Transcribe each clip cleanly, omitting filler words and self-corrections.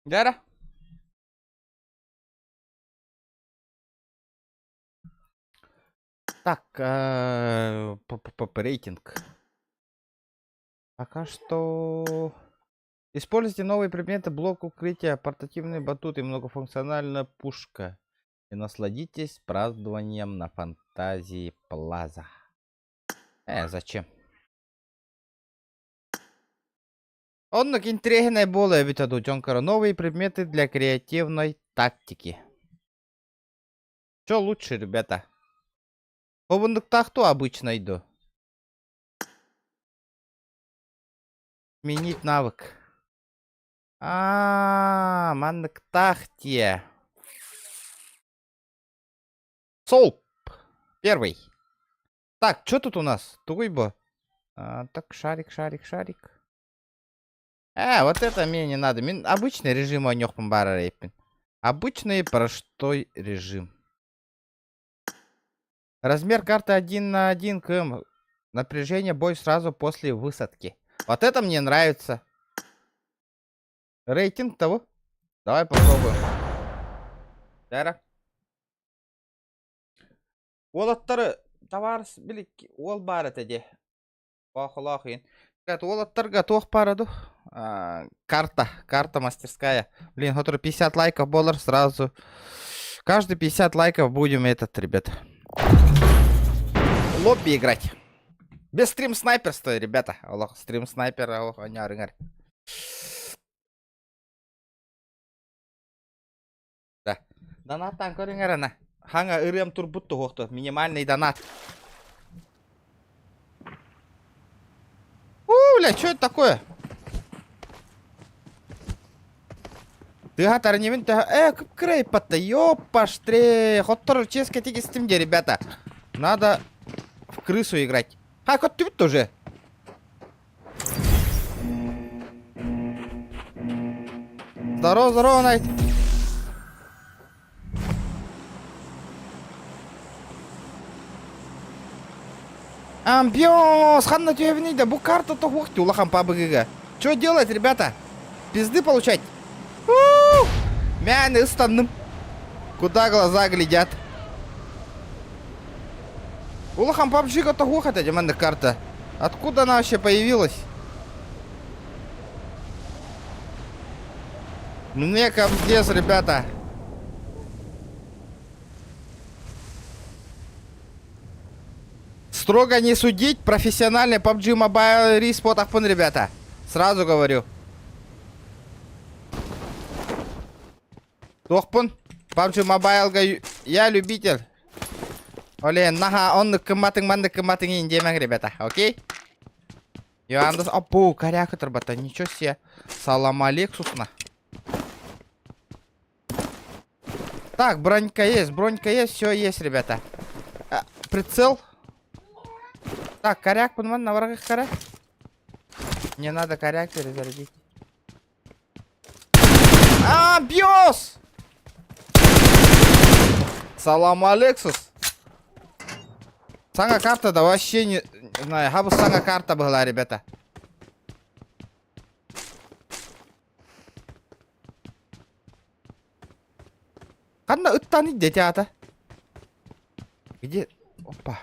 Дьэ Так, рейтинг. Пока что... Используйте новые предметы, блок укрытия, портативный батут и многофункциональная пушка. И насладитесь празднованием на Фантазии Плаза. Зачем? Оннук интэриэһинэй буолуо эбитэ дуу, дьон көрө новые предметы для креативной тактики. Чё лучше, ребята? Хобундуктаах дуо обычный дуо? Сменить навык. Аа, манныктаах диэ. Солп. Первый. Так, что тут у нас? Тугуй бу? А, так, шарик, шарик, шарик. Вот это мне не надо. Мин обычный режим оонньуохпун баҕарар эбиппин. Обычный простой режим. Размер карты 1 на 1 км. Напряжение бой сразу после высадки. Вот это мне нравится. Рейтинг того. Давай попробуем. Дара. Уолаттары товарищ били уол баар этэ дии. Хоохолоох иин. Ребят, уолаттарга туох баара дуу? Карта, карта мастерская. Блин, сотору 50 лайков буолар сразу. Каждый 50 лайков будем этот, ребят. Лобби играть. Без стрим снайперства, ребята. Олох, стрим снайпер, олох, оонньоору Да. Донаттан көрүҥ эрэ Хаҥа ырыам турбут туһуохту. Минимальный донат. У, бля, что это такое? Тыаһа тараньыбын төһө... Кып-кырайпатта, ёппаштре. Хотторор ческа тигистим де, ребята. Надо в крысу играть. А, кот түбүт тоже. Здорово, здорово, Найт. Амбиоз, ханна түһэбиний да, бу карта тоһуох улахан пабыгыга. Что делать, ребята? Пизды получать? Мяны ыстанным. Куда глаза глядят? Улахан PUBG тоһуох этэ дьэ карта. Откуда она вообще появилась? Мне капздец, ребята. Строго не судить, профессиональный PUBG Mobile респотахпын, ребята. Сразу говорю. Туохпун? PUBG Mobile-га я любитель. Олен, наха, оннук кымматыҥ, маннык кымматыҥ иин диэмэҥ, ребята, окей? Йоандас, опу, коряка турбата, ничего себе. Салам алексусна. Так, бронька есть, все есть, ребята. А, прицел. Так, коряк, на врагах коряк. Мне надо коряк перезарядить. А, бьёс! Салам, Алексус. Саҥа карта да вообще не знаю. Хабы саҥа карта была, ребята. Ханна ыттан дете Где? Опа.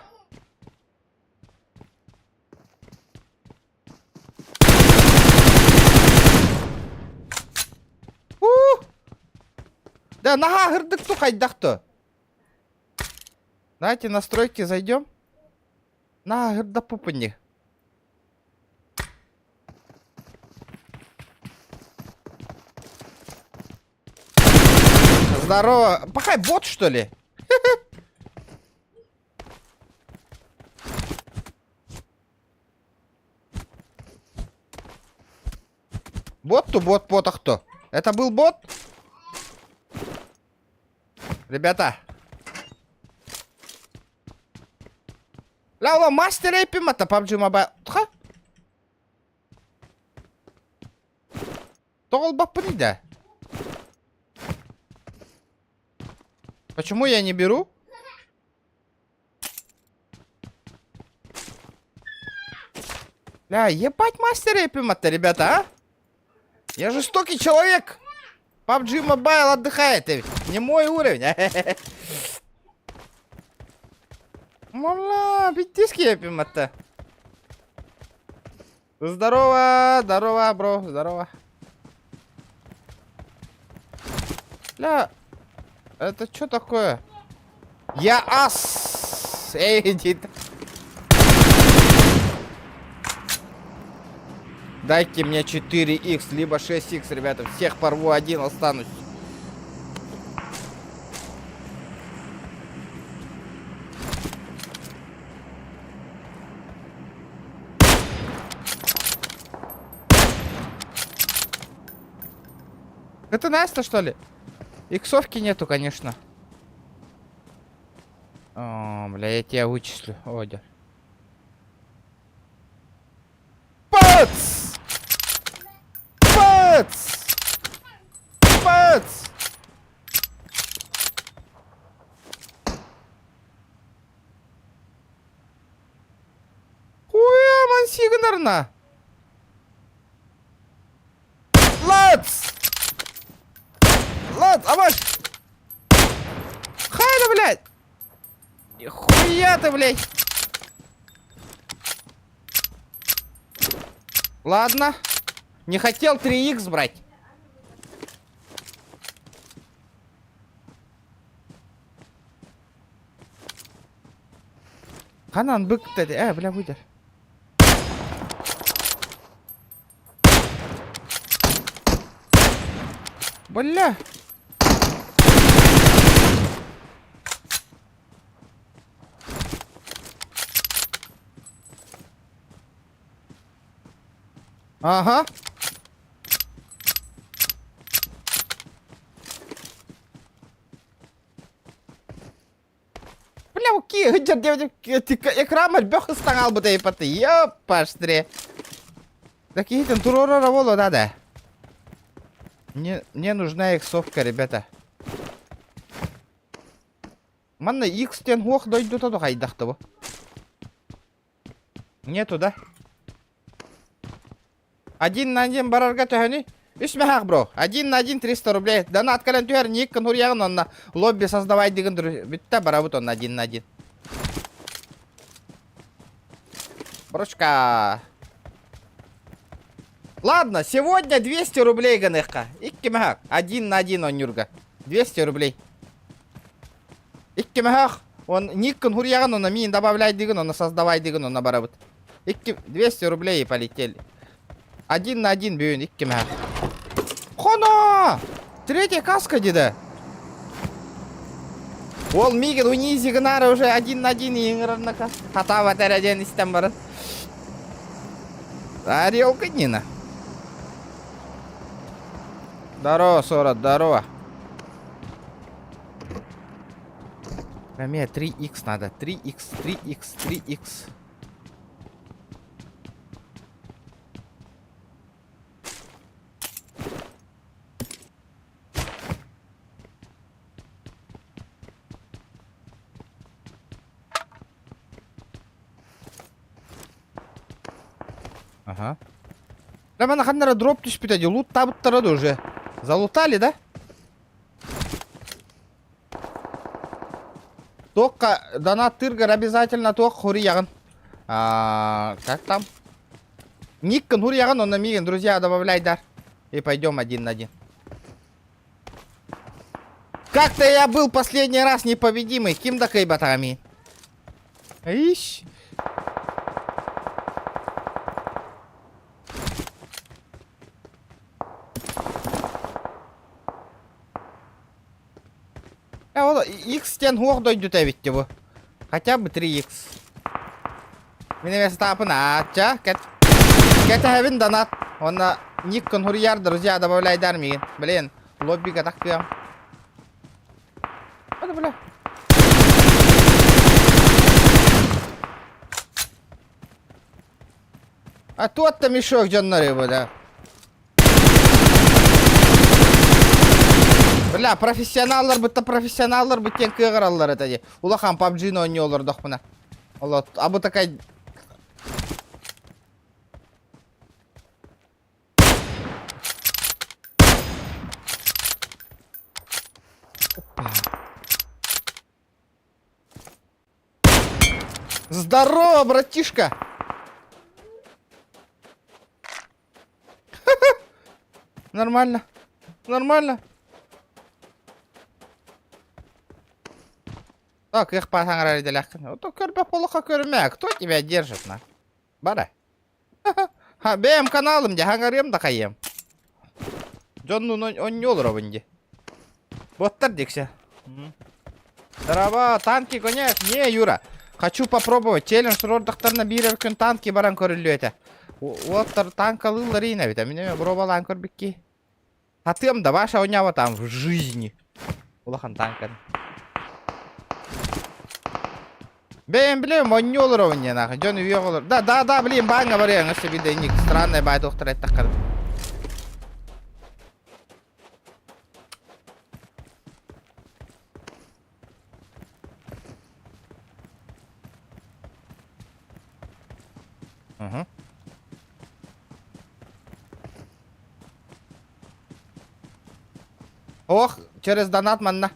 Да, наһаа һырдык ту хайдах то. Давайте настройки зайдем. Наһаа һырда пупыни. Здорово. Пахай бот, что ли? Бот ту бот бот кто? Это был бот? Ребята. Ла мастер эпимата PUBG Mobile. Ха? Тоҕо ылбаппыный да? Почему я не беру? Бля, ебать мастер эпимата, ребята, а? Я жестокий человек! PUBG Mobile отдыхает эбит. Не мой уровень. Мала, биттиски епим атта. Здорово, здорово, бро, здорово. Ля, это что такое? Я ас! Эй, иди. Дайте мне 4х, либо 6х, ребята. Всех порву, один останусь. Это Настя, что ли? Иксовки нету, конечно. О, бля, я тебя вычислю. О, дя. Пац! Пац! Пац! Хуя мансигнарна! Лац! Лац, аваш! Хайда, блядь! Хуя ты, блядь! Ладно. Не хотел 3х брать. Ханан бык э, бля, выдер. Бля. Ага. Бля, окей, экран элбэх ыстаҥаалбыт эйпаты, ёппаштре. Да киһитин туруорара буолуо да да. Мне, мне нужна иксовка, ребята. Манна X диэн хуох дойдута да хайдахта бу. Нету, да? Один на один барарга төһөнүй? Үс мөһөөх бро. Один на один 300 рублей. Донат кэлэн түһэр ник нурьяҕын онно лобби создавай дигин бүтте барабыт онно один на один. Брочка. Ладно, сегодня 200 рублей гыныхха. Икки мөһөөх. Один на один онньурга. 200 рублей. Икки мөһөөх. Он никкын хурьяҕын онно миин добавляй дигин онно создавай дигин онно барабыт. Икки 200 рублей и полетели. Один на один бүгүн икки мөһөөх. Хоно! Третья каска диде. Ол миигин унизи гынара уже один на один иҥырарнака. Хатаабат эрэ диэн истэн баран. Орелка Нина. Здорово, Сора, здорово. Мне 3х надо. 3х, 3х, 3х. Ага. Да мана ханнара дроп түспүтэ дии луттаабыттара да уже. Залутали, да? Туохха донаттыыргар обязательно туох хуруйаҕын. А, как там? Никкын хуруйаҕын, онно миигин друзья добавляйдар. И пойдем один на один. Как-то я был последний раз непобедимый. Ким да кыйбатаҕа Ищ. Э, ол X диэн хуох дойдута эбит бу. Хотя бы 3X. Мин эмиэ сатаапын аачча. Кэт кэтэһэбин донат. Уонна ник конхурьяр друзья добавляйдар миигин. Блин, лоббига тахтыам. Ада бля. А тот-то мешок дьоннор бу да. Бля, профессионаллар бытта профессионаллар бүттен кыаҕыраллар этэ дии. Улахан PUBG-ны оонньуу олордохпуна. Олот, а бу такай Опа. Здорово, братишка! Нормально. Нормально. Так, их паһаҥар идэлээххин. Ото көрбөх болохо көрүмэ. Кто тебя держит, на? Бара. Ха, бэйэм каналым дьэ, хаҥарыам да хайыам. Дьоннуун онньу олоробун дии. Боттар диксе. Здорово, танки гоняют. Не, Юра, хочу попробовать. Челлендж туруордахтарына биир күн танки баран көрүллүө этэ. Уолаттар танкалыыллар иин эбит. Мин эмиэ боруобалаан көрбүкки. Хатыам да, Ваша оонньообот там в жизни. Улахан танканы. Бэйэм билэм, оонньуу олоробун диэн аах. Дьон үйэ олор. Да, да, да, блин, бааҥҥа барыаҥ, өссө биирдэ инник странная баай туохтар эттэххэ. Угу. Ох, через донат манна.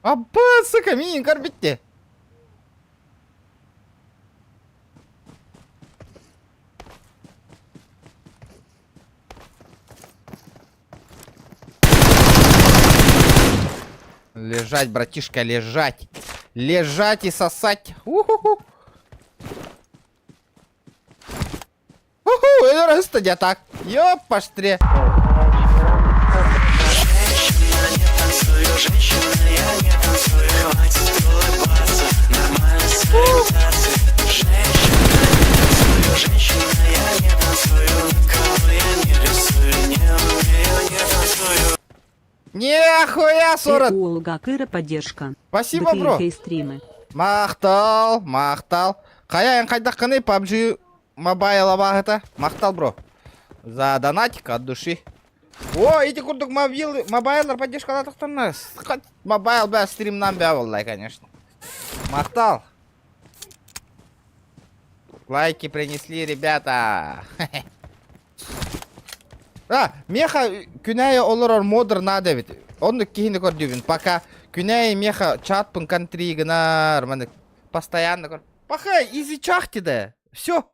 Абба, сука, миин көрбүттэ. Лежать, братишка, лежать. Лежать и сосать. Уху-ху. Уху, өлөр дьэ так. Ёппаштре. Нихуя, Сорот! Уолга Кыра поддержка. Спасибо, бро. БТХ стримы. Махтал, махтал. Хайа эн хайдаххыный PUBG Mobile абааһыта. Махтал, бро. За донатик от души. О, ити курдук мобил, мобайлар поддержкалаатахтарына мобайл бә стримнан бә буоллай, конечно. Махтал. Лайки принесли, ребята. А, меха күнәйе олорор модер надо эбит. Оннук киһини көрдүүбүн. Пока күнәйе меха чатпын контри гынар. Маны постоянно көр. Паха, изи чахти да. Все.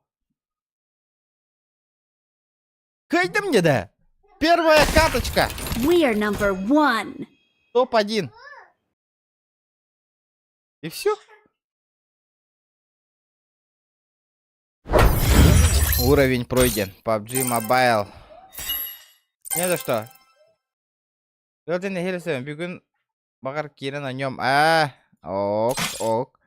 Кыайдым мне да. Первая каточка. We are number one. Топ-1. И все. Уровень пройден. PUBG Mobile. Не за что. Ыалдьан нэһиилэ сөбүн. Бүгүн баҕар киирэн оонньуом. Аа, ок, ок.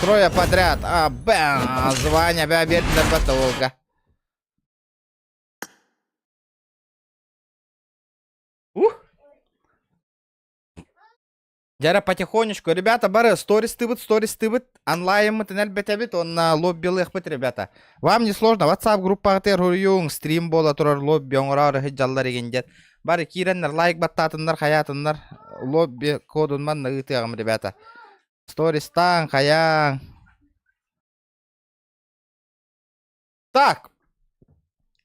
Трое подряд. А, бэм, звание бэ биэрдилэр бата уолга. Ух! Дьэ потихонечку. Ребята, бары, сторис тыбыт, онлайнмытын элбэтэбит, уонна лоббилыахпыт, ребята. Вам не сложно, WhatsApp группаҕытыгар суруйуҥ, стрим буола турар лобби оҥороору сылдьаллар игин диэн. Бары киирэннэр лайк баттаатыннар, хайаатыннар, лобби кодун манна ыытыаҕым, ребята. Стористаан, хайаан. Так,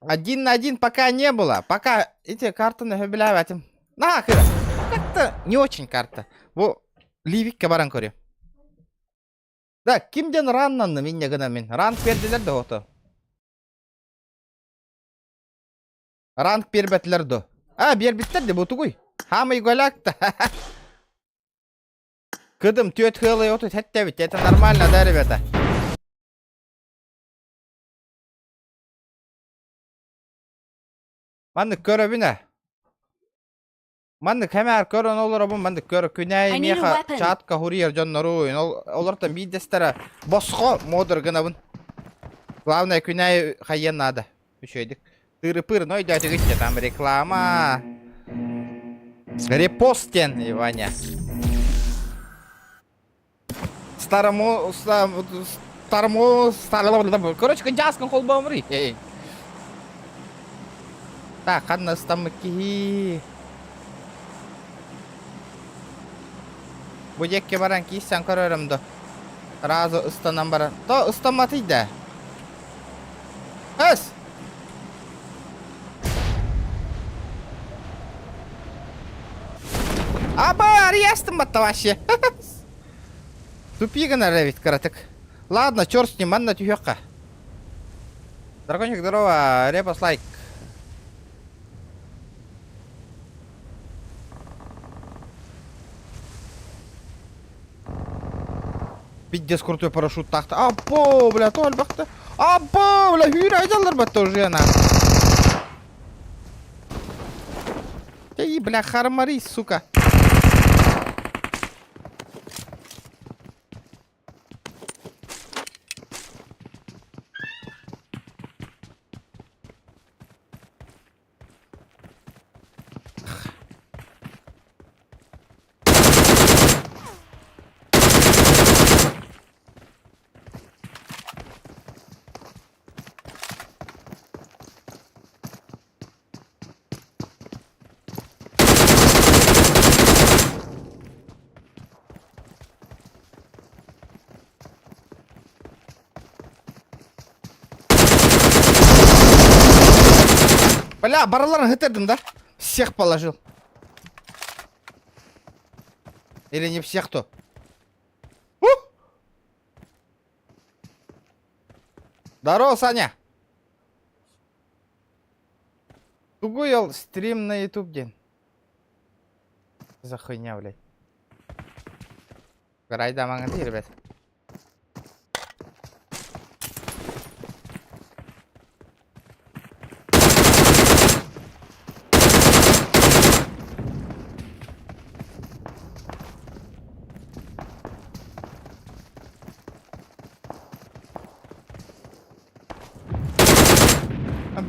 один на один пока не было. Пока эти карты билээбэтим. На, кыра. Как-то не очень карта. Бу Ливикке баран көрүө. Да, ким диэн раннанным инньэ гына мин. Ранг биэрдилэр да ото. Ранг биэрбэтилэр до. А, биэрбиттэр де бу тугуй? Хаамый голяк-то. Кыдым түөт хыалай оту тэттэбит. Это нормально, да, ребята? Маннык көрөбүн ээ. Маннык хэмээр көрөн олоробун, маннык көр күнээй I need a миэхэ weapon. чатка хуруйар дьонноруй, ол олортон биирдэстэрэ босхо модер гынабын. Главное күнээй хайыан наада. Үчүгэйдик. Тыры-пыр, но өйдөөтүгүт там реклама. Репост диэн, Иваня. Старому, старому, старому, короче, кынчааскын холбоомуруй. Так, ханна ыстаммыт киһи. Бу диэкки баран кииссэн көрөрөм до. Сразу ыстанан баран. То ыстамматый да. Эс! Аба, арыйастым батта вообще. Тупи гынар эбит кыратык. Ладно, черт с ним, манна түһүөххэ. Дракончик, здорово, репос лайк. Пиздец крутой парашют тахта. Або, бля, то альбахта. Або, бля, хүйрэ айдаллар батта уже она. Эй, бля, хармари, сука. Бля, барыларын ытырдым да? Всех положил. Или не всех то? Ух! Здорово, Саня! Тугуйал стрим на YouTube день. За хуйня, блядь. Райда маңа ребят.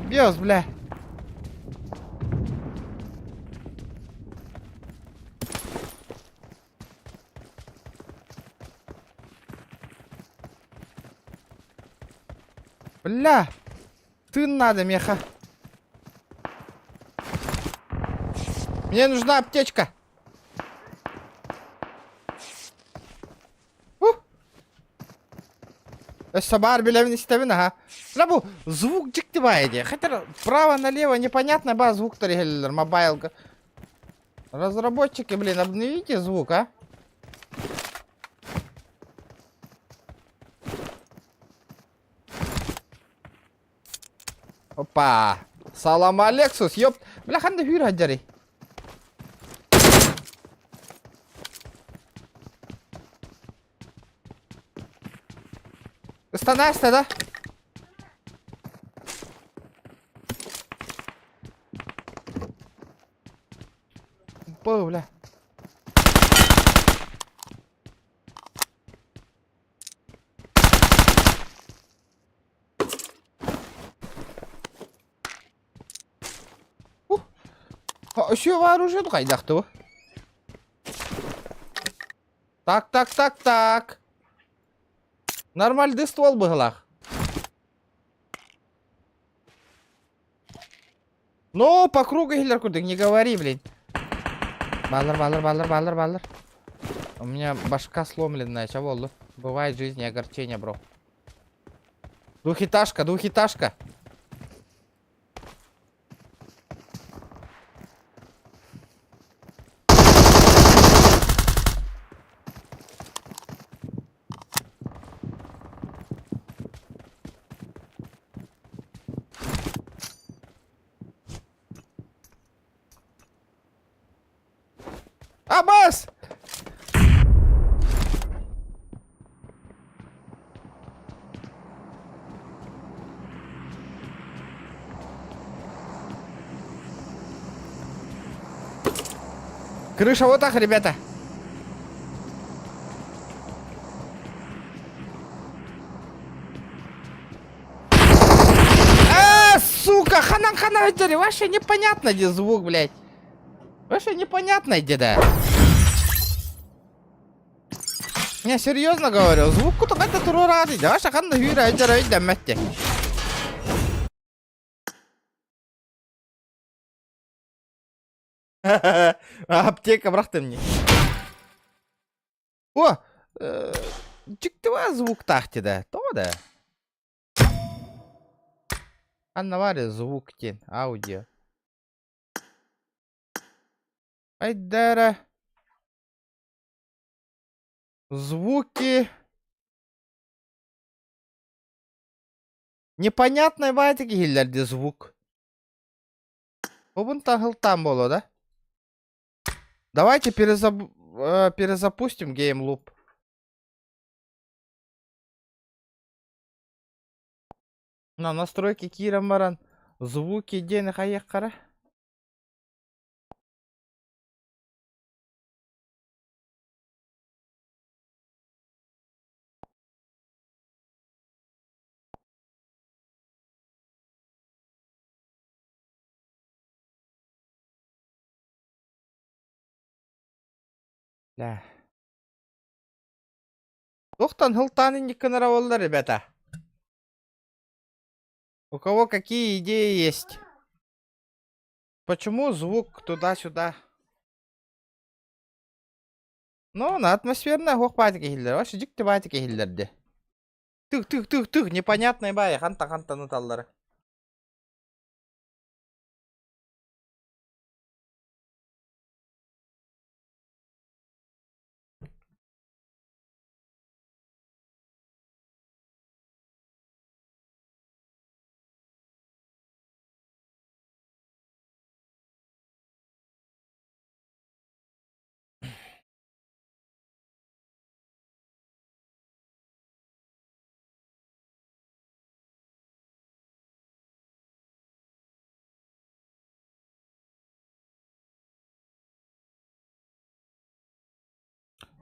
Бес, бля. Бля! Ты надо, меха. Мне нужна аптечка. Ух! Өссө баар билэбин истэбин аха. Бля бу звук дьикти баайы дии. Хотя право-налево непонятно ба звуктар иһэллэр мобайлга. Разработчики, блин, обновите звук, а? Опа! Салам Алексус, ёп! Бля, ханна хүүр хадьарый. Ыстанааста да? Бу, бля. Өсүө вооружен хайдах бу? Так, так, так, так. Нормальный ствол быһылаах. Ну, по кругу иһиллэр курдук, не говори, блин. Баллар, баллар, баллар, баллар, баллар. У меня башка сломленная, чего буолла? Бывает в жизни огорчение, бро. Двухэтажка, двухэтажка. Абас! Крыша вот так, ребята. А, сука, ханан хана вообще непонятно где звук, блядь. Вообще непонятно где, да. Не, серьезно говорю, звук куда-то турурады, да, шахан хүйрэ дэммэтте. Аптека бырахтым мне. О! Дьиктива звуктаах да, тоҕо да? Анна баар звук диэн, аудио. Айдара. Звуки. Непонятный баайдык иһиллэрди звук. Обун таһылтаан буолуо да? Давайте перезапустим GameLoop. На настройки киирэн баран звуки диэни хайыаххара? Да. Туохтан һылтаан инниккинара буолла, ребята? У кого какие идеи есть? Почему звук туда-сюда? Ну, на атмосферная хуох баатик иһиллэр. Вообще дьикти баатик иһиллэрди. Тых-тых-тых-тых, непонятный баай, ханта-хантан ыталлара.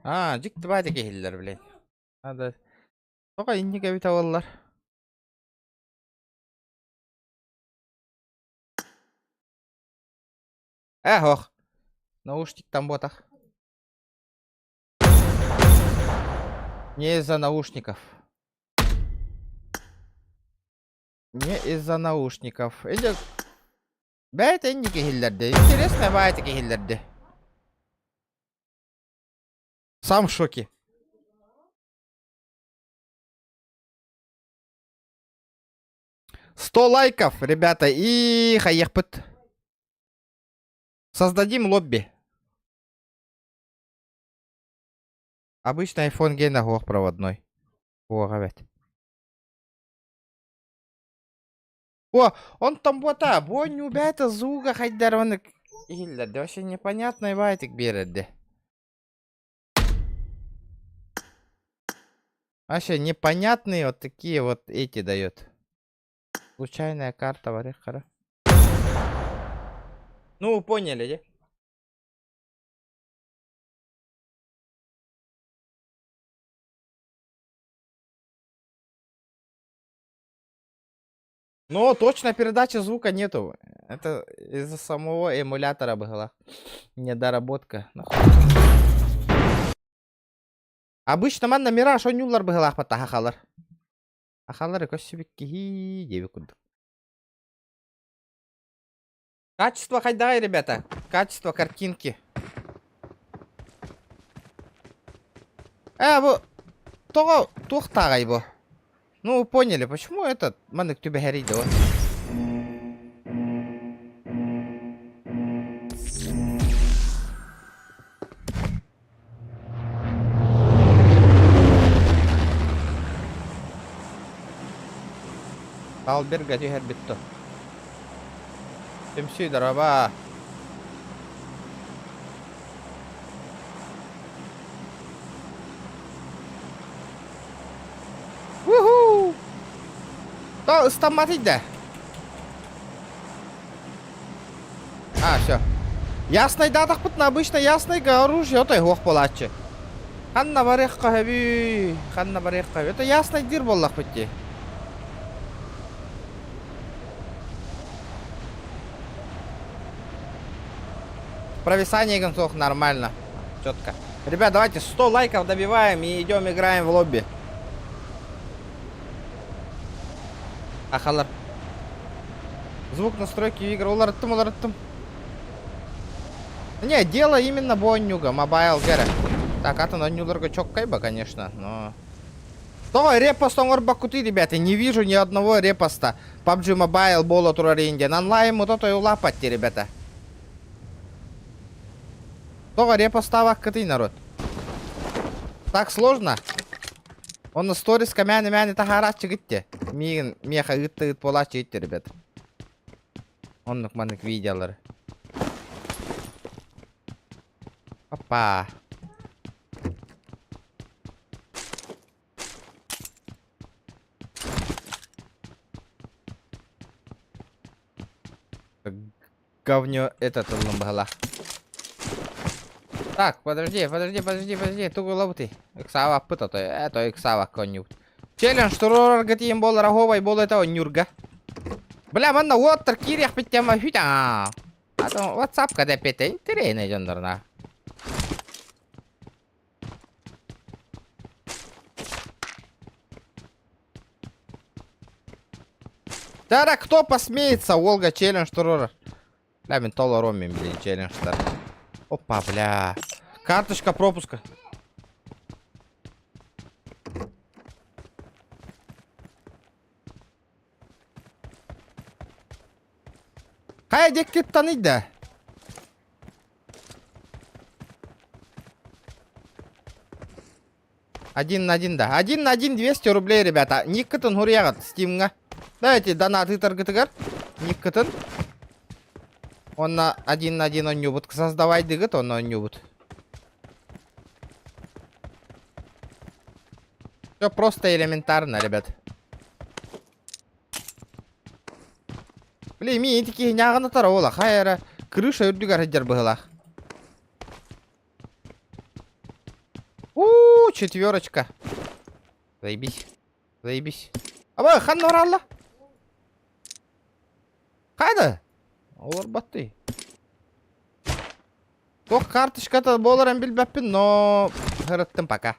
Аа, дьикти баайдык иһиллэр, блин. Надо... Тоҕо инник эбитэ буоллар? Э, ох. Наушниктан буотах. Не из-за наушников. Не из-за наушников. Или... Бэйт инник иһиллэрди. Интересно баайтык иһиллэрди. Сам в шоке. 100 лайков, ребята, и хайыахпыт. Создадим лобби. Обычный iPhone гена суох проводной. Суох эбит. О, онтон буота, буонньуу бэйэтэ звуга хайдарваны иһиллэрдэ. Вообще непонятный баайтык биэрэрдэ. Вообще непонятные вот такие вот эти дает. Случайная карта варехара. Ну, вы поняли, да? Но точно передачи звука нету. Это из-за самого эмулятора была недоработка. Нахуй. Обычно манна Мираж оонньууллар быһыылаахпыт ахалар. Ахалар көссүбүт киһи диэбит курдук. Качество хайдаҕай, ребята? Качество картинки. Э, бу тоҕо туохтааҕай бу? Ну, вы поняли, почему этот маннык түбэһэрий да вот. Талберга түһэрбит то. Түмсүү дороба. Уху! То ыстамматый да. А, все. Яснайдаатахпытына обычно яснайга оружие отой суох буолааччы. Ханна барыахха сөбүй? Ханна барыахха Это яснайдыыр буоллахпыт дии. Провисание гонцов нормально. Четко. Ребят, давайте 100 лайков добиваем и идем играем в лобби. Ахалар. Звук настройки игр. Уларыттым, уларыттым. Не, дело именно бу оонньууга, Mobile Гера. Так, атын оонньууларга чоккайба, конечно, но... Тоҕо репост оҥорбоккутуй, ребята? Не вижу ни одного репоста. PUBG Mobile буола турар индиан. Онлайн-мута тойулааппат ребята. Тоҕо репостаабаккытый, народ? Так сложно? Онно сториска мээнэ-мээнэ таһаарааччыгыт те. Миигин миэхэ ыытта ыыт буолааччыгыт те, ребят. Оннук маннык видеолары. Опа. Говнё этот ыллым быһалаах. Так, подожди, подожди, подожди, подожди, тугу ылабытый? Ыксаабаппыт ото, э, то ыксаабакка онньуубут. Челлендж туруорарга тиийэн буолар оһуобай буолуо этэ онньуурга. Бля, манна уоттар киириэхпит тема хүт аа. А то WhatsApp-ка да эппиэтэ интэриэһинэй дьонноруна. Тара, кто посмеется, Волга челлендж турор. Бля, мин толором мин, блин, челленджтар. Опа, бля. Карточка пропуска. Хайа диэккиттэн ыйда? Один на один, да. Один на один 200 рублей, ребята. Никкытын хуруйаҕыт Стимҥа. Давайте донат ыытаргытыгар. Никкытын. Онно один на один онньуубут. Создавайдыгыт, онно онньуубут. Все просто элементарно, ребят. Блин, мин ити киһи ньааҕын атара уола. Хайа эрэ крыша үрдүгэр сылдьар быһыылаах. У, четверочка. Заебись. Заебись. Аба, ханна баралла? Хайда? Олорбаттый. Туох карточката буоларын билбэппин, но ырыттым пока.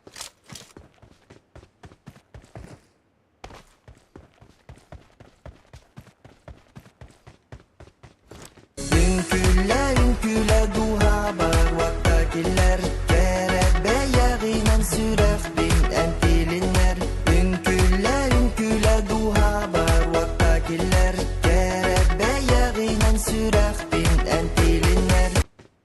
Үҥкүүлэ, үҥкүүлэ дууһабар уотта киллэр, кэрэ бэйэҕинэн сүрэхпин эн тилиннэр. Үҥкүүлэ, үҥкүүлэ дууһабар уотта киллэр, кэрэ бэйэҕинэн сүрэхпин эн тилиннэр.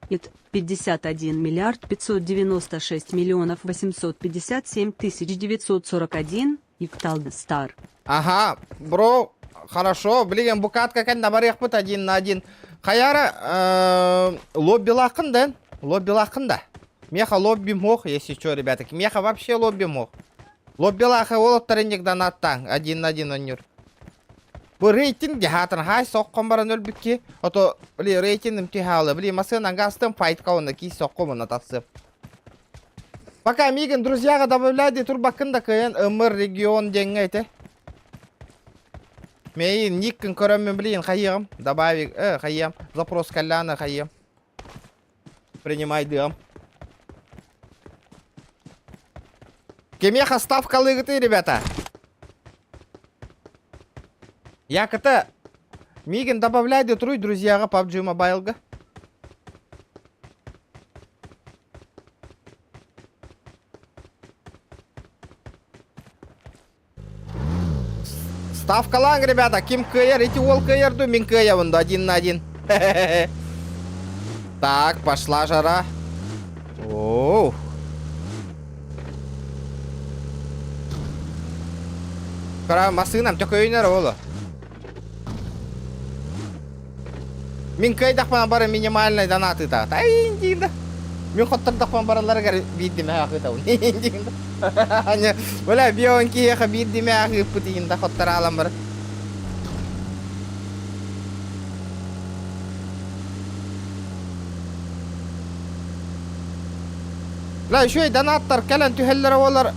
Ит 51 миллиард 596 миллионов 857 тысяч 941 Икталдстар. Ага, бро, хорошо. Билигин бу катка кэннэ барыахпыт один на один. Хайара, э, лоббилааххын да? Лоббилааххын да? Меха лобби мох, если что, ребята. Меха вообще лобби мох. Лоббилааха уолаттар инник донаттаң. Один на один онньур. Бу рейтинг дьаһаатын хай соккон баран өлбүкки. Ото, били, рейтингим түһаалы. Били, масыынан гастым файтка онно кии сокком онно тахсып. Пока миигин друзьяга добавляй дии турбаккын да кыайан ымыр регион диэҥҥэ ити. Мейин никкин көрөммүн блин хайыам добавить э хайыам запрос кэллэҕинэ хайыам принимайдыам. Кимиэхэ ставкалыыгытый, ребята? Яката миигин добавляй дии туруй друзьяга PUBG Mobile-га. Ставкалааҥ, ребята, ким кыайар, ити уол кыайар дуу, мин кыайабын да, один на один. Так, пошла жара. Оу. Кара массыынам төкөйүнэр оҕоло. Мин кыайдахпына бары минимальный донат ыытаҕыт. Ай, диин да. Мин хоттордохпун баралларыгар биирдимэ ыытабын. Диин да. Бля, бион киһиэхэ биирдимэ ыыппыт иһин да хоттораалан бар. Бля, еще и донаттар кэлэн түһэллэрэ буолар.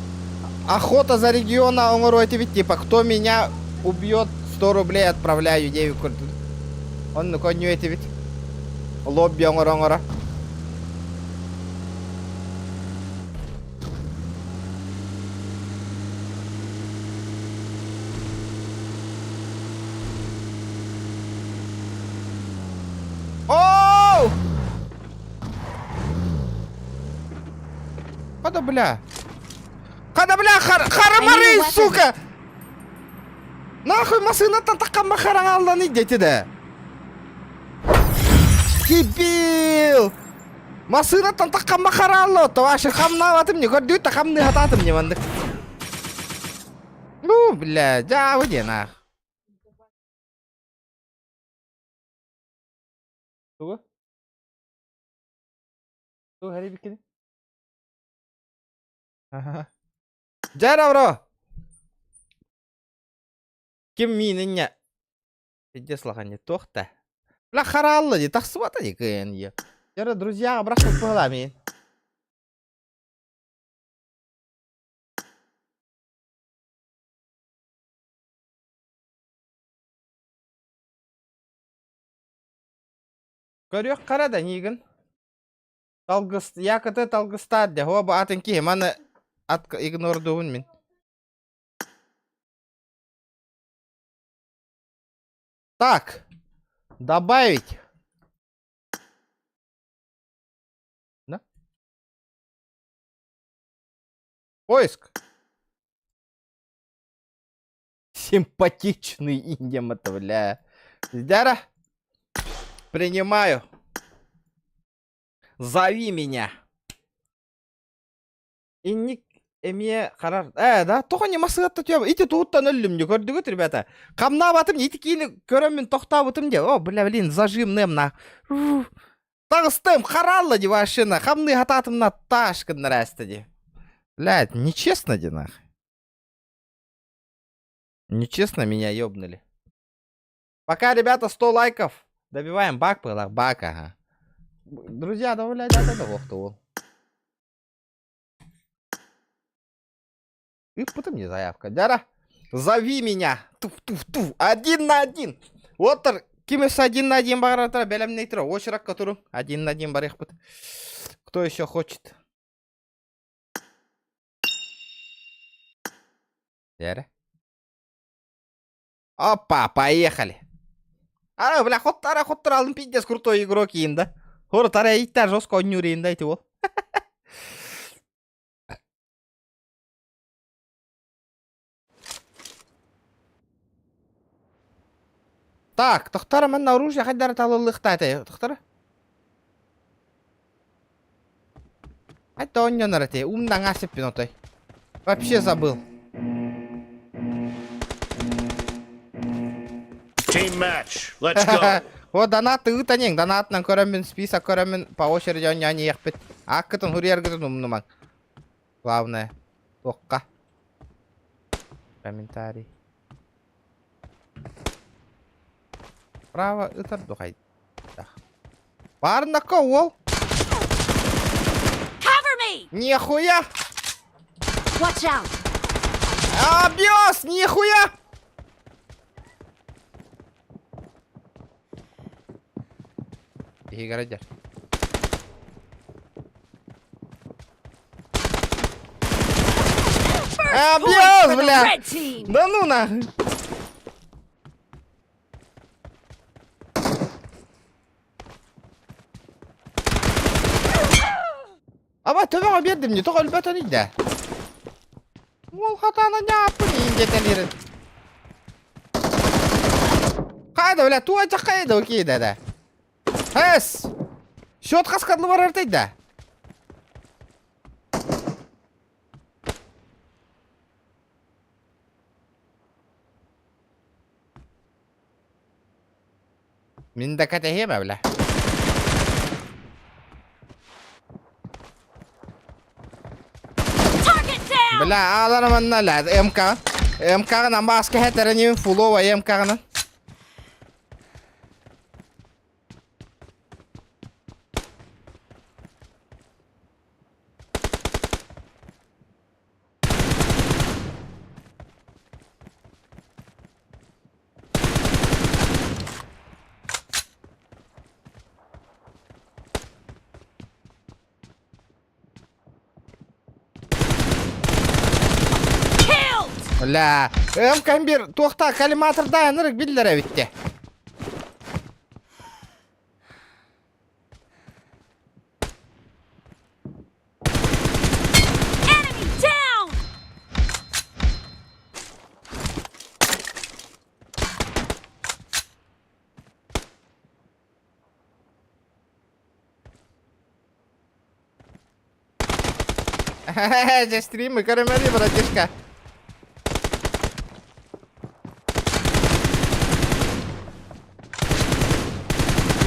Охота за региона оҥоруо этибит, типа, кто меня убьет, 100 рублей отправляю диэбит курдук. Оннук онньуо этибит. Лобби оҥоро-оҥоро. Оу! Хата бля. Хана бля, харамарый, сука! Нахуй машинаттан таххан хараҥалланы дети да. Дебил! Массыынаттан таххан хараалла, товарищ хамнаабатым не көрдүү та хамныы хатаатым не маннык. Ну, бля, дьаабы диэн аах. Тугу? Тугу хэрибиккини? Дьэ, бро! Ким миининньэ Пиздец лаханья туох да. Бля хараалла дии тахсыбата дии кыайан дии. Дьэ друзья бырахпыт быһалаа миин. Көрүөх хара да нигин. Талгыс, якоты талгыстаар де, хоба атын киһи маны ат игнордуубун мин. Так, добавить. Да? Поиск. Симпатичный индем это, бля. Дяра, принимаю. Зови меня. Инник эмиэ харар. Э, да, тоҕо не масыгатта түөм. Ити туһуттан өллүм не көрдүгүт, ребята. Хамнаабатым, ити киини көрөммүн тохтообутум де. О, бля, блин, зажимным на. Таҕыстым, хараалла ди машина. Хамныы хатаатым на таш гыннар ди. Блядь, нечестно ди нахуй. Нечестно меня ёбнули. Пока, ребята, 100 лайков. Добиваем бак было, бак, ага. Друзья, добавляй, да, да, да, ох И потом мне заявка. Дяра, зови меня. Туф-туф-туф. Один на один. Вот ким өссө один на один баҕаратара бэлэмнэй тура. Очеракка туру. Один на один барыахпыт. Кто еще хочет? Дяра. Опа, поехали. Ара, бля, хоттара, хоттара, алын пиздец крутой игрок иин да. Хор, тара иттер жестко ойнуур да ити ол. Так, тохтара манна оружие хайдара талыллыхта тохтара. Это он не нарате, умна ngасып отой. Вообще забыл. Team match. Let's go. О, донат ыытанең, донатынан көрөммүн, список көрөммүн, по очереди онньоон иэхпит. Ааккытын хуруйаргытын умнумаҥ. Главное, туохха. Комментарий. Право ытар духайдах. Барнака уол. Cover me! Нихуя! Watch out! Абьос, нихуя! Игородер. Абьос, бля! Да ну нахуй! Аба төбөҕө биэрдим дии, тоҕо өлбөтөн да. Уол хатаана ньааппын иин Хайда, бля, туоча хайда, окей, да, да. Эс! Счет хаскадлы барар да. Мин да кэтэһиэм бля. Бля, аалара манна ла МК. МК-гынан бааска хэтэрэним фулова МК-гынан. Бля, МК-бир туохта коллиматорда ынырык биллэр эбитте. Enemy down! Дьэ стримы көрөмөрүй, братишка.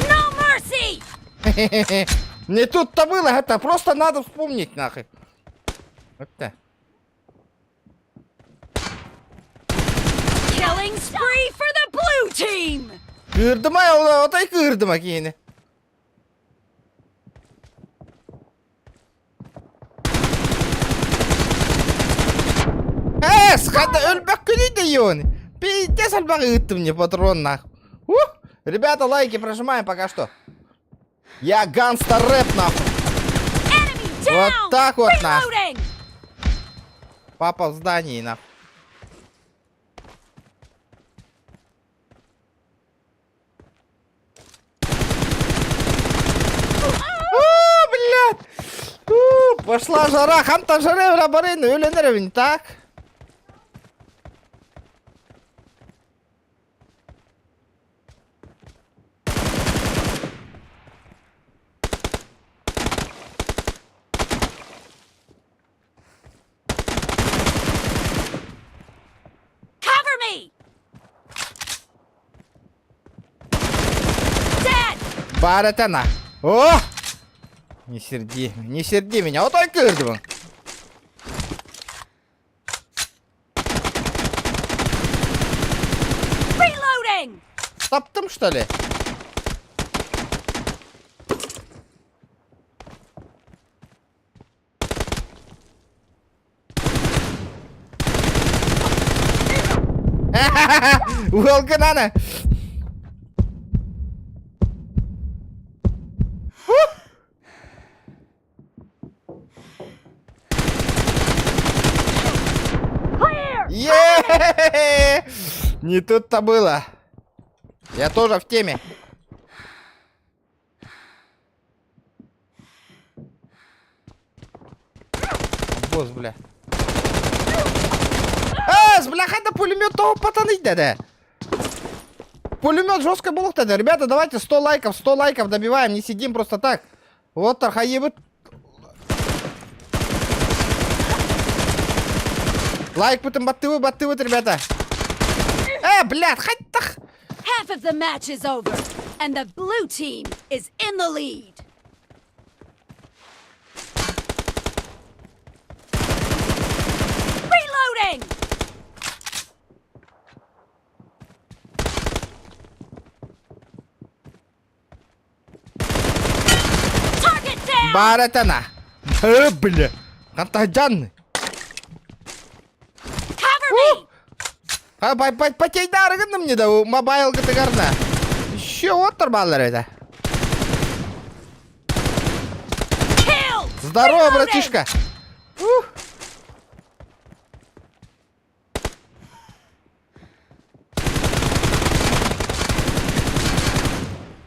No mercy! Не тут-то было, это просто надо вспомнить, нахуй. Вот так. Killing spree for the blue team! Кыырдыма, отой кыырдыма киһини. Эс, хата өлбөккүнүй да Пиздец альбаҕы ыыттым не патрон нах. Ух! Ребята, лайки прожимаем пока что. Я ганстер рэп нахуй. Вот так вот нахуй. Папа в здании нахуй. О, блядь! У, пошла жара, ханта жары рабарын, өлөнөр так? Cover me! Dead! Баар этэ О! Не серди, не серди меня. Вот он кырдыбын. Reloading! Таптым, что ли? Уолгунана! Е! Не тут-то было. Я тоже в теме. Босс, бля. Эс, бля, это пулемет того пацаны да. Пулемет жестко был тогда. Ребята, давайте 100 лайков, 100 лайков добиваем, не сидим просто так. Вот тархаебыт. Лайк потом баттывы, баттывы, ребята. Блядь, хоть так. Half of the match is over, and the blue team is in the lead. Reloading! Target down! Баар этэ Э, бля. Хантаджан. Cover me! А, Потейдарыгын мне да, мобайл гытыгарна. Еще оттор баллар это. Kill! Здорово, Reloading! братишка. Ух.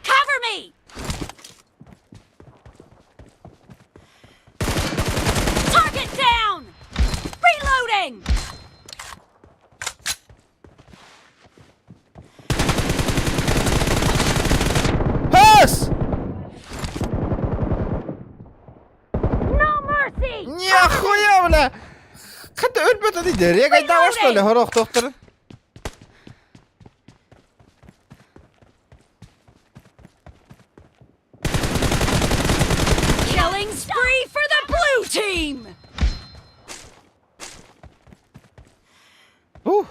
Cover me! Target down! Reloading! Пас! No mercy! Нихуя, бля! Хата өлбөт дейді. Регайдава, что ли, горох доктор? Killing spree for the blue team! Ух.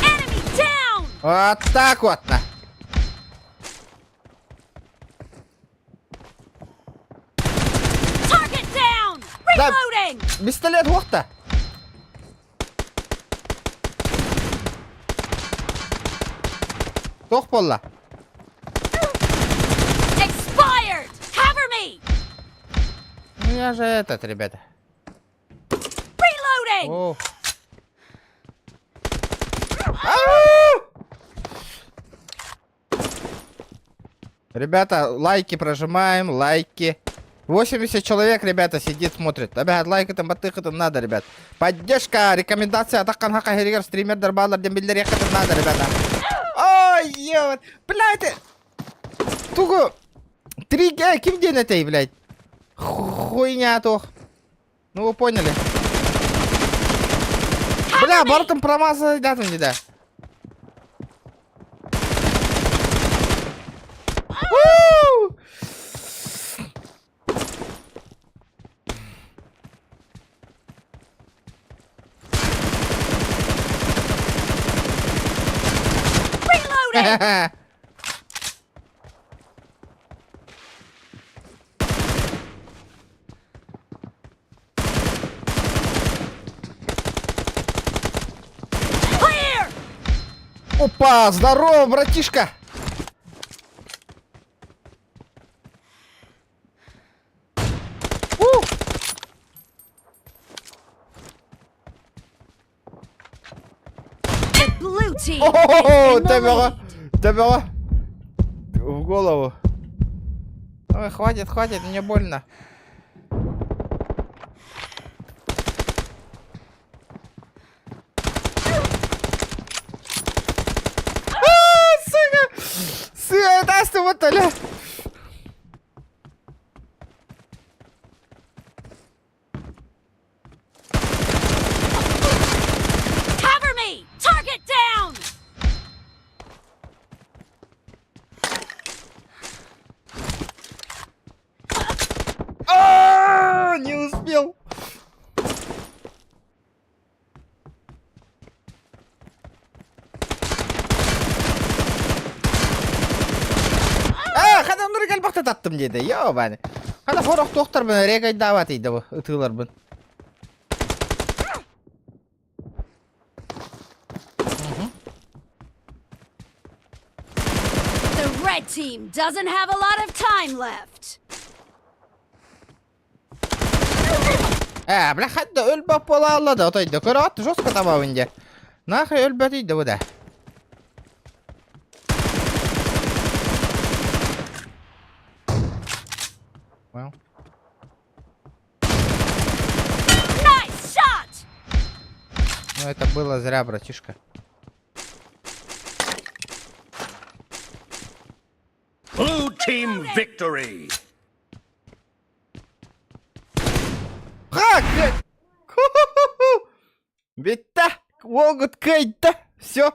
Enemy down! Вот так вот, на. Target down! Да. Reloading! Пистолет уохта. Туох буолла. Expired! Cover me! Ну я же этот, ребята. Reloading! О. Ау! Ребята, лайки прожимаем, лайки. 80 человек, ребята, сидит, смотрит. Ребят, лайк там, баттыаххытын надо, ребят. Поддержка, рекомендация, атаккан хака херигер стримердер баалар диэн биллэриэххитин надо, ребята. Ой, ебать. Блядь, тугу... Три ким диэн этэй, блядь? Хуйня туох. Ну вы поняли. Бля, барытын промазали, да, там не да. Reloading! Clear! Опа, здорово, братишка! У! The blue team О, is in the төбөҕө, lead. төбөҕө. В голову. Ой, хватит, хватит, мне больно. А, сука! Сука, это вот оля. Cover me! Target down! А, не успел. А, хадамнары кэлбэхтэ таттым диэтэ. Ёбаны. Хана хорох туохтарбын регайдаабат ыйда бу ытыыларбын. The red team doesn't have a lot of time left. Ээ, бля, хадда өлбөт буолаалла да, отойда. Көрөөт, жестко табабын дьэ. Нахуй өлбөтүй да бу да. Well. Nice shot! Ну это было зря, братишка. Blue team victory. Ха! Бүттэ! Уолгут кыайда! Все.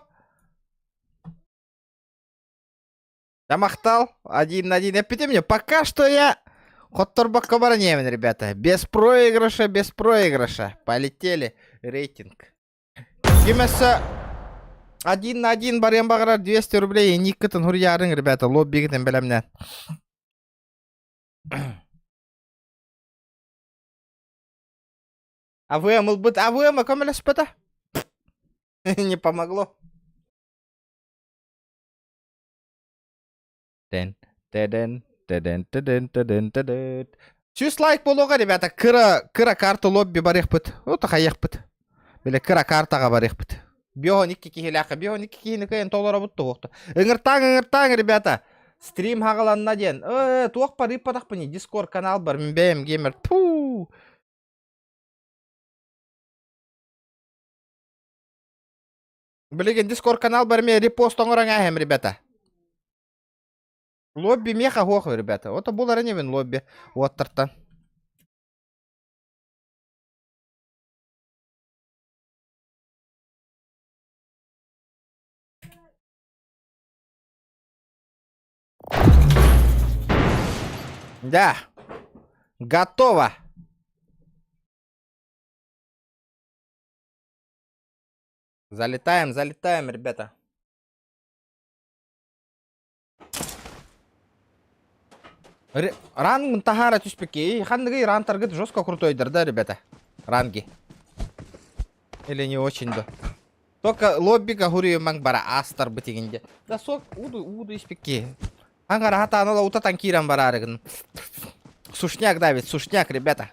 Махтал. Один на один. Эппитим мне. Пока что я хотторбокко баран иһэбин, ребята. Без проигрыша, без проигрыша. Полетели. Рейтинг. Ким өссө один на один барыан баҕарар 200 рублей никкытын суруйаарыҥ, ребята. Лоббигитин бэлэмнээн. АВМ ылбыт АВМ көмөлөспөтө. Не помогло. Тэн, тэдэн, тэдэн, тэдэн, тэдэн, тэдэн. 100 лайк буолуоҕа, ребята. Кыра, кыра карта лобби барыахпыт. Ото хайыахпыт. Бile кыра картаҕа барыахпыт. 52 киһилээххэ, 52 киһини кыайан толоробут туохта. Ыҥыртааҥ, ыҥыртааҥ, ребята. Стрим хаҕаланна диэн. Э, туох барыыппатахпыный? Дискорд канал бар, мин бэйэм геймер. Туу. Билигин Дискорд канал бар эмиэ репост оҥорон ааһым, ребята. Лобби меха суох, ребята. Ото булар инибин лобби уоттартан. Да. Готово. Залетаем, залетаем, ребята. Ранг таһаара түспүккэ. Ханныгы рантаргыт жестко крутойдар, да, ребята? Ранги. Или не очень, да. Только лоббига хуруйумаҥ бара астар бытигинде. Да сок уду уду испикки. Аңара хатаанала утатан киирэн бараарыгын. Сушняк давит, сушняк, ребята.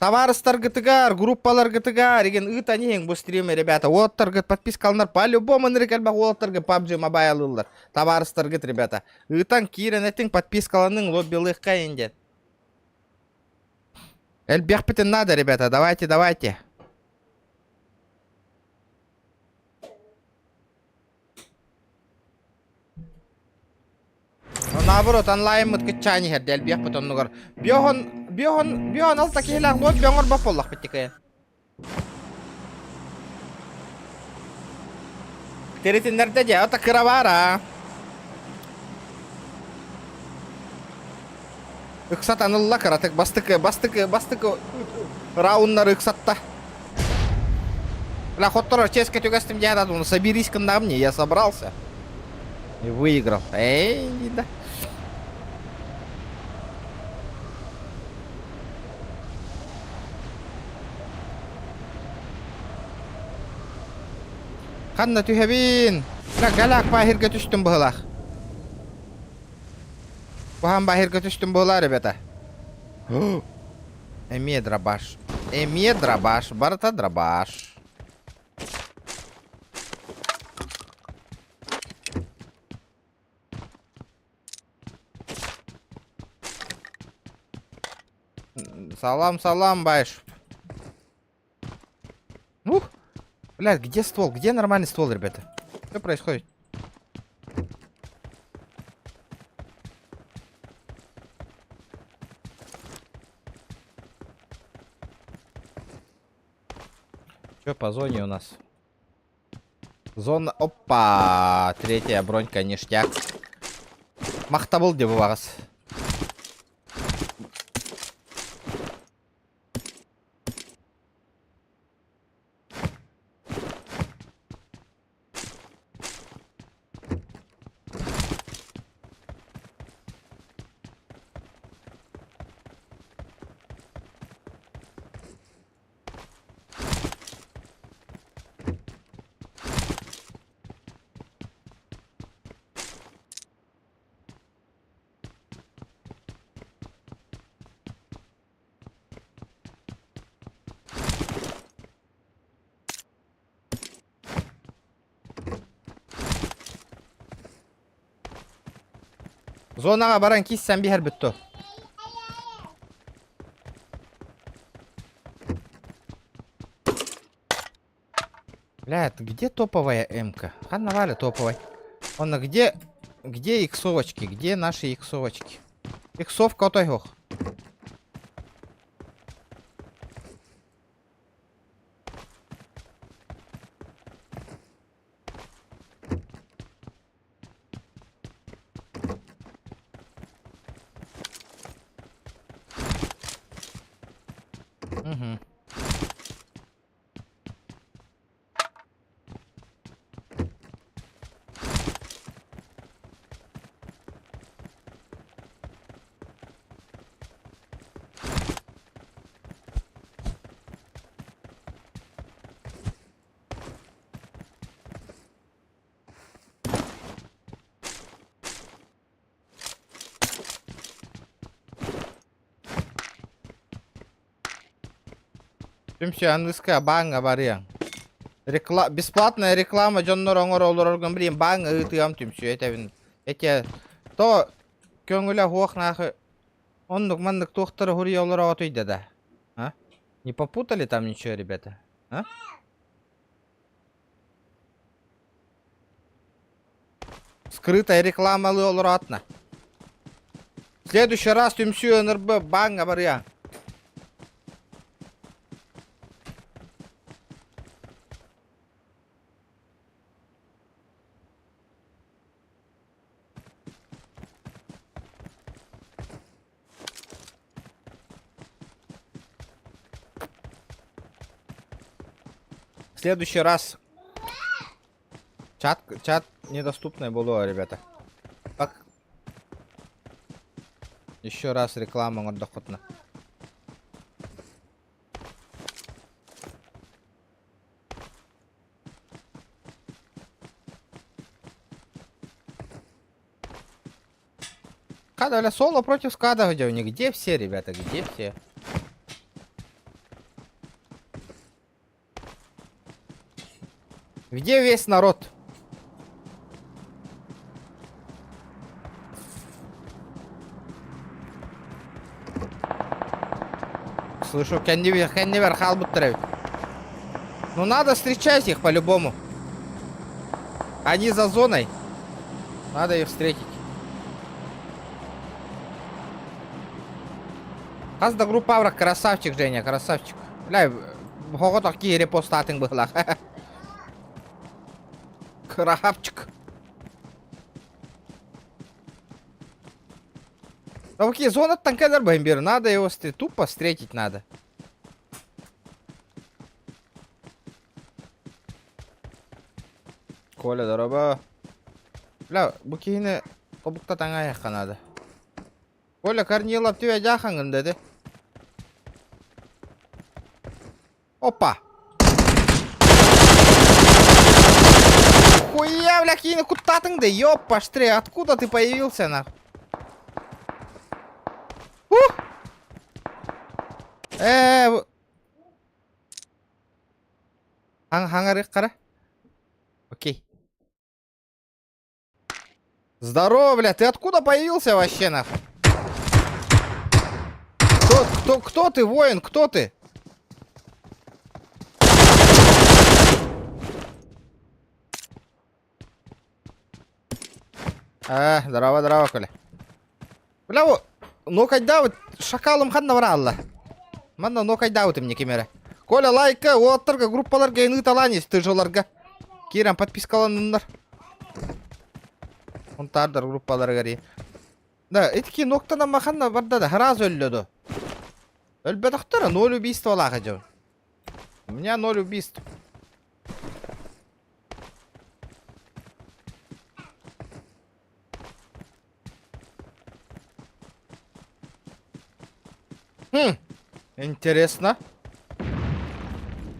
Табаарыстаргытыгар, группаларгытыгар, игин ыытан иһиҥ бу стримы, ребята. Уолаттаргыт подпискаланар, по-любому ынырык элбэх уолаттарга PUBG Mobile ыллар. Табаарыстаргыт, ребята. Ыытан киирэн этиҥ, подпискаланыҥ, лоббилыахха иһин диэн. Элбиэхпитин надо, ребята, давайте, давайте. Наоборот, онлайнмыт кыччаан иһэр дэлбиэхпит оннугар. Биоһон, биоһон, биоһон алта киһилээх луот биоҥор боп буоллахпыт тикэ. Тиритиннэрдэ дьэ, ото кыра баара. Ыксатанылла кыратык бастыкы, бастыкы, бастыкы рауннары ыксатта. Бля, хотторор ческа түгэстим дьэ, ну соберись на мне, я собрался. И выиграл. Эй, да. Ханна түһэбин? Бля, галяк баһирга түстүм быһылаах. Куһаан баһирга түстүм буолаа, ребята. Эмиэ дробаш. Эмиэ дробаш. Барыта дробаш. Салам, салам, Байш. Ух! Блядь, где ствол? Где нормальный ствол, ребята? Что происходит? Что по зоне у нас? Зона... Опа! Третья бронька, ништяк. Махтабыл деп бағас. Зонаҕа баран кииссэн биһэрбит дуо? Бля, где топовая М-ка? Ханна Валя топовая. Онно где, где иксовочки? Где наши иксовочки? Иксовка отойгох. Угу. Түмсүү аныгыска бааҥҥа барыаҥ. Рекла... Бесплатная реклама дьоннор оҥоро олороргун билин бааҥҥа ыытыам түмсүү этэбин. Эти то көҥүлэ суох нахуй оннук маннык туохтары хуруйа олороҕутуй да да. А? Не попутали там ничего, ребята? А? Скрытая рекламалыы олороотна. В следующий раз түмсүү ынырбы бааҥҥа барыаҥ. В следующий раз чат, чат недоступный было, ребята. Так. Еще раз реклама оҥордоххутуна. Када, бля, соло против скада где у них? Где все, ребята, где все? Где весь народ? Слышу, кэннибэр хаалбыттар эбит. Ну надо встречать их по-любому. Они за зоной. Надо их встретить. Хас да группа аврах красавчик, Женя, красавчик. Бля, хоҕотох киһи репостаатыҥ быһылаах. Красавчик. Окей, зонаттан кэлэр бэйм Надо его тупо встретить надо. Коля, дороба. Бля, бу киһини тобукта таҥаайахха надо. Коля Корнилов түө дьаахаҥын деді. Опа! Хуя, бля, киһини куттаатыҥ да, ёппаштре, откуда ты появился, нах? Ух! Э, хаҥарык Окей. Здорово, бля, ты откуда появился вообще, нахуй? Кто, кто, кто ты, воин, кто ты? А, здорово, здорово, Коля. Бля, ну когда вот шакалым ханна баралла. Манна нокайдаутым не кемере. Коля лайка, уолаттарга, группаларга ыыталаан тыжыларга. Киирэн подпискаланныннар. Унтаардар группаларыгар. Да, итки ноктана маханна барда да, сразу өллөдө. Өлбөтөхтөрө, ноль убийстволаах дьон. У меня ноль убийств. Хм, интересно.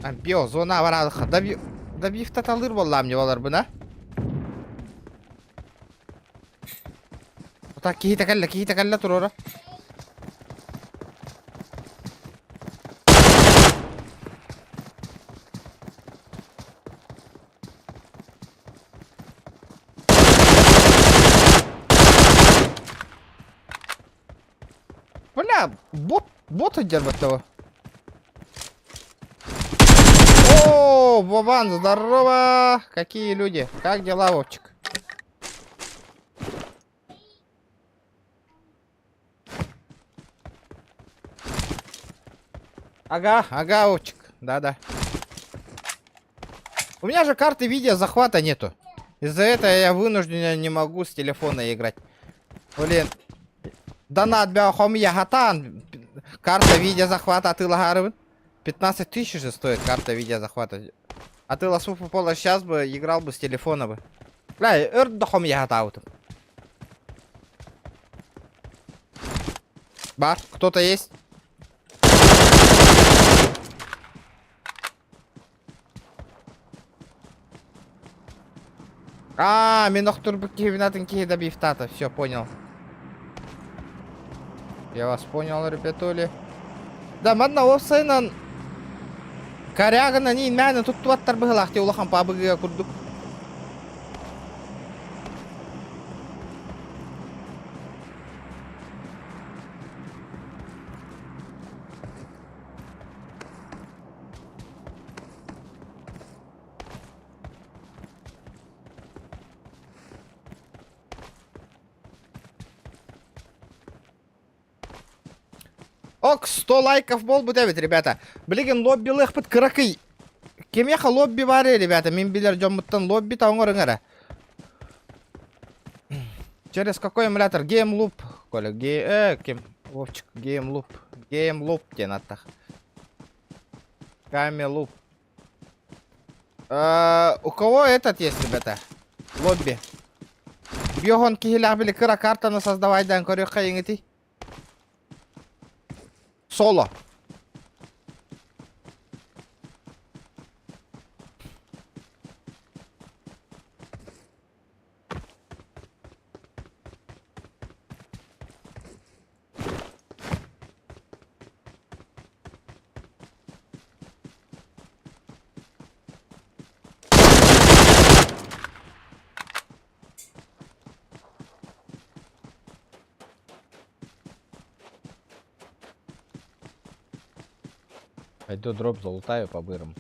А, био, зона баралыха. Добив таталыр боллам не болар бына. Так, киһи кэллэ, киһи кэллэ турора. Бля, бот, бот того. О, Вован, здорово! Какие люди? Как дела, Вовчик? Ага, ага, Вовчик. Да-да. У меня же карты видео захвата нету. Из-за этого я вынужден не могу с телефона играть. Блин. Донат бяхом ягатан. Карта видео захвата атыылаһаарыбын. 15 тысяч же стоит карта видеозахвата. А ты ласу пола сейчас бы играл бы с телефона бы. Бля, өр дохом ягатаутым. Бар, кто-то есть? А, мин охтурбут киһибин киһи добивтата. Все, понял. Я вас понял, ребятули. Да, манна уопсайынан корягынан иин мээнэ туттубаттар быһылаах дии улахан пабыгыга курдук. Ок, 100 лайков буолбут эбит, ребята. Билигин лоббилыахпыт кыракый. Кимиэхэ лобби бар ребята, мин билэр дьоммуттан лобби оҥоруҥ эрэ. Через какой эмулятор? GameLoop. Коля, ге... ким? Вовчик, GameLoop. GameLoop диэн аттах. GameLoop. У кого этот есть, ребята? Лобби. Биохон киһилээх били кыра картаны создавайдан көрүөххэ иҥити. Соло. Пойду дроп залутаю по-бырому.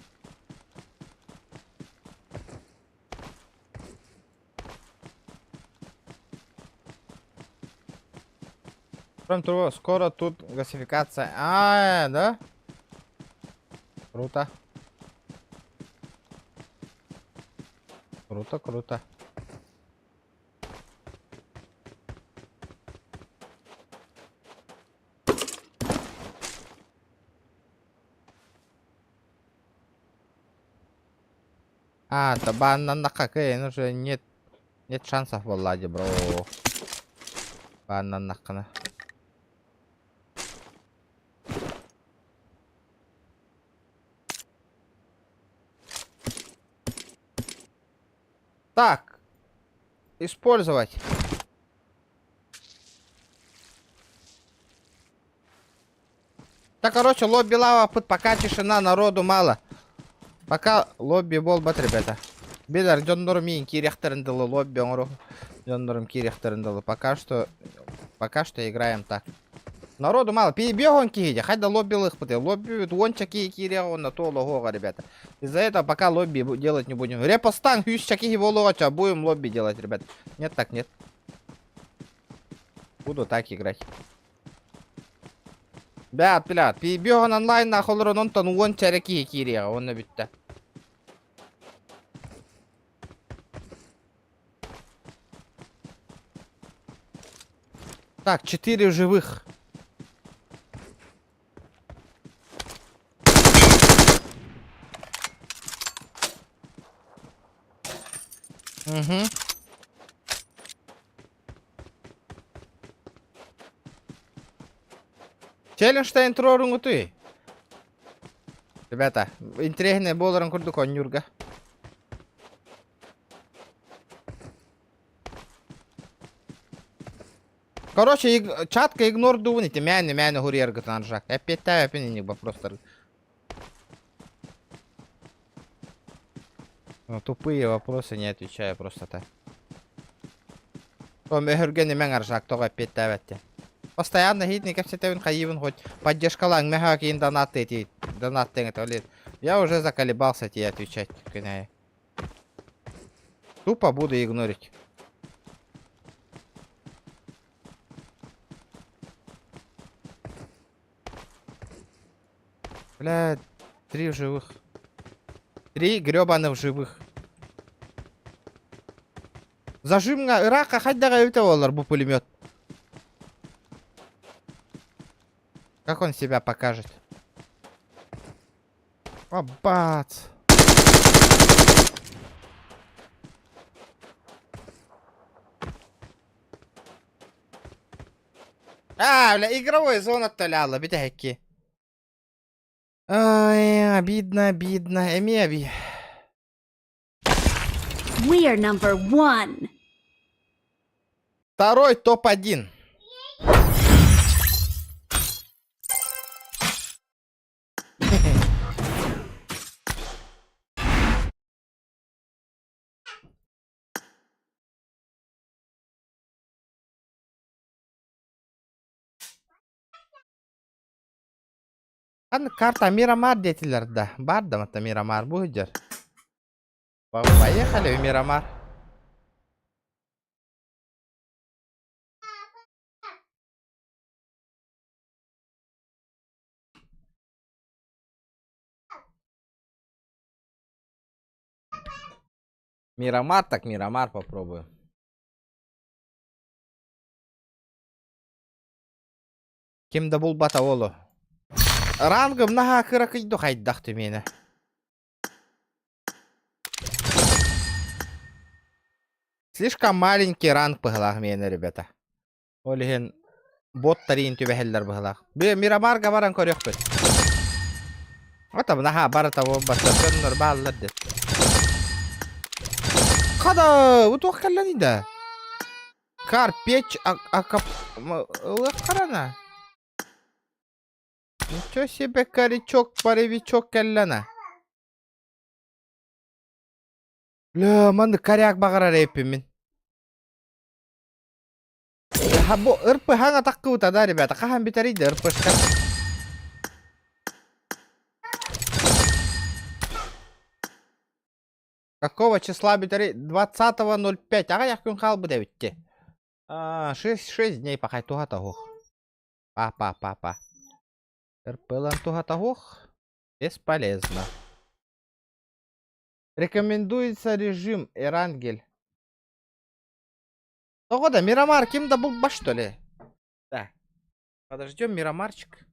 Кроме того, скоро тут газификация. А, да? Круто. Круто, круто. А, табааннаннахха кыайан уже нет нет шансов буолла дии бро. Бааннаннаххына. Так. Использовать. Так, короче, лобби лава, пока тишина, народу мало. Пока лобби буолбат, ребята. Билэр дьоннорум миин киириэхтэрин дылы лобби оҥоро дьоннорум киириэхтэрин дылы. Пока что пока что играем так. Народу мало. Биэһон киһи хайда лоббилыахпытый. Лобби уонча киһи киириэҕэ уонна туолуоҕа, ребята. Из-за этого пока лобби делать не будем. Репостан үсчэ киһи буолуоҕа, будем лобби делать, ребят. Нет так нет. Буду так играть. Бэт, блядь, биэһон онлайн олорон онтон уонча эрэ киһи киириэҕэ уонна бүттэ. Так, четыре живых. Угу. Челлендж туруоруҥутуй. Ребята, интэриэһинэй буоларын курдук оонньуурга. Короче, иг... чатка игнордуубун ити мээнэ мээнэ хуруйаргытынан Жак. Эппиэттээбэппин инник вопростар. Ну, тупые вопросы не отвечаю просто так. Том өһүргэнимэҥ Аржак тоҕо эппиэттээбэт Постоянно хитни кэпсэтэбин хайыыбын хоть поддержкалааҥ мэһэ киин донат эти донат это Я уже заколебался тебе отвечать күнәйэ. Тупо буду игнорить. Бля, три живых. Три гребаных живых. Зажимҥа ыраахха хайдаҕа эбитэ буоллар бу пулемет. Как он себя покажет? О, бац! А, бля, игровой зона толяла, бүтэһикки. Ай, обидно, обидно. Эмиэ оби. We are number one. Второй топ-1. Аны карта Мирамар диэтилэр да. Бар да мата Мирамар бу сылдьар. Поехали в Мирамар. Мирамар так Мирамар попробую. Ким да булбата олу. Рангым наһаа кыракый хайдах түмиэнэ. Слишком маленький ранг быһылаах миэнэ, ребята. Ол иһин бот тарийн түбэһэллэр быһылаах. Бу Мирамарга баран көрүөхпүт. Ата наһаа барыта буолбатта дьоннор бааллар диэн. Хада, бу туох кэллэний да? Карпеч акап ылыаххарана. Ничего себе корячок, паровичок кэллэнэ. Бля, маннык коряк баҕарар эппин мин. Бу ырпыһаҥ атаххыбыта да, ребята, хаһан бүтэрий да ырпышка. Какого числа бүтэрий? 20.05. Аҕыйах күн хаалбыт эбит дии. 6 дней пахай туһата суох. Па па па. РП-лан туһата суох. Бесполезно. Рекомендуется режим Эрангель. Тоҕо да Мирамар ким да булба что ли? Да. Подождем Мирамарчик.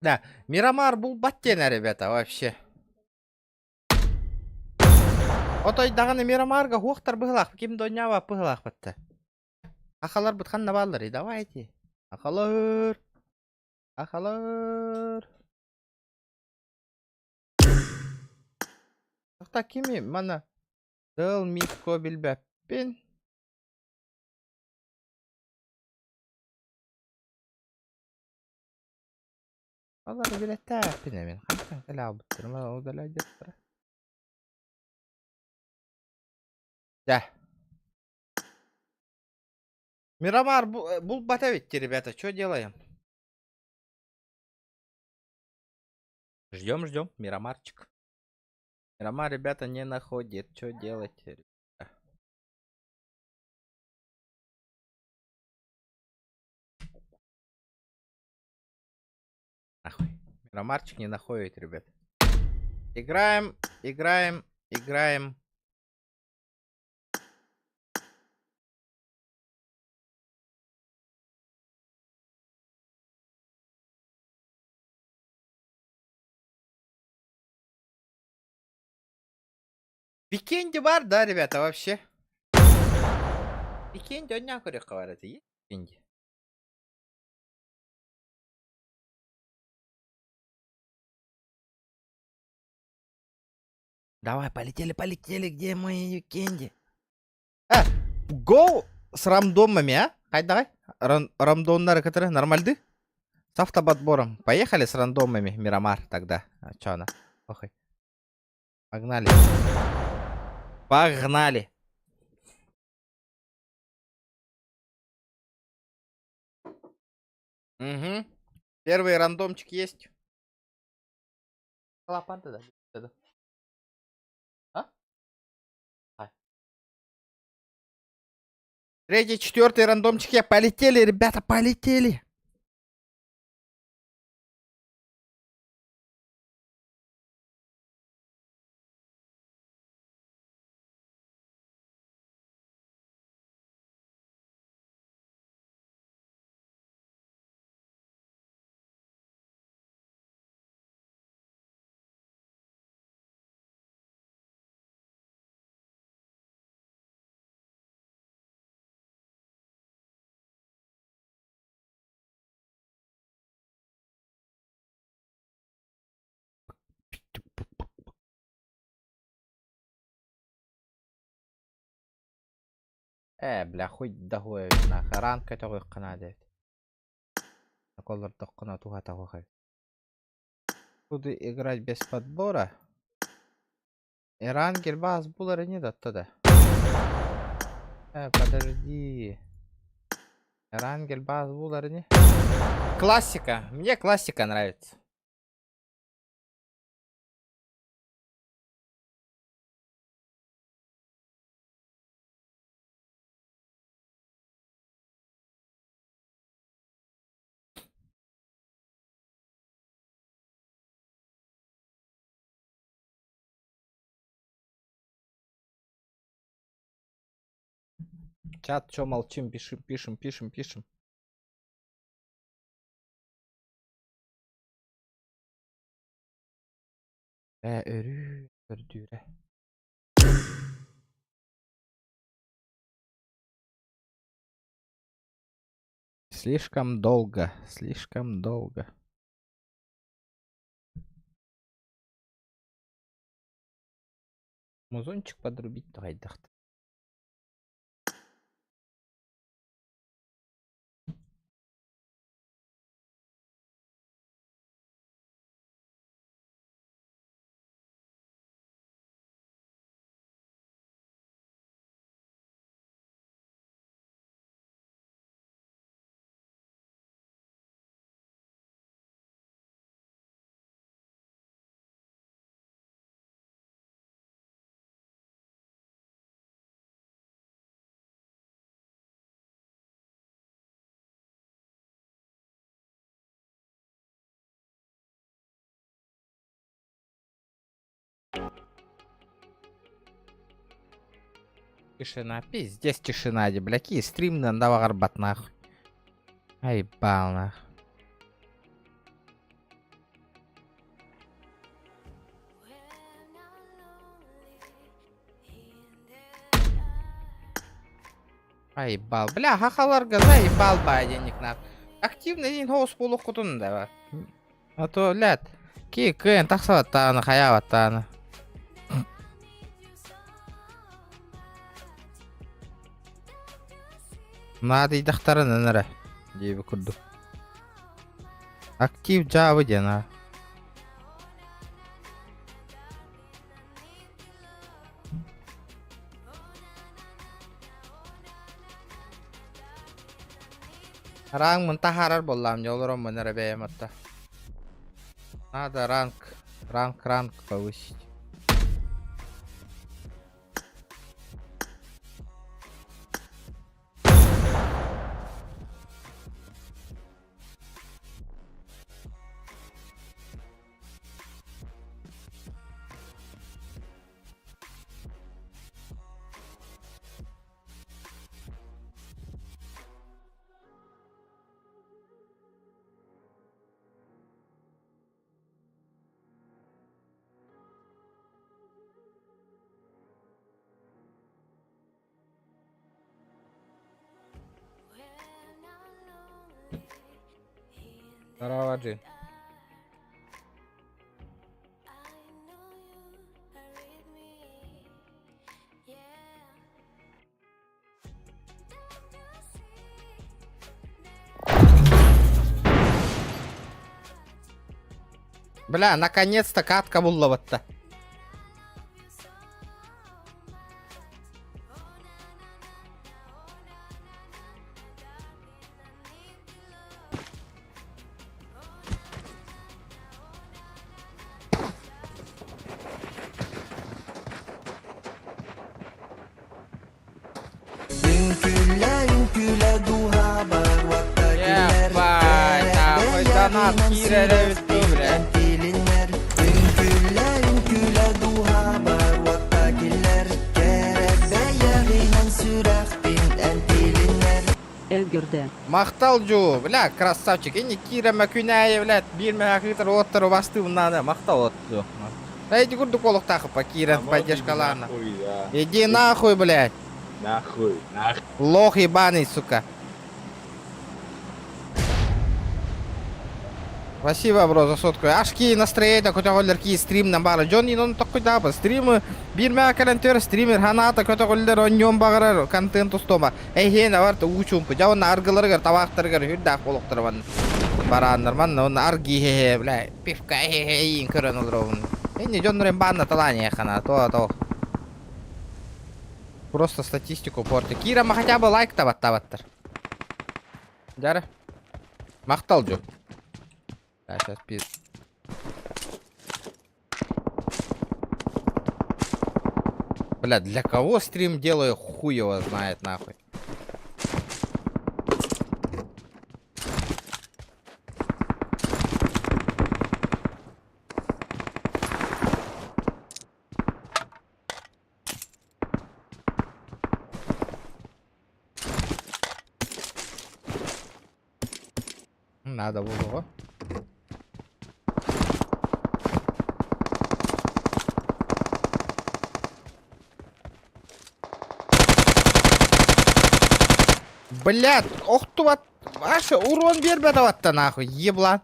Да, Мирамар булбат диэн, ребята, вообще. Отой даҕаны Мирамарга хуохтар быһылаах, ким да оонньообот быһылаахпыт. Сахаларбыт ханна баалларый, давайте. Сахалар. Сахалар. Тохта кими мана Дыл Митко билбэппин. Олар билэттээппин эбин. Хантан кэлэ албыттарым удаляйдыктара. Да. Мирамар булбат эбит, ребята, что делаем? Ждем, ждем, Мирамарчик. Мирамар, ребята, не находит. Что делать? Ребята? Нахуй. Мирамарчик не находит, ребят. Играем, играем, играем. Викенди бар, да, ребята, вообще? Викенди оонньоон көрүөххэ баар этэ, есть Викенди? Давай, полетели, полетели, где мои Викенди? А, го с рандомами, а? Хай, давай. Рандомнары, которые нормальды? С автоподбором. Поехали с рандомами, Мирамар, тогда. А чё она? Охай. Погнали. Погнали. Угу. Первый рандомчик есть. Лапанты, да? Да. А? А. Третий, четвертый рандомчики. Полетели, ребята, полетели. Ээ, бля, хуй да хуй нахуй. Ранка көтөҕүөххэ наада эбит. Олордоххуна туһата суох эбит. Буду играть без подбора. Эрангель баас булар ини да да. Подожди. Эрангель баас булар ини. Классика. Мне классика нравится. Чат, чё молчим? Пишем, пишем, пишем, пишем. Ээ, өрүү, көрдүүрэ. Слишком долго, слишком долго. Музончик подрубить хайдах. Тишина, пиздец тишина, бля, какие стримны баҕарбат нахуй. Айбал нахуй. Айбал. Бля, хахаларга заебал баа денег нахуй. Активный день хоус буолуоххутун да. А то, блядь, ки кыайан тахсабаттааны, хайаабаттааны. Наадыйдахтарын эрэ диэби курдук. Актив дьаабы диэн аа. Рангмын таһаарар буоллаам дьэ олороммун эрэ бэйэм отто. Надо ранг, ранг, ранг повысить. Здорово, Джин. Бля, наконец-то катка буллабатта. Үҥкүүлэ, үҥкүүлэ дууһабар уотта күлэр Ебать, нахуй донат киирэр эбит дуу, бля. Тилиннэр Үҥкүүлэ, үҥкүүлэ дууһабар уотта киллэр Кэрэ бэйэҕинэн сүрэхпин эн тилиннэр Эгерде. Махтал Дьуу, бля, красавчик. Ини киирэмэ күнээйи, блядь, биир мэхэ ыытар уоттар убастыыбын наада. Махтал от Дьуу. Эйди курдук олохтаахыппа киирэн поддержкалаана. Иди нахуй, блядь. Нахуй, нахуй. Лох ебаный, сука. Спасибо, бро, за сотку. Ашки настроение, көтөҕөллөр ки стримнан баара. Дьон инон токкуйдаапа. Стримы биир мээ кэлэн стример ханаата көтөҕөллөр онньуон баҕарар контент устома. Эйһиэн аварта уу чуумпу. Дьа онно аргыларыгар табаахтарыгар үрдээх болохтор манна. Барааннар манна онно арги хе бля пивка хе иин көрөн олоробун. Энни дьоннорун баанна талаания хана то то. Просто статистику порти. Кира ма хотя бы лайк табаттабаттар. Дьара. Махтал дьу. Да, сейчас пиз. Бля, для кого стрим делаю, хуй его знает нахуй. Надо было. Блядь, ох ты вот, Аша, урон биэрбэт аватта нахуй, еблан.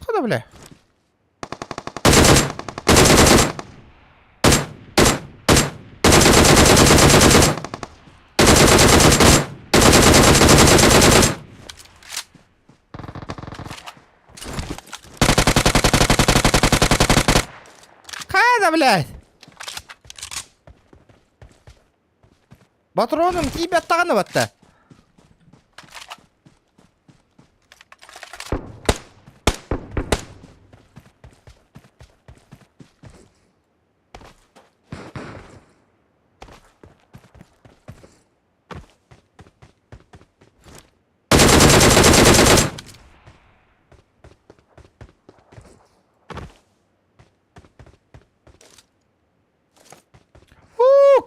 Куда, бля? Хайда, блядь! Батроным тиийбэт даҕаны батта.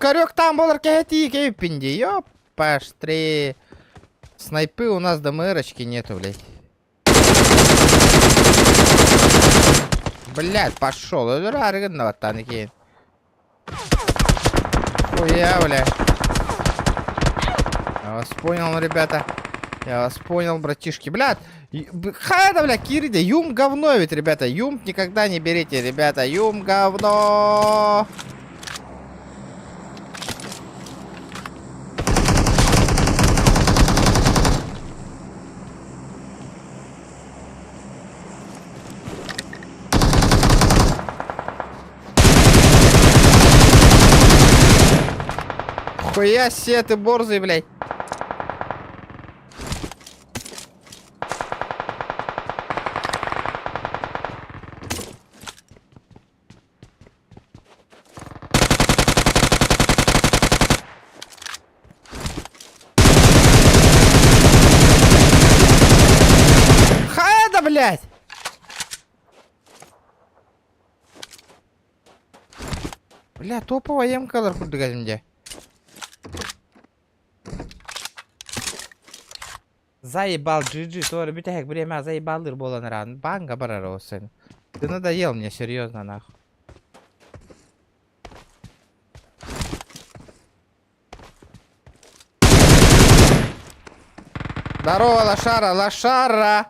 Хорек там буолар кэһэтии кэйиппин дии. Ёпаштри. Снайпы у нас ДМРочки нету, блядь. Блядь, пошел. Өлөр гынна баттааны киин. Хуя, бля. Я вас понял, ребята. Я вас понял, братишки. Блядь, хайда, бля, кириде, юм говно ведь, ребята. Юм никогда не берите, ребята. Юм говно. Хуя себе ты борзый, блядь. Хайда, блядь! Бля, топовая емкалар курдук кәдімде. Заебал GG, тоже бүтэһик время заебалыр буолан ран. Банга барар осын. Ты надоел мне, серьезно, нахуй. Здорово, лошара, лошара!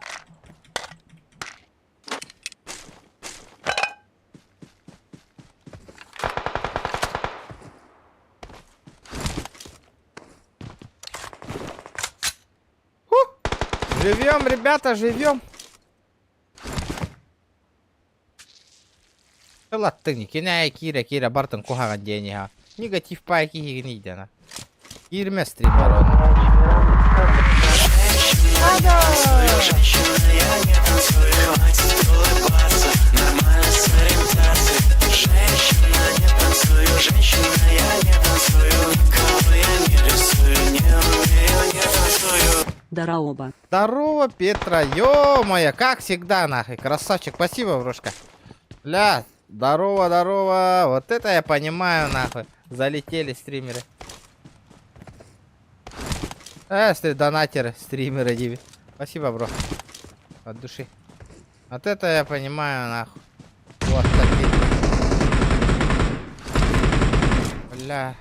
Живем, ребята, живем. Латтыҥ кинээ киирэ киирэ бартын куһаҕан диэн иһа. Негатив пай киһигин иидена. Киирмэ стример он. Дараоба. Здорово, Петра, ё-моё, как всегда, нахуй, красавчик, спасибо, брошка. Бля, здорово, здорово, вот это я понимаю, нахуй, залетели стримеры. Донатеры, стримеры, диви. Спасибо, бро, от души. Вот это я понимаю, нахуй. Вот такие. Бля.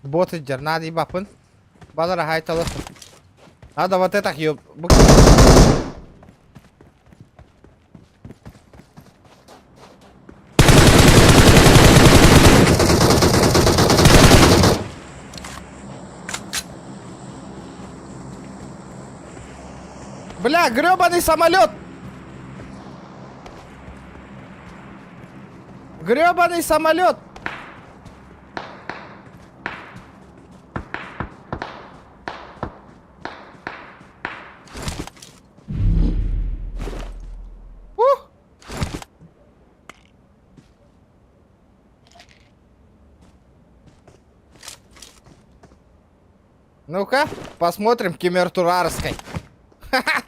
Боты надо ебапын. Балара хайталы. Надо вот это ёб. Бля, гребаный самолет! Гребаный самолет! Ух! Ну-ка, посмотрим Кемертурарской. Ха-ха!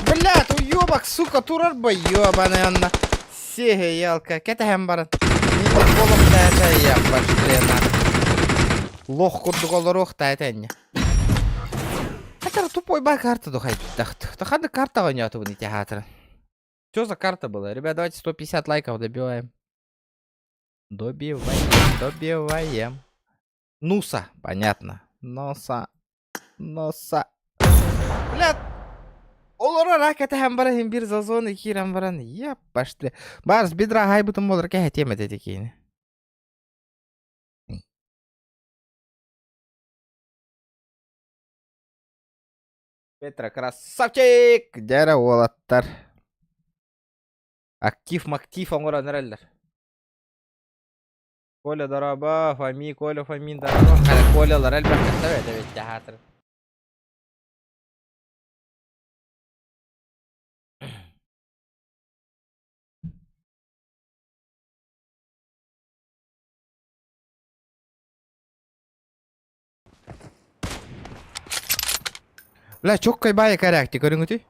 Блядь, уёбок, сука, турар бы, ёбаный онно. Сиһи, ялка, кэтэһэн баран. Я пошли на. Лох курдук олоруох та этэннэ. Это тупой бай карта духай. Тахады карта вонёту театра. Что за карта была? Ребят, давайте 150 лайков добиваем. Добиваем, добиваем. Нуса, понятно. Носа. Носа. Блядь. Олорор а кэтэһэн баран иһин биир зазоны киирэн баран еппашты. Барс бедра хайбытым болар кэһэтиэм этэ киини. Петра красавчик! Дьэрэ уолаттар. Актив мактив оҥорон эрэллэр. Коля дорообо, Фоми, Коля Фомин дорообо. Хара Колялар элбэх кытта эбит театр. Бля, чоккай баайы кэрээкти көрүҥүтүй?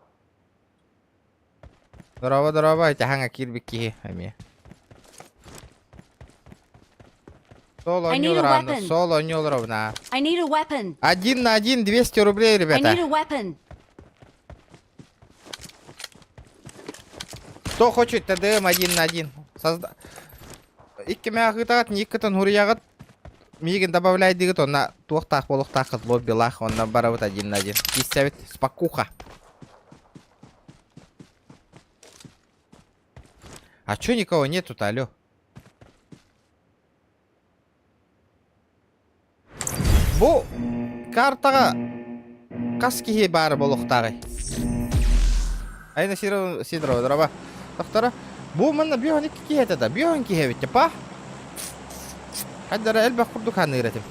Дорообо, дорообо, итаһаҥа киирбит киһи эмиэ. Соло I need a оонньуулар ааны, weapon. соло оонньуулар обна. I need a weapon. Один на один 200 рублей, I need ребята. a weapon. Кто хочет ТДМ один на один? Созда... Икки мээҕытаҕыт, никкытын хуруйаҕыт, миигин добавляйдыгыт, онно туохтаах буолуохтааххыт лоббилаах, онно барабыт один на один. Киссэбит, спокуха. А чё никого нету-то, алё? Бу картаҕа хас киһи баар буолуохтааҕый? Айна Сидорова, дороба. Тохторо, бу манна биоһон икки киһи этэ да, биоһон киһи эбит па. Хайдара элбэх курдук ханыыр этим.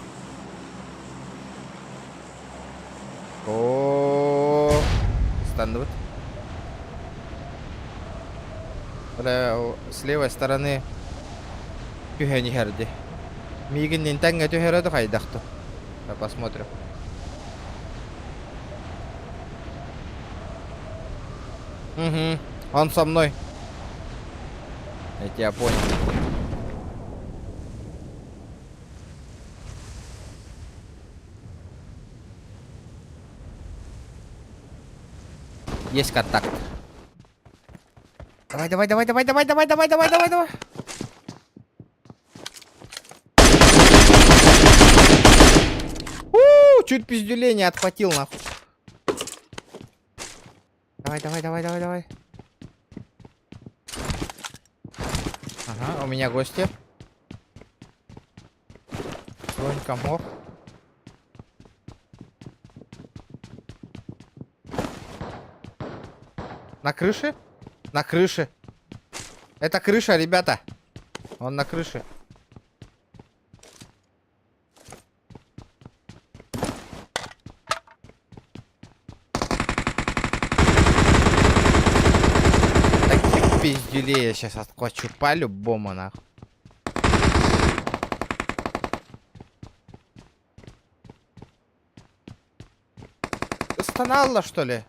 О, станныбыт. С левой стороны түһэн иһэрди. Миигин тэҥҥэ түһэрэ да хайдах то. Посмотрим. Угу. Он со мной. Я тебя понял. Есть контакт. Давай, давай, давай, давай, давай, давай, давай, давай, давай, давай. У, чуть пиздюлей не отхватил, нахуй. Давай, давай, давай, давай, давай. Ага, у меня гости. Бронька мог. На крыше? На крыше. Это крыша, ребята. Он на крыше. Таких пиздюлей я сейчас отхвачу по-любому, нахуй. Станалла, что ли?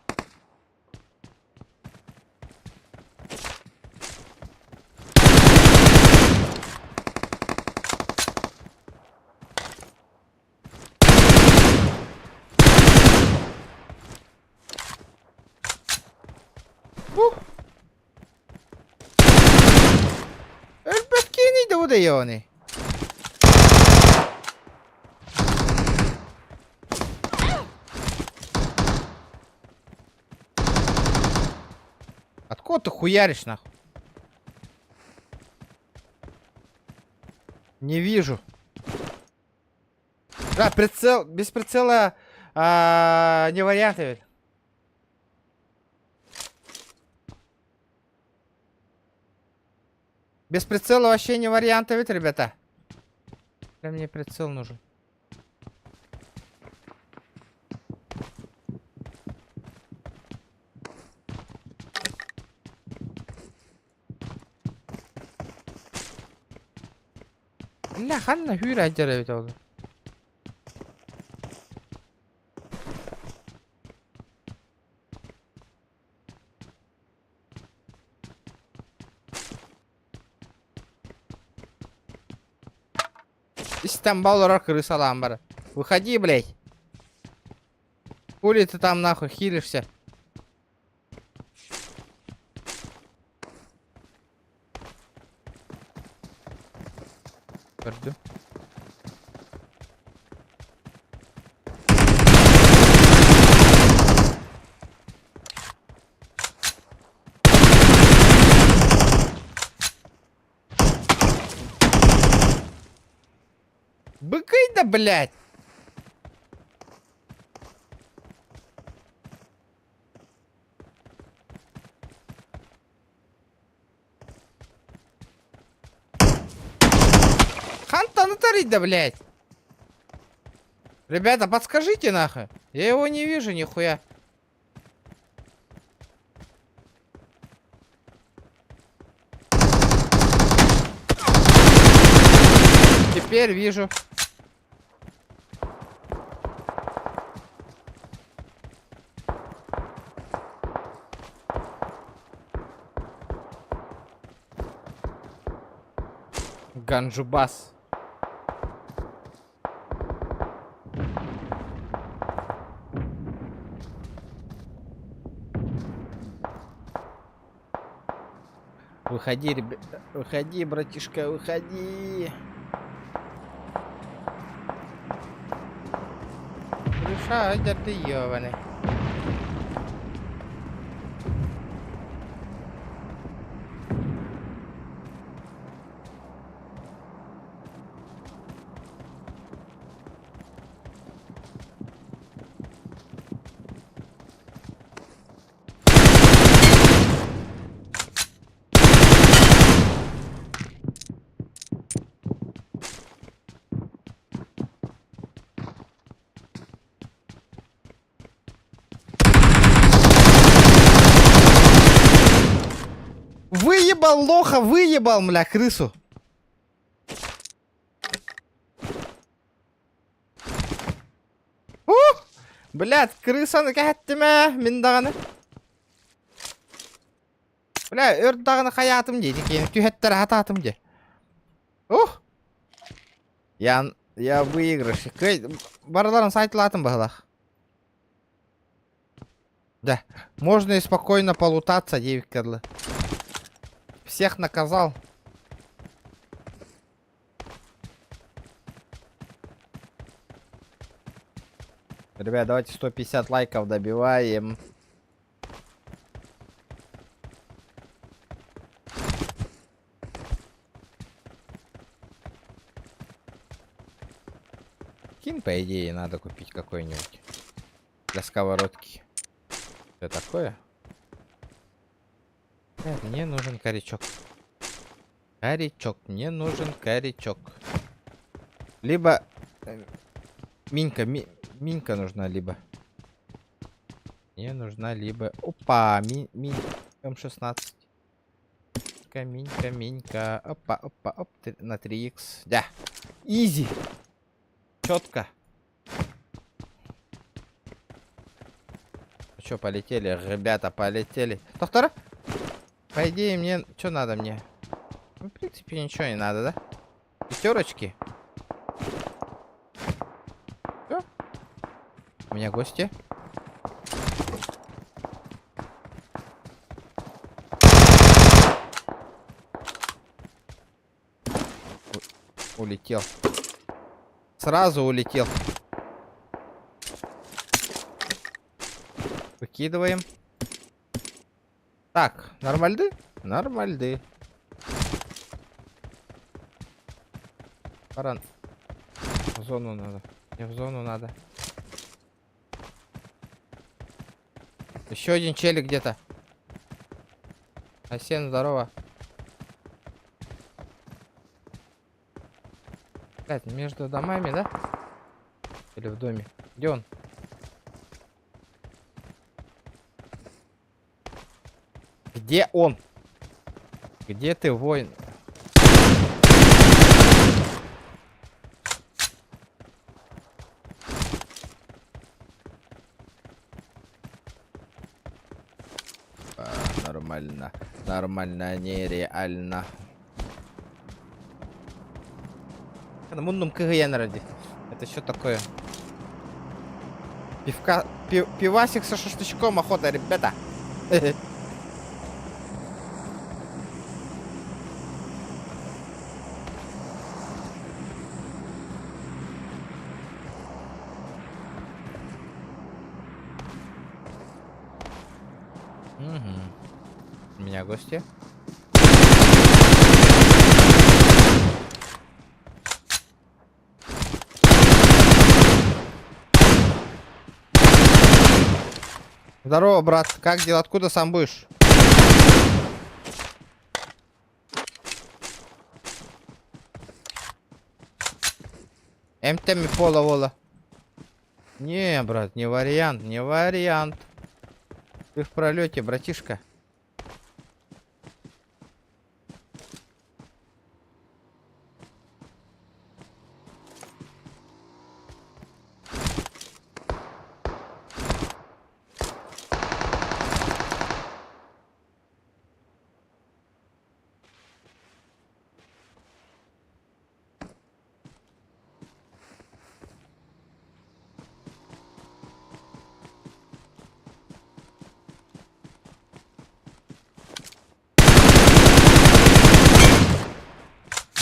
Ух! Өлбөт киэний да удайони. Откуда ты хуяришь, нахуй? Не вижу. Да, прицел, без прицела а, не вариант ведь. Без прицела вообще не вариант ведь, ребята. Прям мне прицел нужен. Бля, ханна хүүрэ эбит ол. Истэн олорор крысалаан бар. Выходи, блядь. Хули ты там нахуй хилишься? Көрдүм. блядь? Хантан да, блядь? Ребята, подскажите нахуй. Я его не вижу нихуя. Теперь вижу. Ганджубас. Выходи, ребята. Выходи, братишка, выходи. Гриша, да ты ёбаный. Выебал лоха, выебал, мля, крысу. Ух! Блядь, крысаны кэһэттим ээ, мин даҕаны. Бля, өр даҕаны хайаатым дии, киин түһэттэр хатаатым дии. Ух! Я, я выигрыш. Кый, барыларын сайтылаатым баһылах. Да, можно и спокойно полутаться, девиккерлы. Всех наказал. Ребят, давайте 150 лайков добиваем. Кин, по идее, надо купить какой-нибудь. Для сковородки. Что такое? Так, мне нужен корячок. Корячок. Мне нужен корячок. Либо... Э, минька, ми, минька нужна, либо. Мне нужна либо... Опа, ми, ми, М16. Минька, минька. Опа, опа, оп, на 3х. Да. Изи. Четко. Ну что, полетели, ребята, полетели. Доктор? По идее, мне... Что надо мне? Ну, в принципе, ничего не надо, да? Пятерочки. Всё? У меня гости. Улетел. Сразу улетел. Выкидываем. Так, нормальды? Нормальды. Баран. В зону надо. Не в зону надо. Еще один челик где-то. Асен, здорово. Блядь, между домами, да? Или в доме? Где он? Где он? Где ты, воин? А, нормально. Нормально, нереально. Муннум КГН ради. Это что такое? Пивка... Пив, пивасик со шашлычком охота, ребята. Угу. У меня гости. Здорово, брат. Как дела? Откуда сам будешь? МТМ пола вола. Не, брат, не вариант, не вариант. Ты в пролете, братишка.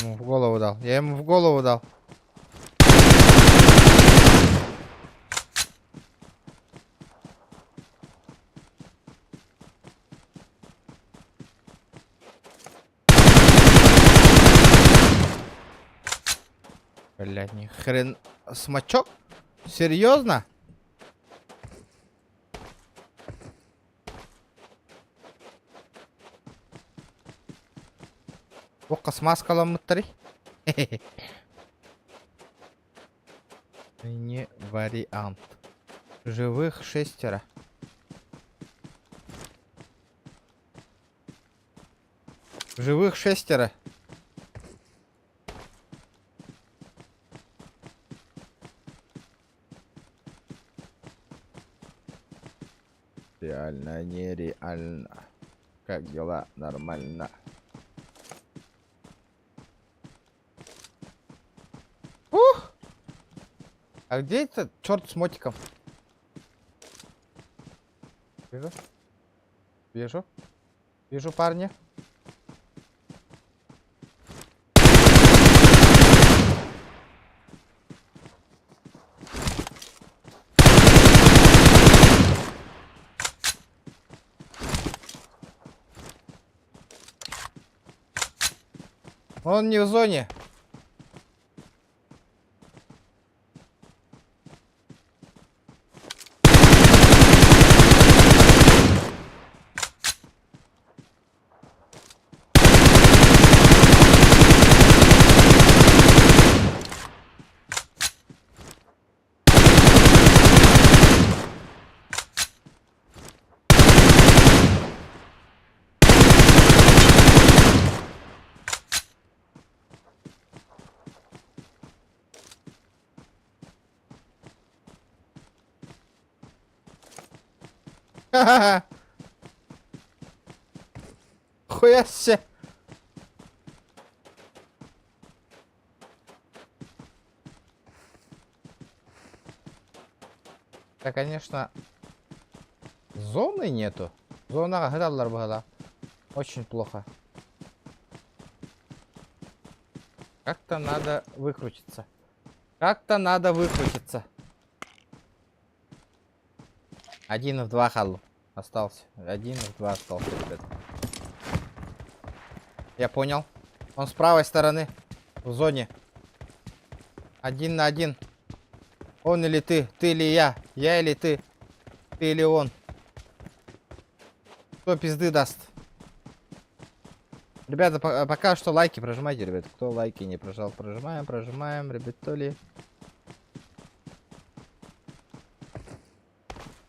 Ему в голову дал. Я ему в голову дал. Блядь, ни хрен. Смачок? Серьезно? Туохха смазкаламмыттарый? Не вариант. Живых шестеро. Живых шестеро. Реально, нереально. Как дела? Нормально. Ух! А где этот черт с мотиком? Вижу. Вижу. Вижу парня. Он не в зоне. Ха-ха-ха. Хуя себе. Да, конечно, зоны нету. Зона была. Очень плохо. Как-то надо выкрутиться. Как-то надо выкрутиться. Один в два халу остался. Один в два остался, ребят. Я понял. Он с правой стороны. В зоне. Один на один. Он или ты, ты или я, я или ты, ты или он. Кто пизды даст? Ребята, пока что лайки прожимайте, ребят. Кто лайки не прожал, прожимаем, прожимаем, ребятули.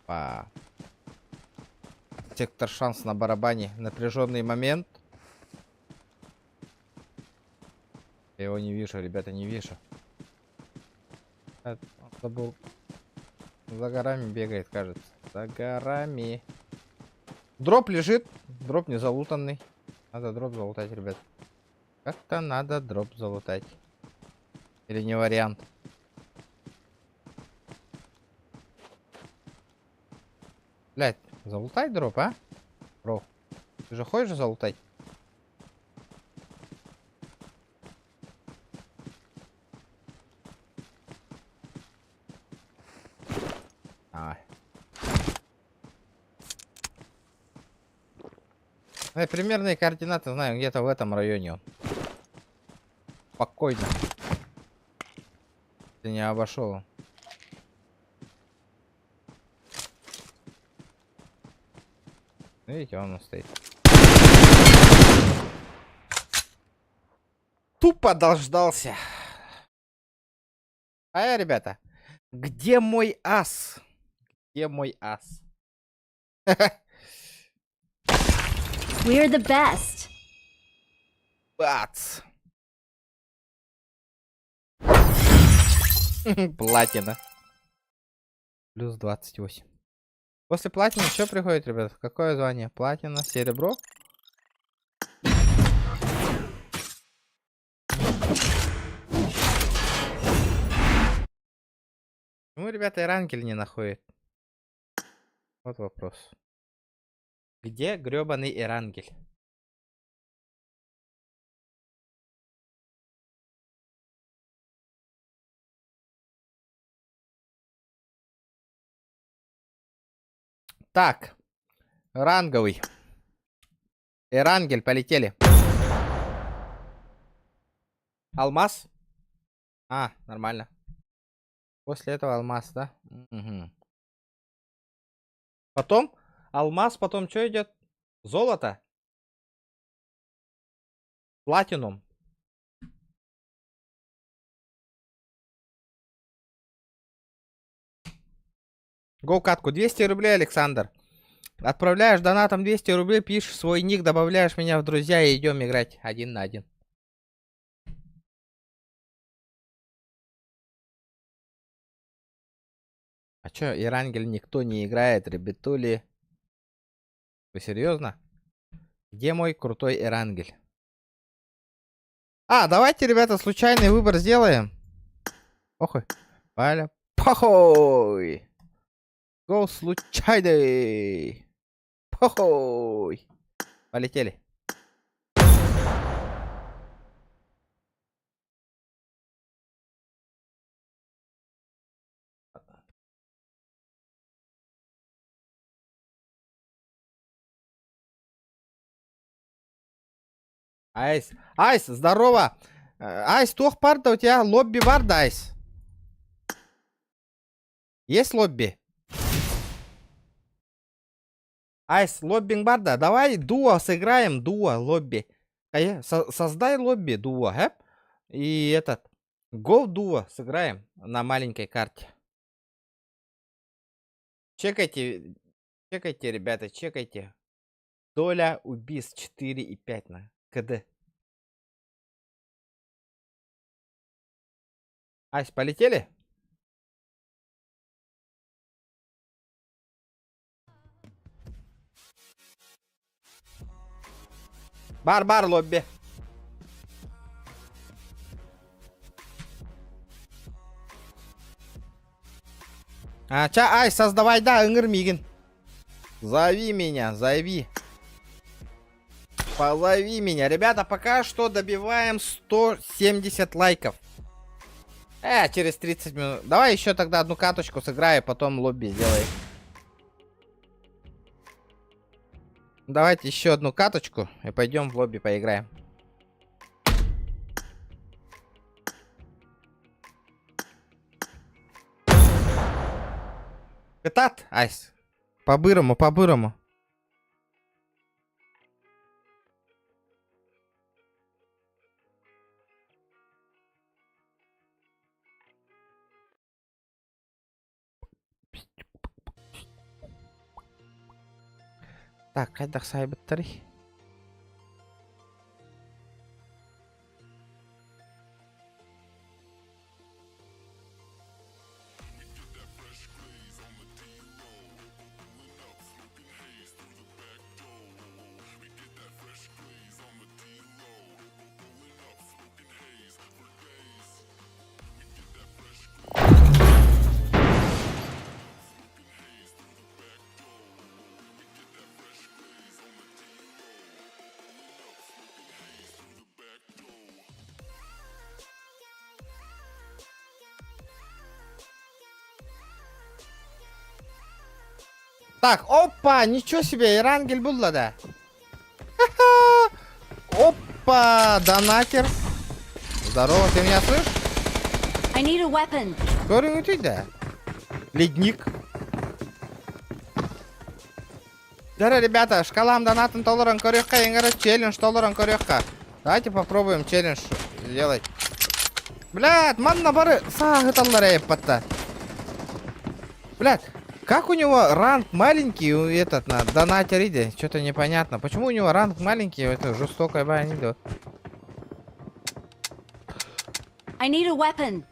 Па. Сектор шанс на барабане. Напряженный момент. Я его не вижу, ребята, не вижу. Забыл. За горами бегает, кажется. За горами. Дроп лежит. Дроп не залутанный. Надо дроп залутать, ребят. Как-то надо дроп залутать. Или не вариант. Блять, залутай дроп, а? Бро. Ты же хочешь залутать? А. Ну, я примерные координаты знаю, где-то в этом районе он. Спокойно. Ты не обошел. Видите, он стоит. Тупо дождался. А я, ребята, где мой ас? Где мой ас? We're the best. Бац! Платина. Плюс 28. После платины что приходит, ребят? Какое звание? Платина, серебро? Почему, ребята, Ирангель не находит? Вот вопрос. Где гребаный Ирангель? Так, ранговый. Эрангель, полетели. Алмаз? А, нормально. После этого алмаз, да? Угу. Потом алмаз, потом что идет? Золото? Платинум. Го катку. 200 рублей, Александр. Отправляешь донатом 200 рублей, пишешь свой ник, добавляешь меня в друзья и идем играть один на один. А чё, Ирангель никто не играет, ребятули? Вы серьезно? Где мой крутой Эрангель? А, давайте, ребята, случайный выбор сделаем. Похуй. Валя. Похуй! Го случайный! Похуй! Полетели. Айс. Айс, здорово! Айс, туох баар да у тебя лобби баар да, Айс? Есть лобби? Айс, лоббиҥ баар да. Давай дуо сыграем, дуо, лобби. Создай лобби дуо, хэп? И этот, Go дуо сыграем на маленькой карте. Чекайте, чекайте, ребята, чекайте. Доля убийств 4,5 на КД. Ась, полетели? Бар-бар лобби. А, ча, ай, создавай, да, ыҥыр миигин. Зови меня, зови. Позови меня. Ребята, пока что добиваем 170 лайков. Через 30 минут. Давай еще тогда одну каточку сыграю, потом лобби сделай. Давайте еще одну каточку и пойдем в лобби поиграем. Кытаат, Айс. По-бырому, по-бырому. Так, хайдах саайбыттарый? Так, опа, ничего себе, Ирангель булла да. Опа, донатер. Здорово, ты меня слышишь? I need a weapon. Көрүҥүтүй да. Ледник. Дара, ребята, шкалам донатын толорон көрүөххэ, эҥэрэ челлендж толорон көрүөххэ. Давайте попробуем челлендж сделать. Блядь, манна бары сааһыталлар эйэппатта. Блядь, как у него ранг маленький, у этот на донатериде, что-то непонятно. Почему у него ранг маленький, это жестокая баня. I need a weapon.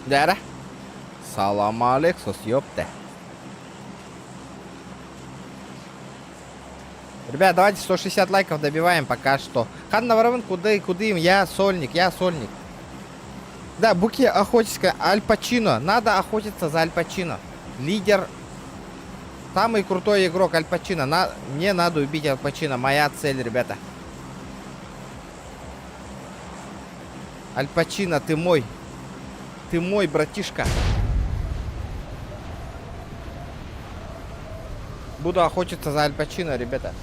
Дәрә. Салам алексус, ёпта. Ребят, давайте 160 лайков добиваем пока что. Ханна Воровын, куда и куда им? Я сольник, я сольник. Да, Буки охотится, Аль Пачино. Надо охотиться за Аль Пачино. Лидер, самый крутой игрок Аль Пачино. На, мне надо убить Аль Пачино. Моя цель, ребята. Аль Пачино, ты мой. Ты мой, братишка. Буду охотиться за Аль Пачино, ребята.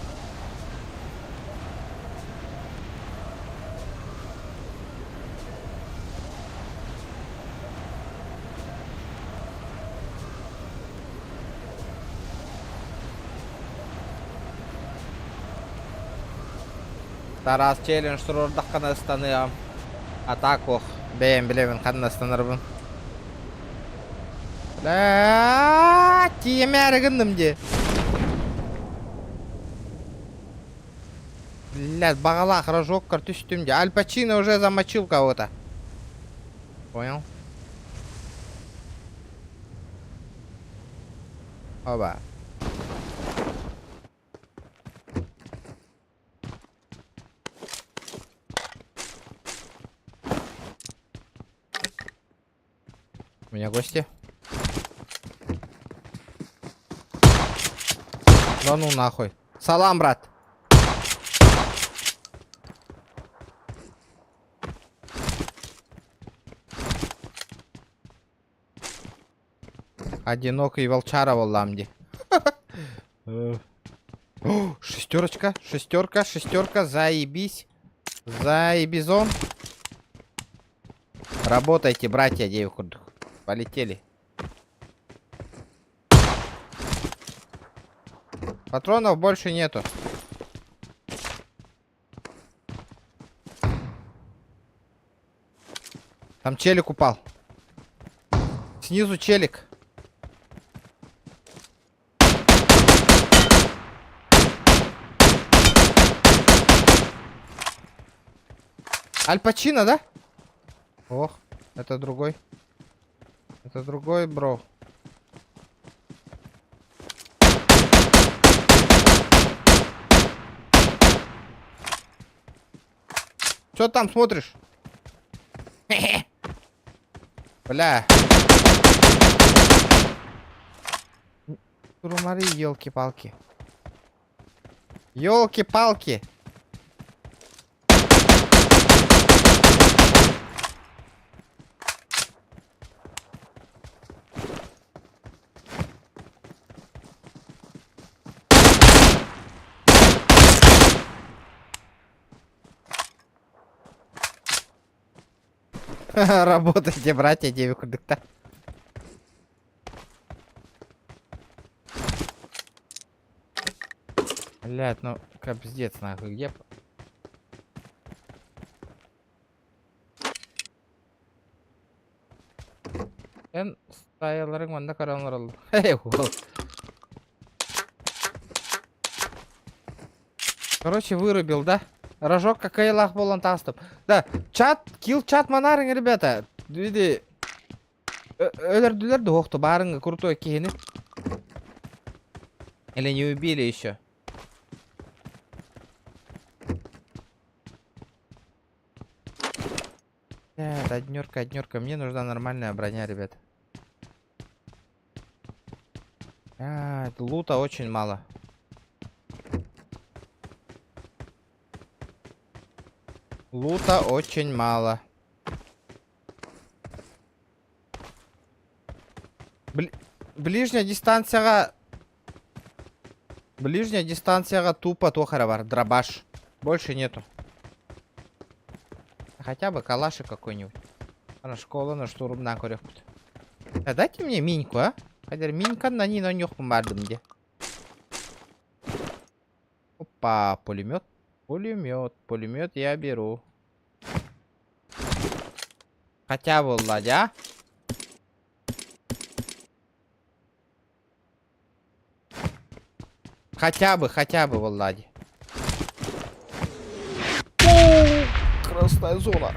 Тарас челлендж туруордаххына ыстаныам. А так ох, бэйэм билэбин ханна ыстанарбын. Бля, тиийэмээри гынным дии. Блядь, баҕалаах рожоккар түстүм дии. Аль Пачино уже замочил кого-то. Понял? Оба. У меня гости. Да ну нахуй. Салам, брат. Одинокий волчара буоллаам дии. О, шестерочка, шестерка, шестерка, заебись. Заебизон. Работайте, братья, девушка. Полетели. Патронов больше нету. Там челик упал. Снизу челик. Аль Пачино, да? Ох, это другой. Это другой, бро. Что там смотришь? Бля. Турмары, елки-палки. Елки-палки. Работайте, братья, девикудыкта. Блять, ну капздец нахуй, где... Эн стайларың манна көрөн Эй, уол. Короче, вырубил, да? Рожок какай буолан таҕыстым. Да, чат, килл чат манаарыҥ, ребята. Види, өлөрдүлэр да охту баарыҥ крутой киһини. Или не убили еще? Нет, однерка, однерка. Мне нужна нормальная броня, ребят. А, лута очень мало. Лута очень мало. Блин. Ближняя дистанцияҕа Ближняя дистанцияҕа тупо туох эрэ бар, дробаш. Больше нету. Хотя бы калашик какой-нибудь. Ана школаны штурмнан көрүөхпүт. А дайте мне миньку, а? Хадер минькан на нин оньохпун бардым де. Опа, пулемет. Пулемет, пулемет я беру. Хотя бы ладя. Хотя бы, хотя бы Влади. Красная зона.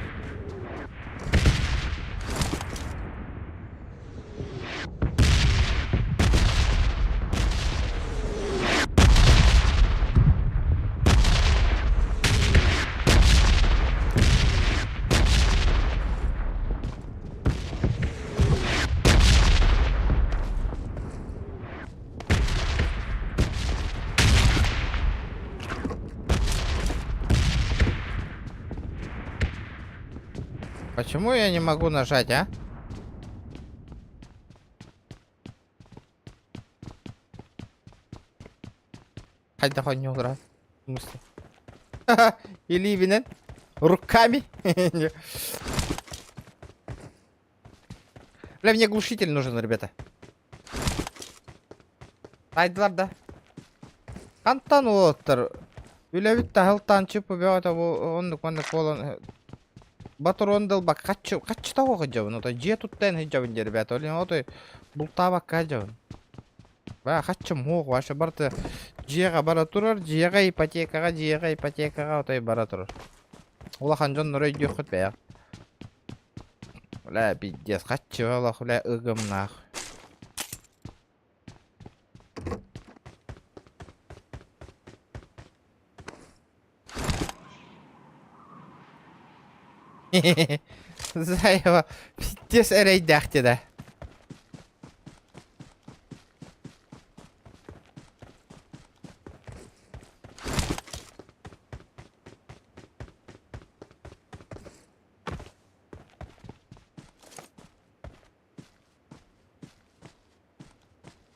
Почему я не могу нажать, а? Хайдах оонньуулара? В смысле? Илиибинэн? Руками? Бля, мне глушитель нужен, ребята. Тайдылар да. Хантан уолаттар үлэбит таһылтаан чып бөҕөтө бу оннук маннык буолан батурон дылбак хаччы хаччы тоҕо сылдьабын ото дьиэ туттан сылдьабын дии ребята ол отой бултаабакка сылдьабын Ба хаччым суох вообще барыта дьиэҕэ бара турар дьиэҕэ ипотекаҕа дьиэҕэ ипотекаҕа отой бара турар улахан дьоннор өйдүөххүт бэйэҕит Бля, пиздец, хаччы олох, бля, ыгымнаах. Заева, пиздец эрэйдээх да.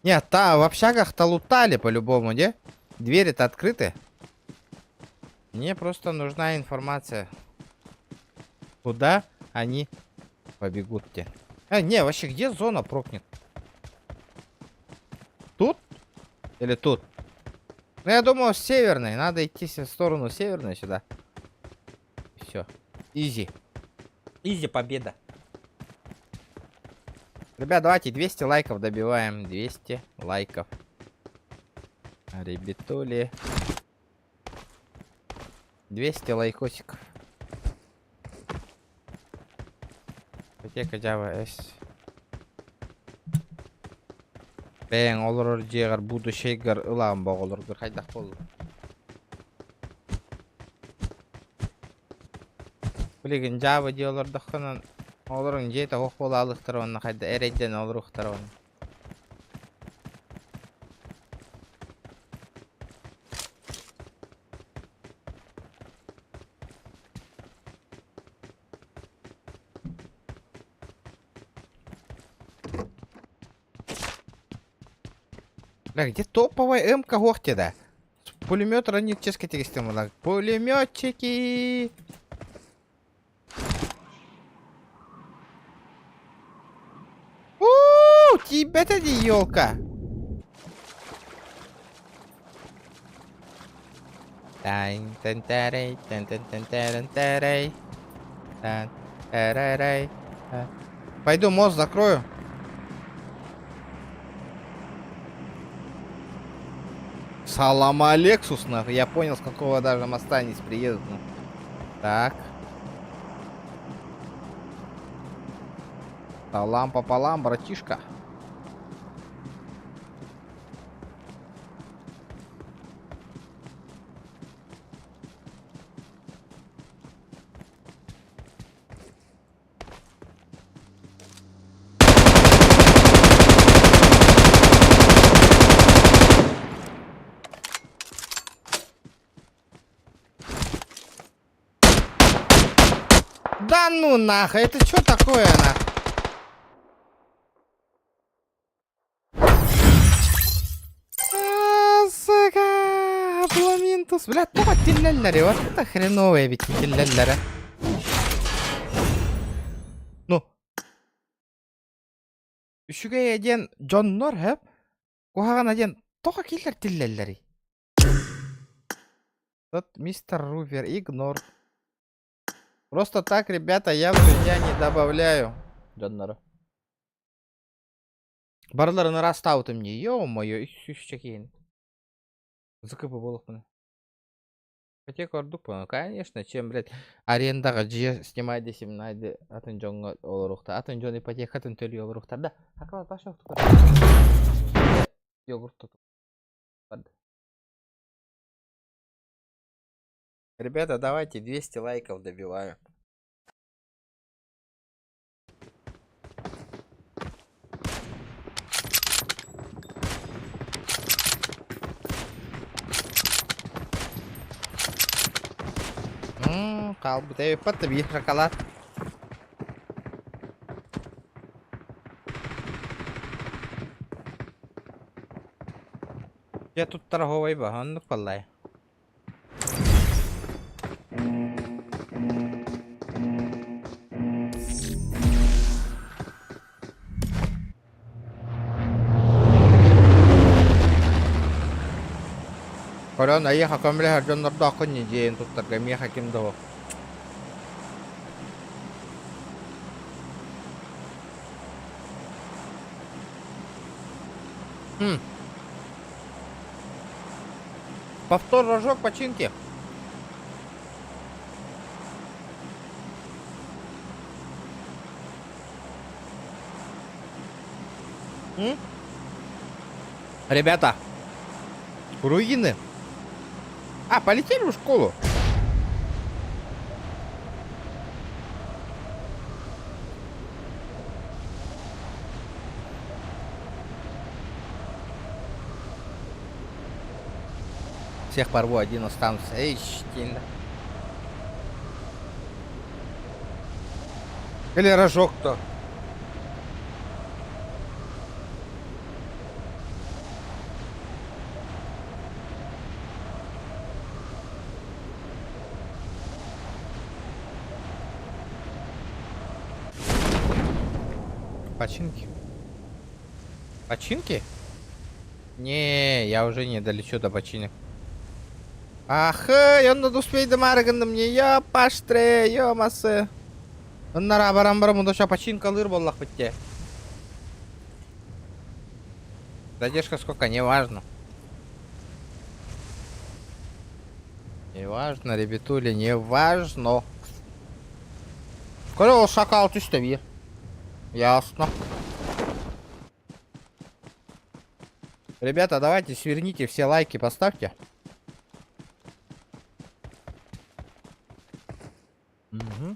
Нет, та в общагах-то лутали по-любому, не? Двери-то открыты. Мне просто нужна информация. Куда они побегут те? А, не, вообще, где зона прокнет? Тут? Или тут? Ну, я думаю, с северной. Надо идти в сторону северной сюда. Все. Изи. Изи победа. Ребят, давайте 200 лайков добиваем. 200 лайков. Ребятули. 200 лайкосиков. Ипотека Java S. Бэйэҥ олорор дьиэҕэр будущайгар ылаан боҕолоргор хайдах буолла? Билигин Java дии олордоххуна олоруҥ дьиэтэ оһох буолаалыахтара уонна хайда эрэйдэнэ олоруохтара уонна. Бля, где топовая МК да? Пулемет ранит чески тегистем. Пулеметчики! У, тебя-то не елка! Тань тан тарай тан тан тан таран тарай тан тарарай. Пойду мост закрою. Салам Алексус, нахуй. Я понял, с какого даже моста они приедут. Ну. Так. Салам пополам, братишка. Да ну нахуй, это что такое нахуй? Шентус, блядь, тоҕо тиллэллэр, вот это хреновые ведь тиллэллэрэ. Ну, үчүгэй диэн дьоннор хэп, куһаҕана диэн тоҕо киллэр тиллэллэрий? Тот мистер Рувер, игнор. Просто так, ребята, я в друзья не добавляю. Дьоннору. Барыларын ыраастаабытым дии. Ё-моё, үс сүүсчэ киһини. ЗКП буолуохпуна. Ипотека ордук буолан, конечно, чем, блядь, арендаҕа дьиэ снимай десим найды атын дьоҥҥо олоруохтар. Атын дьон ипотекатын төлүү олоруохтар да. Акылаат баша Йогурт туту. Ребята, давайте 200 лайков добиваю. Хаалбыт эбиппат да биир шоколад. Дьэ туттар оһуобай ба, оннук баллай. Көрөн эйиэхэ көмөлөһөр дьоннордооххун ньии дьиэйин туттарга миэхэ ким да суох. Хм. Повтор рожок починки. М? Ребята, руины. А, полетели в школу? Всех порву, один останутся. Эй, щетина. Или рожок-то. Починки. Починки? Не, я уже не долечу до починок. Ах, онно успейдымаары гынным не я паштре, ё-масы. Оннара баран баран мудоша починкалыыр буоллахпыт дии. Задержка сколько, не важно. Не важно, ребятули, не важно. Көрө ол шакал түстэ биир. Ясно. Ребята, давайте сверните все лайки, поставьте. Угу.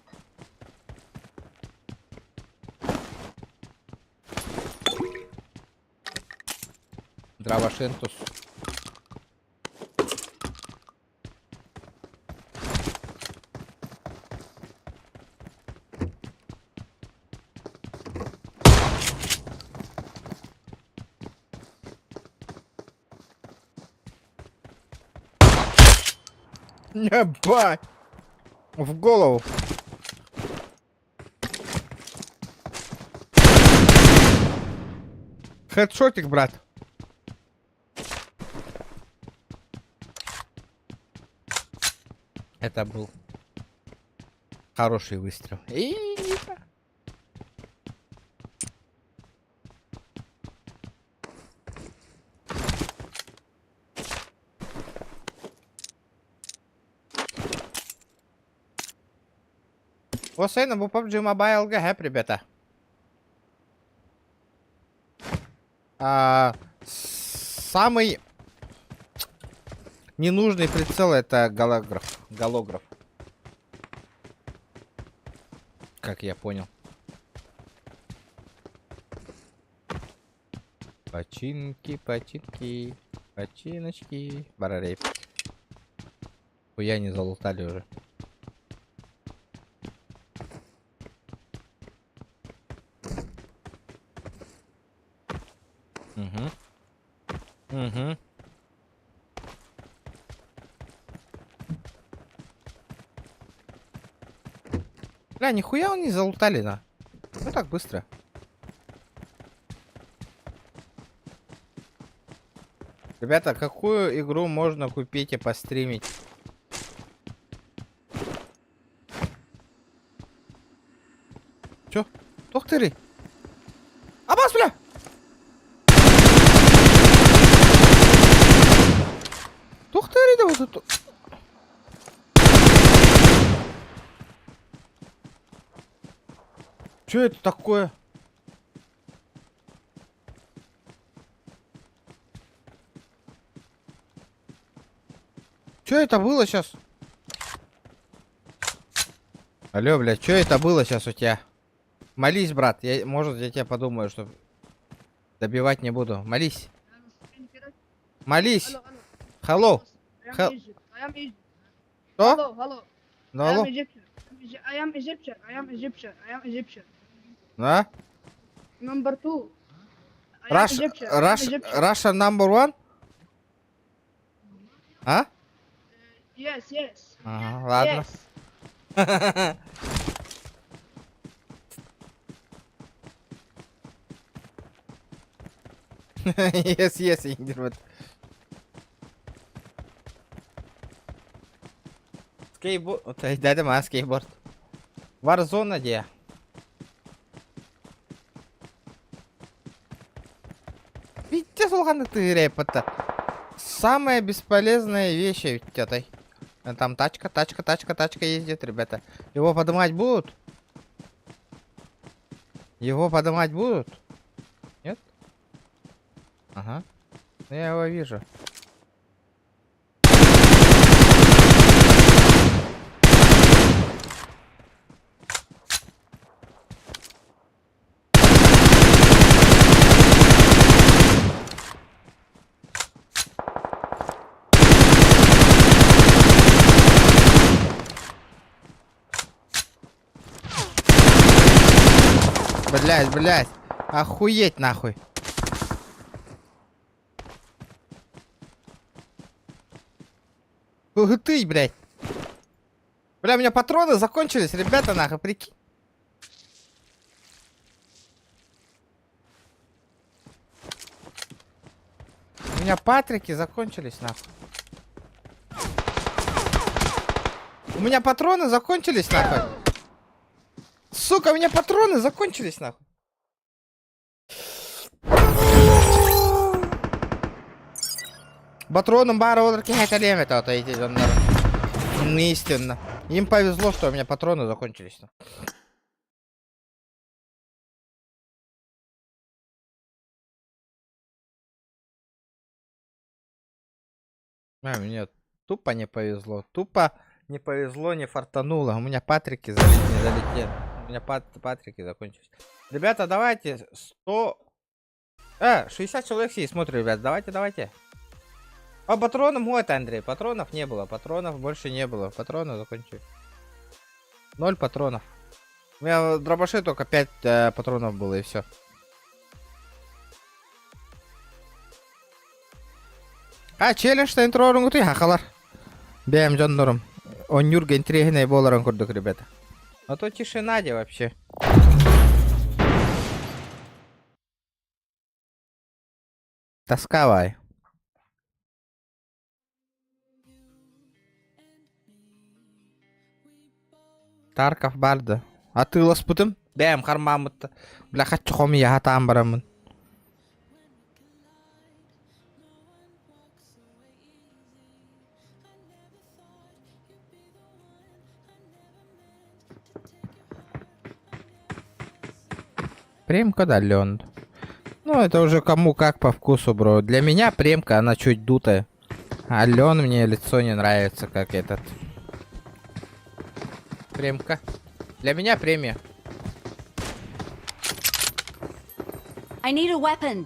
Дравашентус. Ебать! В голову. Хедшотик, брат. Это был хороший выстрел. И... Уопсайынан бу PUBG Mobile-га хэп, ребята. А, самый ненужный прицел это голограф. Голограф. Как я понял. Починки, починки, починочки. Барарей. Хуя не залутали уже. Угу. Угу. Бля, нихуя он не залутали, на. Ну так быстро. Ребята, какую игру можно купить и постримить? Чё? Докторы? Абас, бля! Докторы да вот Чё это такое? Чё это было сейчас? Алло, блядь, что это было сейчас у тебя? Молись, брат, я, может, я тебя подумаю, что добивать не буду. Молись. Молись. Hello. I am Egypt. Что? Hello, hello. Ну, I am алло. Egyptian. I am Egyptian. I am Egyptian. I am Egyptian. Да? Number two. I am Rush, Egyptian. I am Rush, Egyptian. Russia number one? А? Yes. Ага, ладно. Yes. Yes, Индервуд. Скейтборд. Дядя а скейтборд. Warzone где? Видите, слуханы ты репота. Самая бесполезная вещь, тетой. Там тачка, тачка, тачка, тачка ездит, ребята. Его поднимать будут? Его поднимать будут? Нет? Ага. Ну, я его вижу. Блять, блять. Охуеть нахуй. Ух ты, блядь. Бля, у меня патроны закончились, ребята, нахуй, прикинь. У меня патрики закончились, нахуй. У меня патроны закончились, нахуй. Сука, у меня патроны закончились, нахуй. Патроном бара Истинно. Им повезло, что у меня патроны закончились. А, мне тупо не повезло. Тупо не повезло, не фартануло. У меня патрики не залетели. У меня патрики закончились. Ребята, давайте 100... 60 человек сидит, смотрю, ребят. Давайте, давайте. А патроном вот, Андрей. Патронов не было. Патронов больше не было. Патроны закончились. 0 патронов. У меня в дробаше только 5 патронов было и все. А, челлендж интро хахалар. Бэм дьоннорум. Онньурга интриһинэй буоларын курдук, ребята. А то тишина де вообще. Тосковай. Тарков барды. А ты ласпутым? Бэм хармамытта. Бля, хочу хоми я там барамын. Премка да, лен. Ну, это уже кому как по вкусу, бро. Для меня премка, она чуть дутая. А лен мне лицо не нравится, как этот. Премка. Для меня премия. I need a weapon.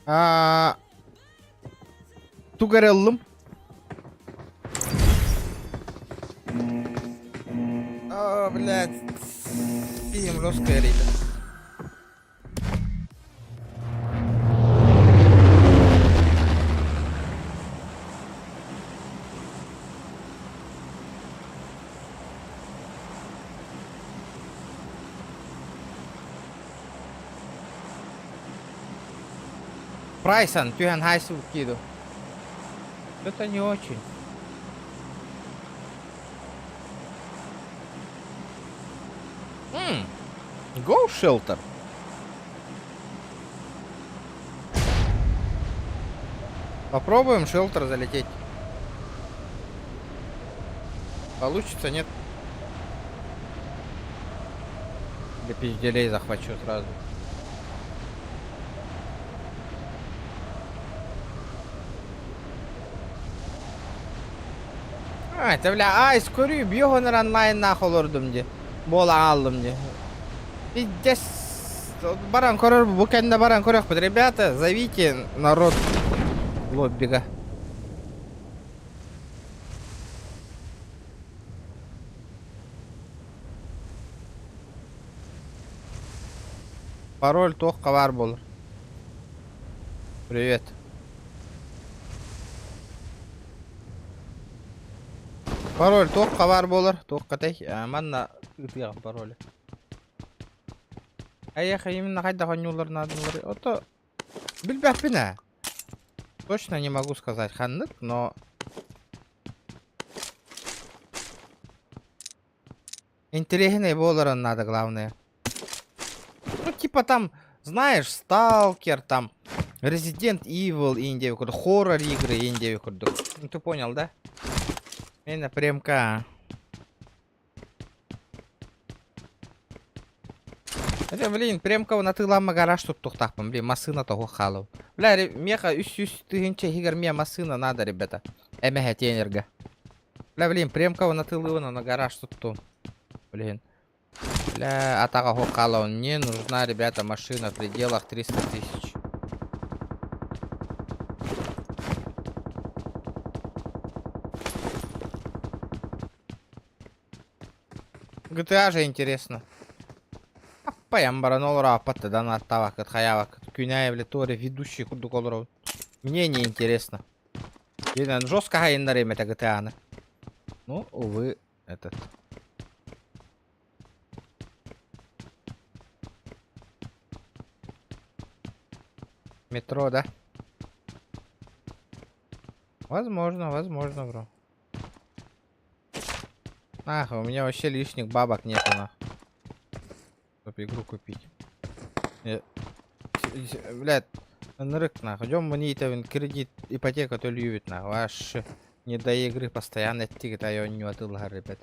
А... Тугареллым. О, блядь. Фильм русская ребята. Прайсан түһэн хайсыбыт дии дуу. Это не очень. М, Go Shelter. Попробуем шелтер залететь. Получится, нет? Для пизделей захвачу сразу. А, это бля, ай, скорее бьёгонер онлайн нахуй олордум ди. Буола ааллым ди. Пиздец. Баран көрөр, бу кэннэ баран көрөхпүт. Ребята, зовите народ лоббига. Пароль туохха баар буолар. Привет. Пароль туохха баар буолар? Туохха тэй? Манна ыытыаҕым пароли. Эйиэхэ именно хайдах оонньууллар наадалары? Ото билбэппин ээ. Точно не могу сказать ханнык, но Интэриэһинэй буоларын надо главное. Ну типа там, знаешь, Сталкер, там, Resident Evil индия курдук, хоррор игры индия курдук. Ну ты понял, да? Мен премка. Это, блин, премка атыылаама гараж туттуохтаахпын, блин, массыына тоҕо хаалабын. Бля, миэхэ 300 тыһыынча иһигэр миэ массыына надо, ребята. Эмэһэ тиэнергэ. Бля, блин, премка атыылыыбын, аны гараж туттум. Блин. Бля, атаҕа хаалабын. Мне нужна, ребята, машина в пределах 300 тысяч. GTA же интересно. Аппайан баран олоро аппатта донаттаабаккыт хайаабаккыт күнээйи били туох эрэ ведущий курдук олоробут. Мне не интересно. Диэн жестко хайыннарыам этэ GTA-ны. Ну, увы, этот. Метро, да? Возможно, возможно, бро. Нахуй, у меня вообще лишних бабок нету, нахуй. Чтоб игру купить. Э, Блядь, ынырык нахуй. Идем мне это кредит, ипотека то любит нахуй. Аж не до игры постоянно идти, а не атылар, ребят.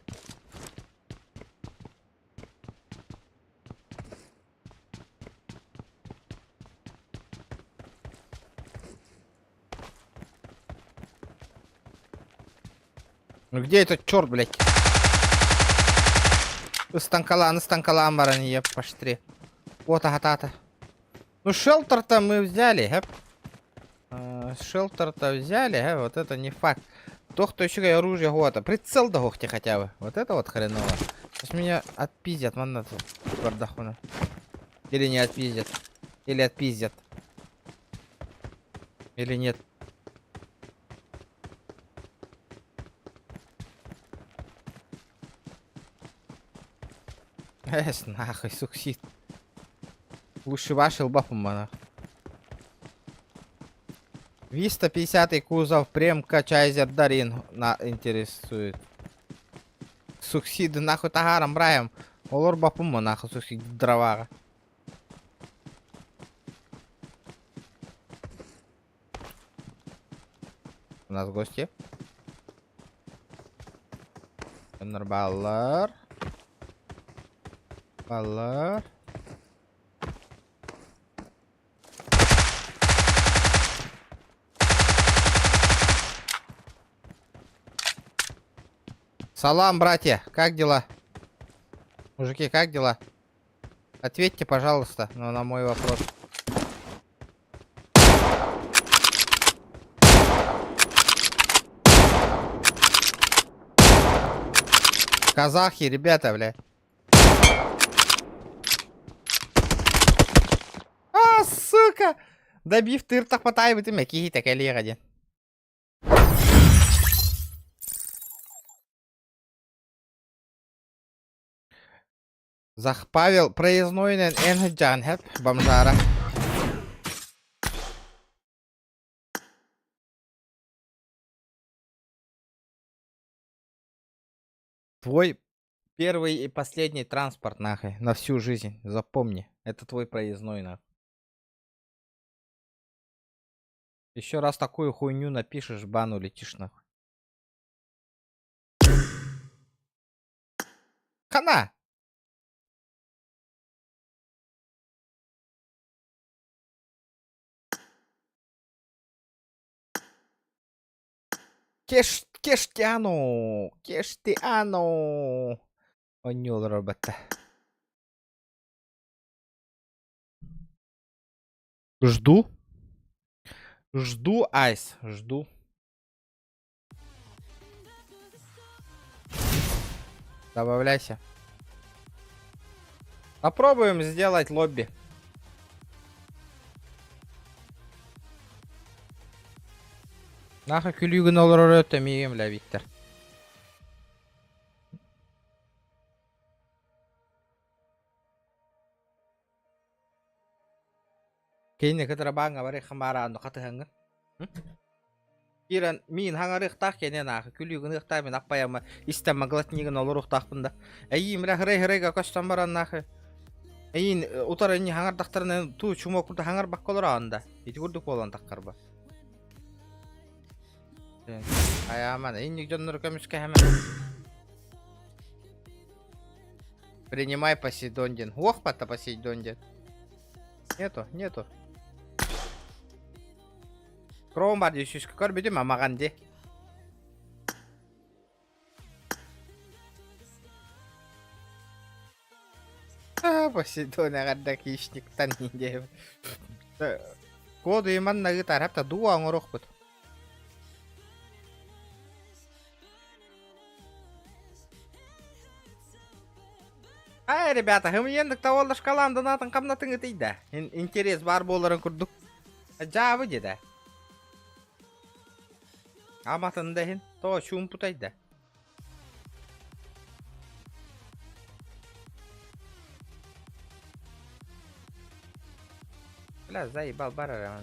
Ну где этот черт, блядь? Ыстаҥкалаан, ыстаҥкалаан баран еппаштри. Вот агатата. Ну шелтер-то мы взяли, хэп. Шелтер-то взяли, вот это не факт. То, кто еще оружие гота. Прицел да гохти хотя бы. Вот это вот хреново. Сейчас меня отпиздят, манна тут бардахуна. Или не отпиздят. Или отпиздят. Или нет. Эс, нахуй, суксит. Лучше ваш лбафумана. Виста 50 кузов, премка, чайзер, дарин на интересует. Суксиды нахуй тагаром браем. Олор бапума нахуй суксид дровага. У нас гости. Баллар. Баллар. Салам, братья, как дела? Мужики, как дела? Ответьте, пожалуйста, на мой вопрос. Казахи, ребята, бля. А, сука! Добив тыртах потайбытым, киһи кэлиэҕэ диэн. Зах Павел проезднойунан эн сылдьаҕын һэп бомжара. Твой первый и последний транспорт, нахуй, на всю жизнь. Запомни, это твой проездной, нахуй. Еще раз такую хуйню напишешь, в бан улетишь, нахуй. Хана! Кеш, Кештиану! Кештиану! Оонньуу батта. Жду. Жду, Айс, жду. Добавляйся. Попробуем сделать лобби. Нахуй күлүүгүн олорор өтө миигин бля Виктор. Кини кытары бааҥҥа барыаххын баараан хатыһаҥҥын. Киирэн миин хаҥарыахтаах кэнэн аахы күлүү гыныахтаах мин аппайама истэн маглатнигын олоруохтаахпын да. Эйиин бля хырай-хырайга көстөн баран наахы. Эйиин утары инни хаҥардахтарына туу чума курдук хаҥарбакка олороон да. Ити курдук буолан таххарба. Айааман инник дьоннору көмүскэһэмэ. Принимай Посейдон диэн. Уох батта Посейдон диэн. Нету, нету. Кроум бар дии сүүскэ көрбүтүм амаҕан дии. Посейдон эҕэрдэ хищниктан диэбит. Коду иманна ыытар хапта дуу оҥоруохпут. Ай, ребята, хымыйыандык таваллашкалаан донатын хамнатын ытыйда. Интерес бар буоларын курдук. Дьаабы дедэ. Аматын да иһин, тоҕо чуумпутайда. Бля, заебал бар эрэ.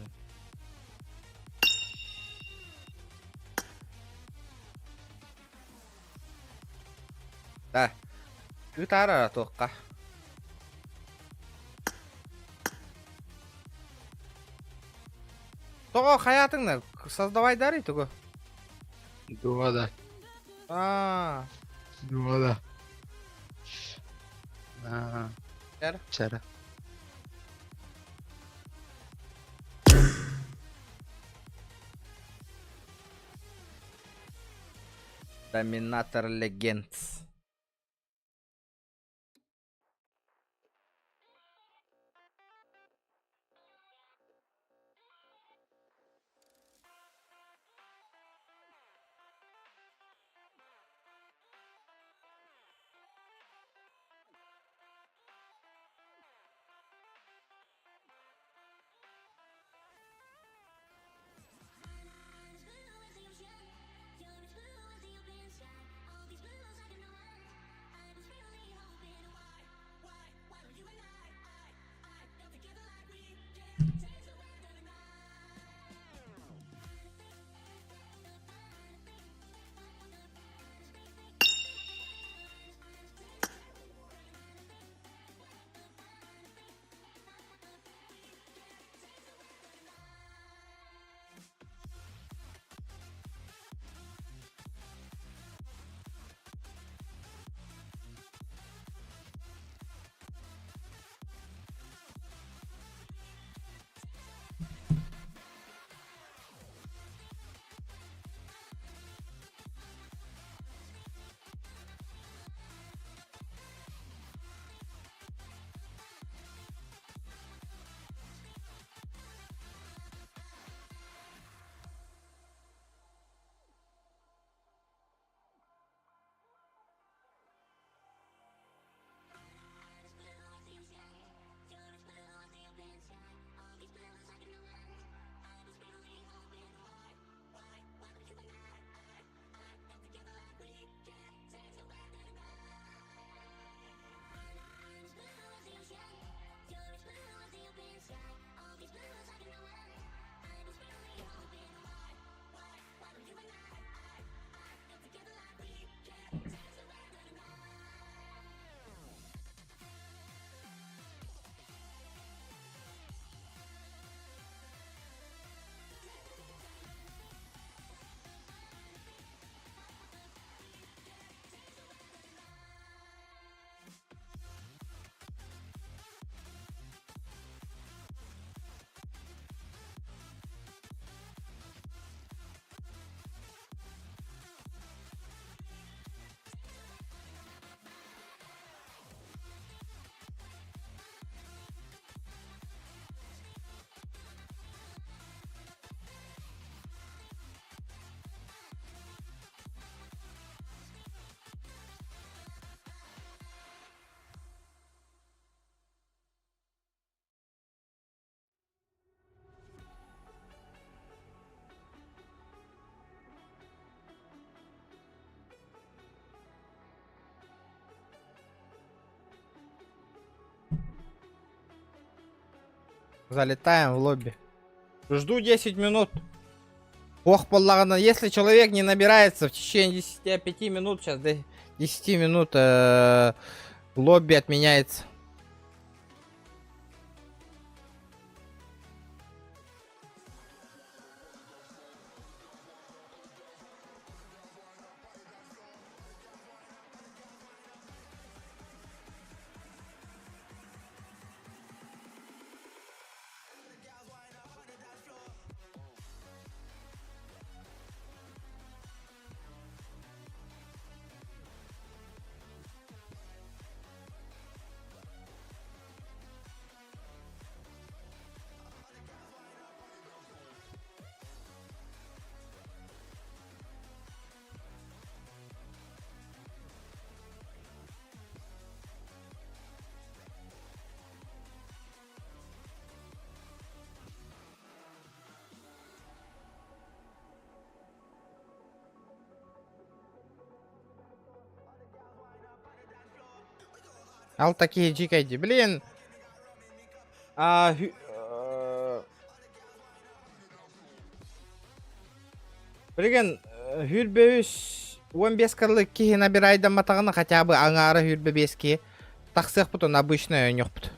Да. Ыытаарара туохха. Тоҕо хайаатыҥ создавайдарый тугу? Дуо да. Аа. Дуо да. Аа. Чэр. Чэрэ. Доминатор Легендс. Залетаем в лобби. Жду 10 минут. Ох, буоллаҕына, если человек не набирается в течение 10-5 минут, сейчас до 10 минут лобби отменяется. Ал такие дикайди. Блин. А, Билигин сүүрбэ үс 15 кырлы киһи набирайдамматаҕына хотя бы аҥаара 25 киһи тахсыахпыт он обычный оонньуохпут.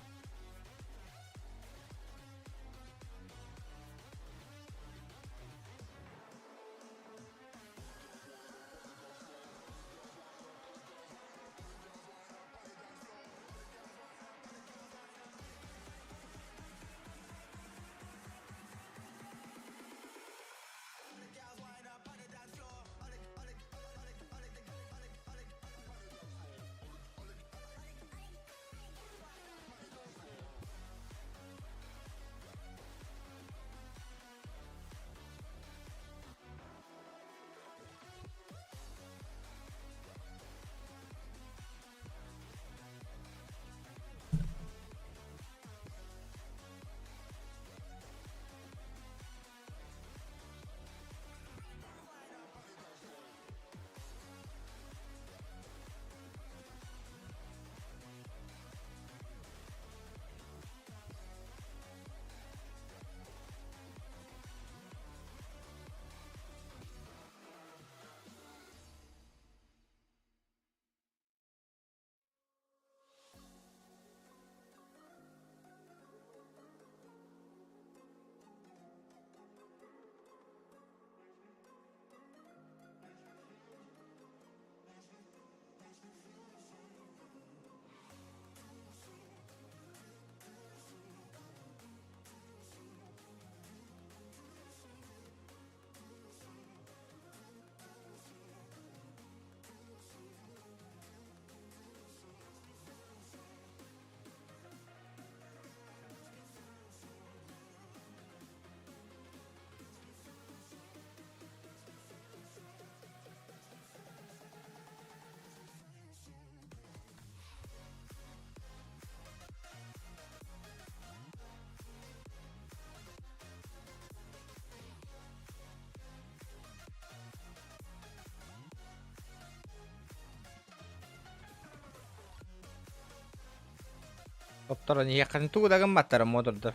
Оттор эйиэххин тугу да гымматтара муодурдар.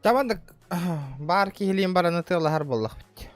Табандык баар киһилиин баран ытыалаһар буоллахпыт.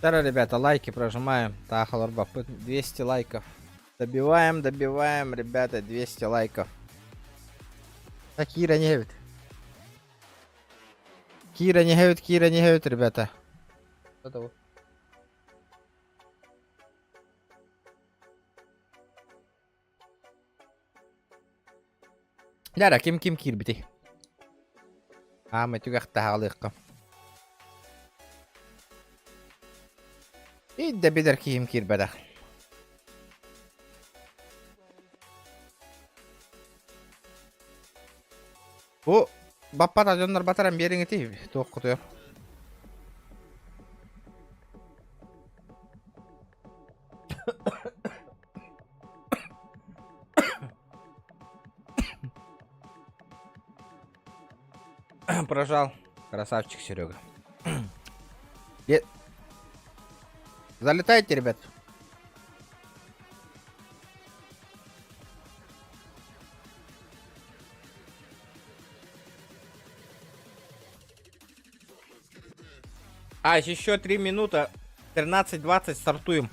Тара, ребята, лайки прожимаем. Таах олорбоппут. 200 лайков. Добиваем, добиваем, ребята, 200 лайков. Так, Кира не эбит. Кира не эбит, Кира не эбит, ребята. Это Дьэ, ким ким киирбитий? Аама түгэх таһаалыахха. Идэ билэр киһим киирбэтэх. Бу баппат дьоннор батаран биэриҥ ити туох кутуйар. Прожал. Красавчик Серега. Залетайте, ребят. А, еще 3 минуты. 13.20 стартуем.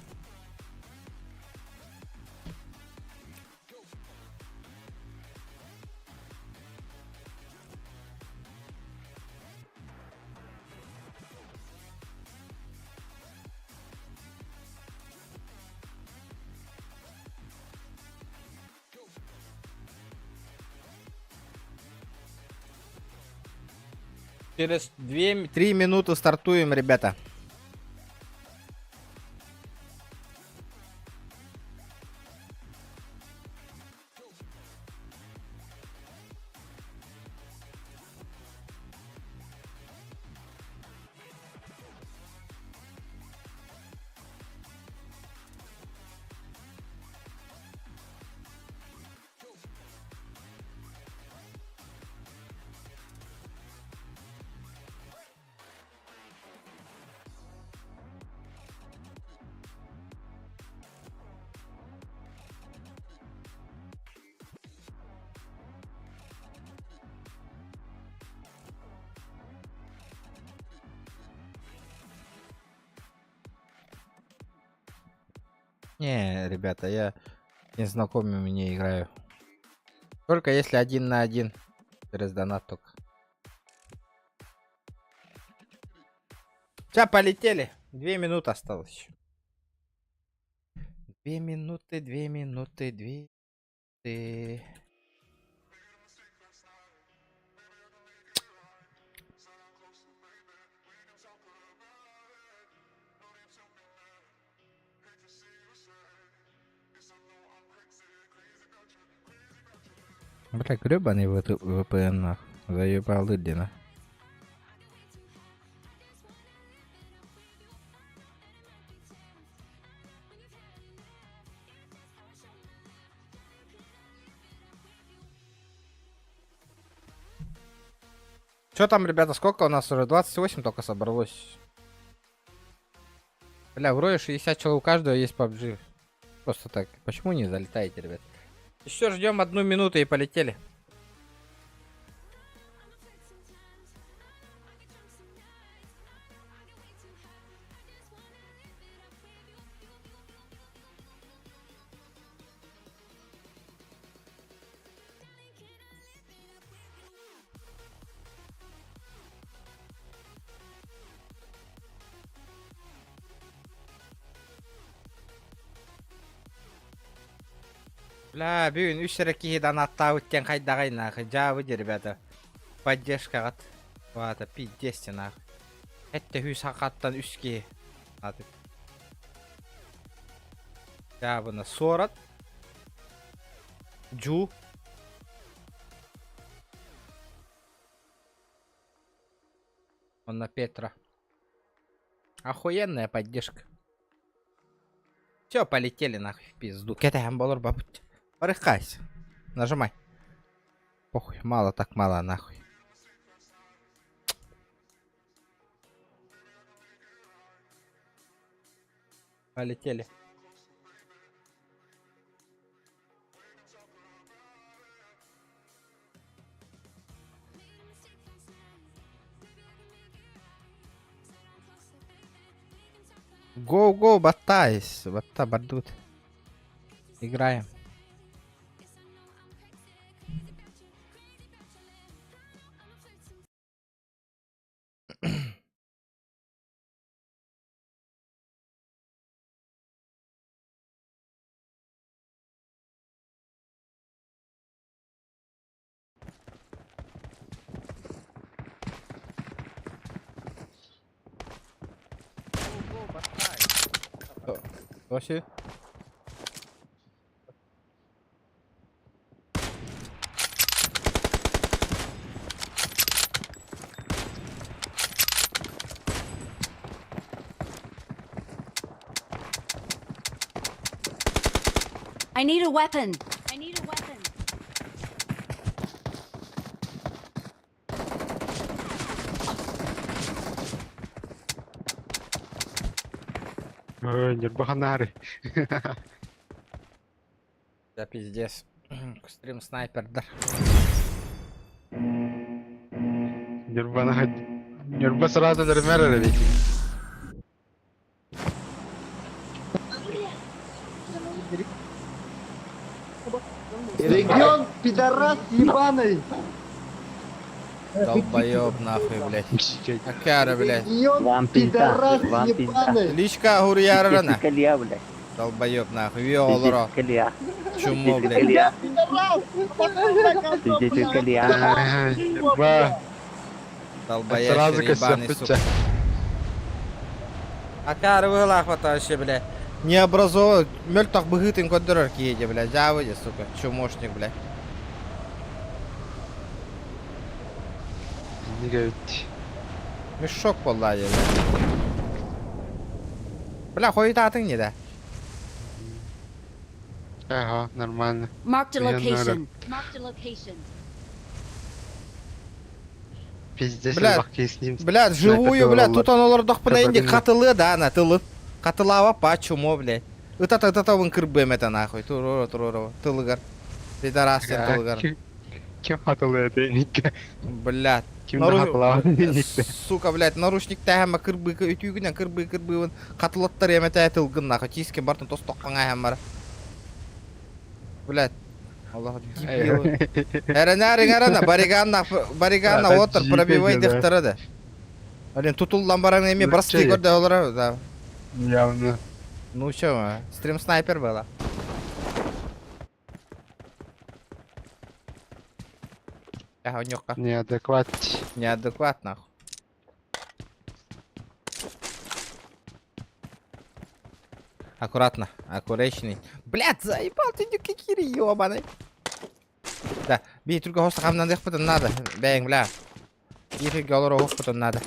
Через 2-3 минуты стартуем, ребята. Не, ребята, я с незнакомыми не играю. Только если один на один. Через донат только. Сейчас полетели. 2 минуты осталось еще. 2 минуты, 2 минуты, 2 минуты. Бля, гребаный VPN нах. Заебал Дина. Что там, ребята, сколько у нас уже? 28 только собралось. Бля, вроде 60 человек у каждого есть PUBG. Просто так. Почему не залетаете, ребят? Еще ждем одну минуту и полетели. Бля, бүгүн үс эрэ киһи донаттаабыт диэн хайдаҕай нахуй. Дьаабы дии, ребята. Поддержкаҕыт. Вата, пиздец нахуй. Сэттэ сүүс сахаттан үс киһи. Аты. Дьаабына суорат. Джу. Он на Петра. Охуенная поддержка. Все, полетели нахуй в пизду. Кэтэһэн олорбоппут. Барыххайся. Нажимай. Похуй, мало так мало нахуй. Полетели. Go, go, баттайс. Батта, бардыбыт. Играем. Вообще. I need a weapon. I need a weapon. Ой, Ньурба ханаары. Да пиздец. Стрим снайпердар. Ньурбаны Ньурба сразу дөрмөр эрэ бит. Регион пидорас ебаный! Долбоёб нахуй, блядь. Акара, блядь. Регион Вам пизда, пидорас вам пизда. ебаный! Личка Гурьярана. Пиздец, блядь. Долбоёб нахуй. Вио олоро. Пиздец, Чумо, блядь. Пиздец, Пидорас! Пиздец, Ньурба. Долбоящий Сразу ебаный, сука. косяк. Акара вылах вот вообще, блядь. Необразованный. Мөлтөх быһыытын көрдөрөр киһи, блядь. Дьаабы, сука. Чумошник, блядь. Нигебит. Мешок буолла, блядь. Бля, хойутаатыҥ не да? Ага, нормально. Marked a Я location. Marked a location. Пиздец, Бля, бакки с ним. Блядь, живую, блядь, тут он олордохпуна инди Кабарина. хатылы да, ана тылы. Хатылаава па чумо, блядь. Ытата ытата кырбым это нахуй. Турура турура тылыгар. Пидорас сен тылыгар. Ким хатылы это никке? Блядь. Ким Нару- хатылы никке? Сука, блядь, наручник тәһәмә кырбы үтүгүнэн кырбы кырбыбын хатылаттар эмэтэ тылгын нахуй. Тииске бартын тостоккаҥа хэммара. Блядь. Аллах, дебил. Эрэнэ эрэнэ бариганна бариганна Да, отыр пробивай да. дехтара да. Блин, тутуллан баран эми Ну, брасли чей? көрдө олора, да. Явно. Ну чё, стрим снайпер была. Я нюха. Неадекват. Неадекват нахуй. Аккуратно, аккурачный. Блядь, заебал ты какие ёбаный. Да, бей только хоста хамнан потом надо. Бэң, бля. Их голору потом надо.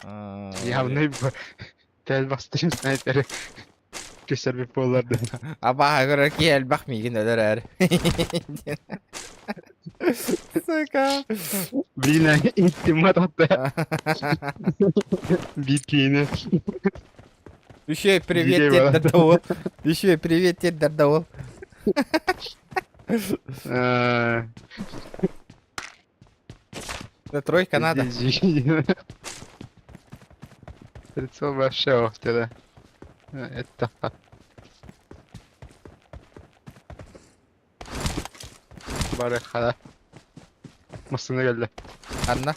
А, Явно тел бастырым снайпер. Көсөр bir боларды. Абаға көрөр ки элбэх миигин өлөрөр. Сука. Блин, иттим ататта. Бикини. Еще и привет Дикий теперь дардавол. Еще и привет теперь дардавол. Да тройка надо. Прицел вообще охтела. Это. Бары хала. Масына келді. Анна.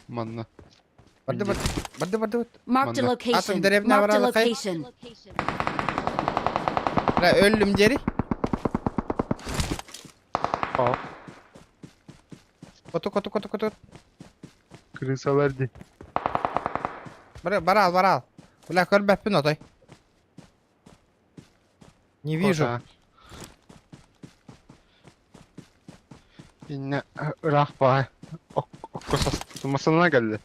Манна. Барды барды. Барды барды. Marked a Манна. location. Атом деревня Marked a баралы кай? location. Бля, өллүм дери. О, Коту коту коту коту. крысалар ди. Бара барал барал. Бля, көрбөппүн отой. Не вижу. Инне ыраах баа. Оккосас масына келді.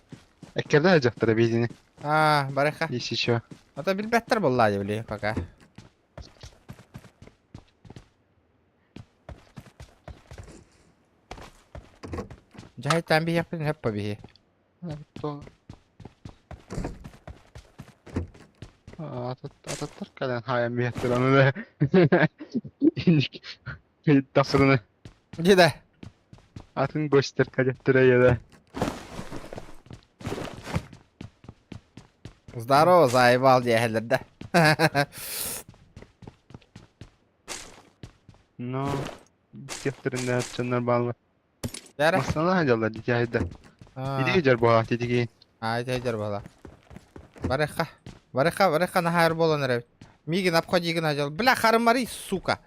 Эккерде жактыра бейдини. А, барыха. Если чё. Ата билбеттер болла били пока. Жайтан би япын хеппа би. То. Ататтар кэлэн хаайан биэттэр аны да. Инник тахсырны Где атын гостер кадеттер да. Здорово, заебал диэһэллэр да. Но техтеринде дьоннор бааллар. Дәрэ. Массана сылдьаллар дитяйда. Ити дьар буолаат итиги. Аа, ити дьар буола. Барыхха. Барыхха, барыхха наһаар буолан эрэбит. Миигин обходигин ажал. Бля, харымарый, сука.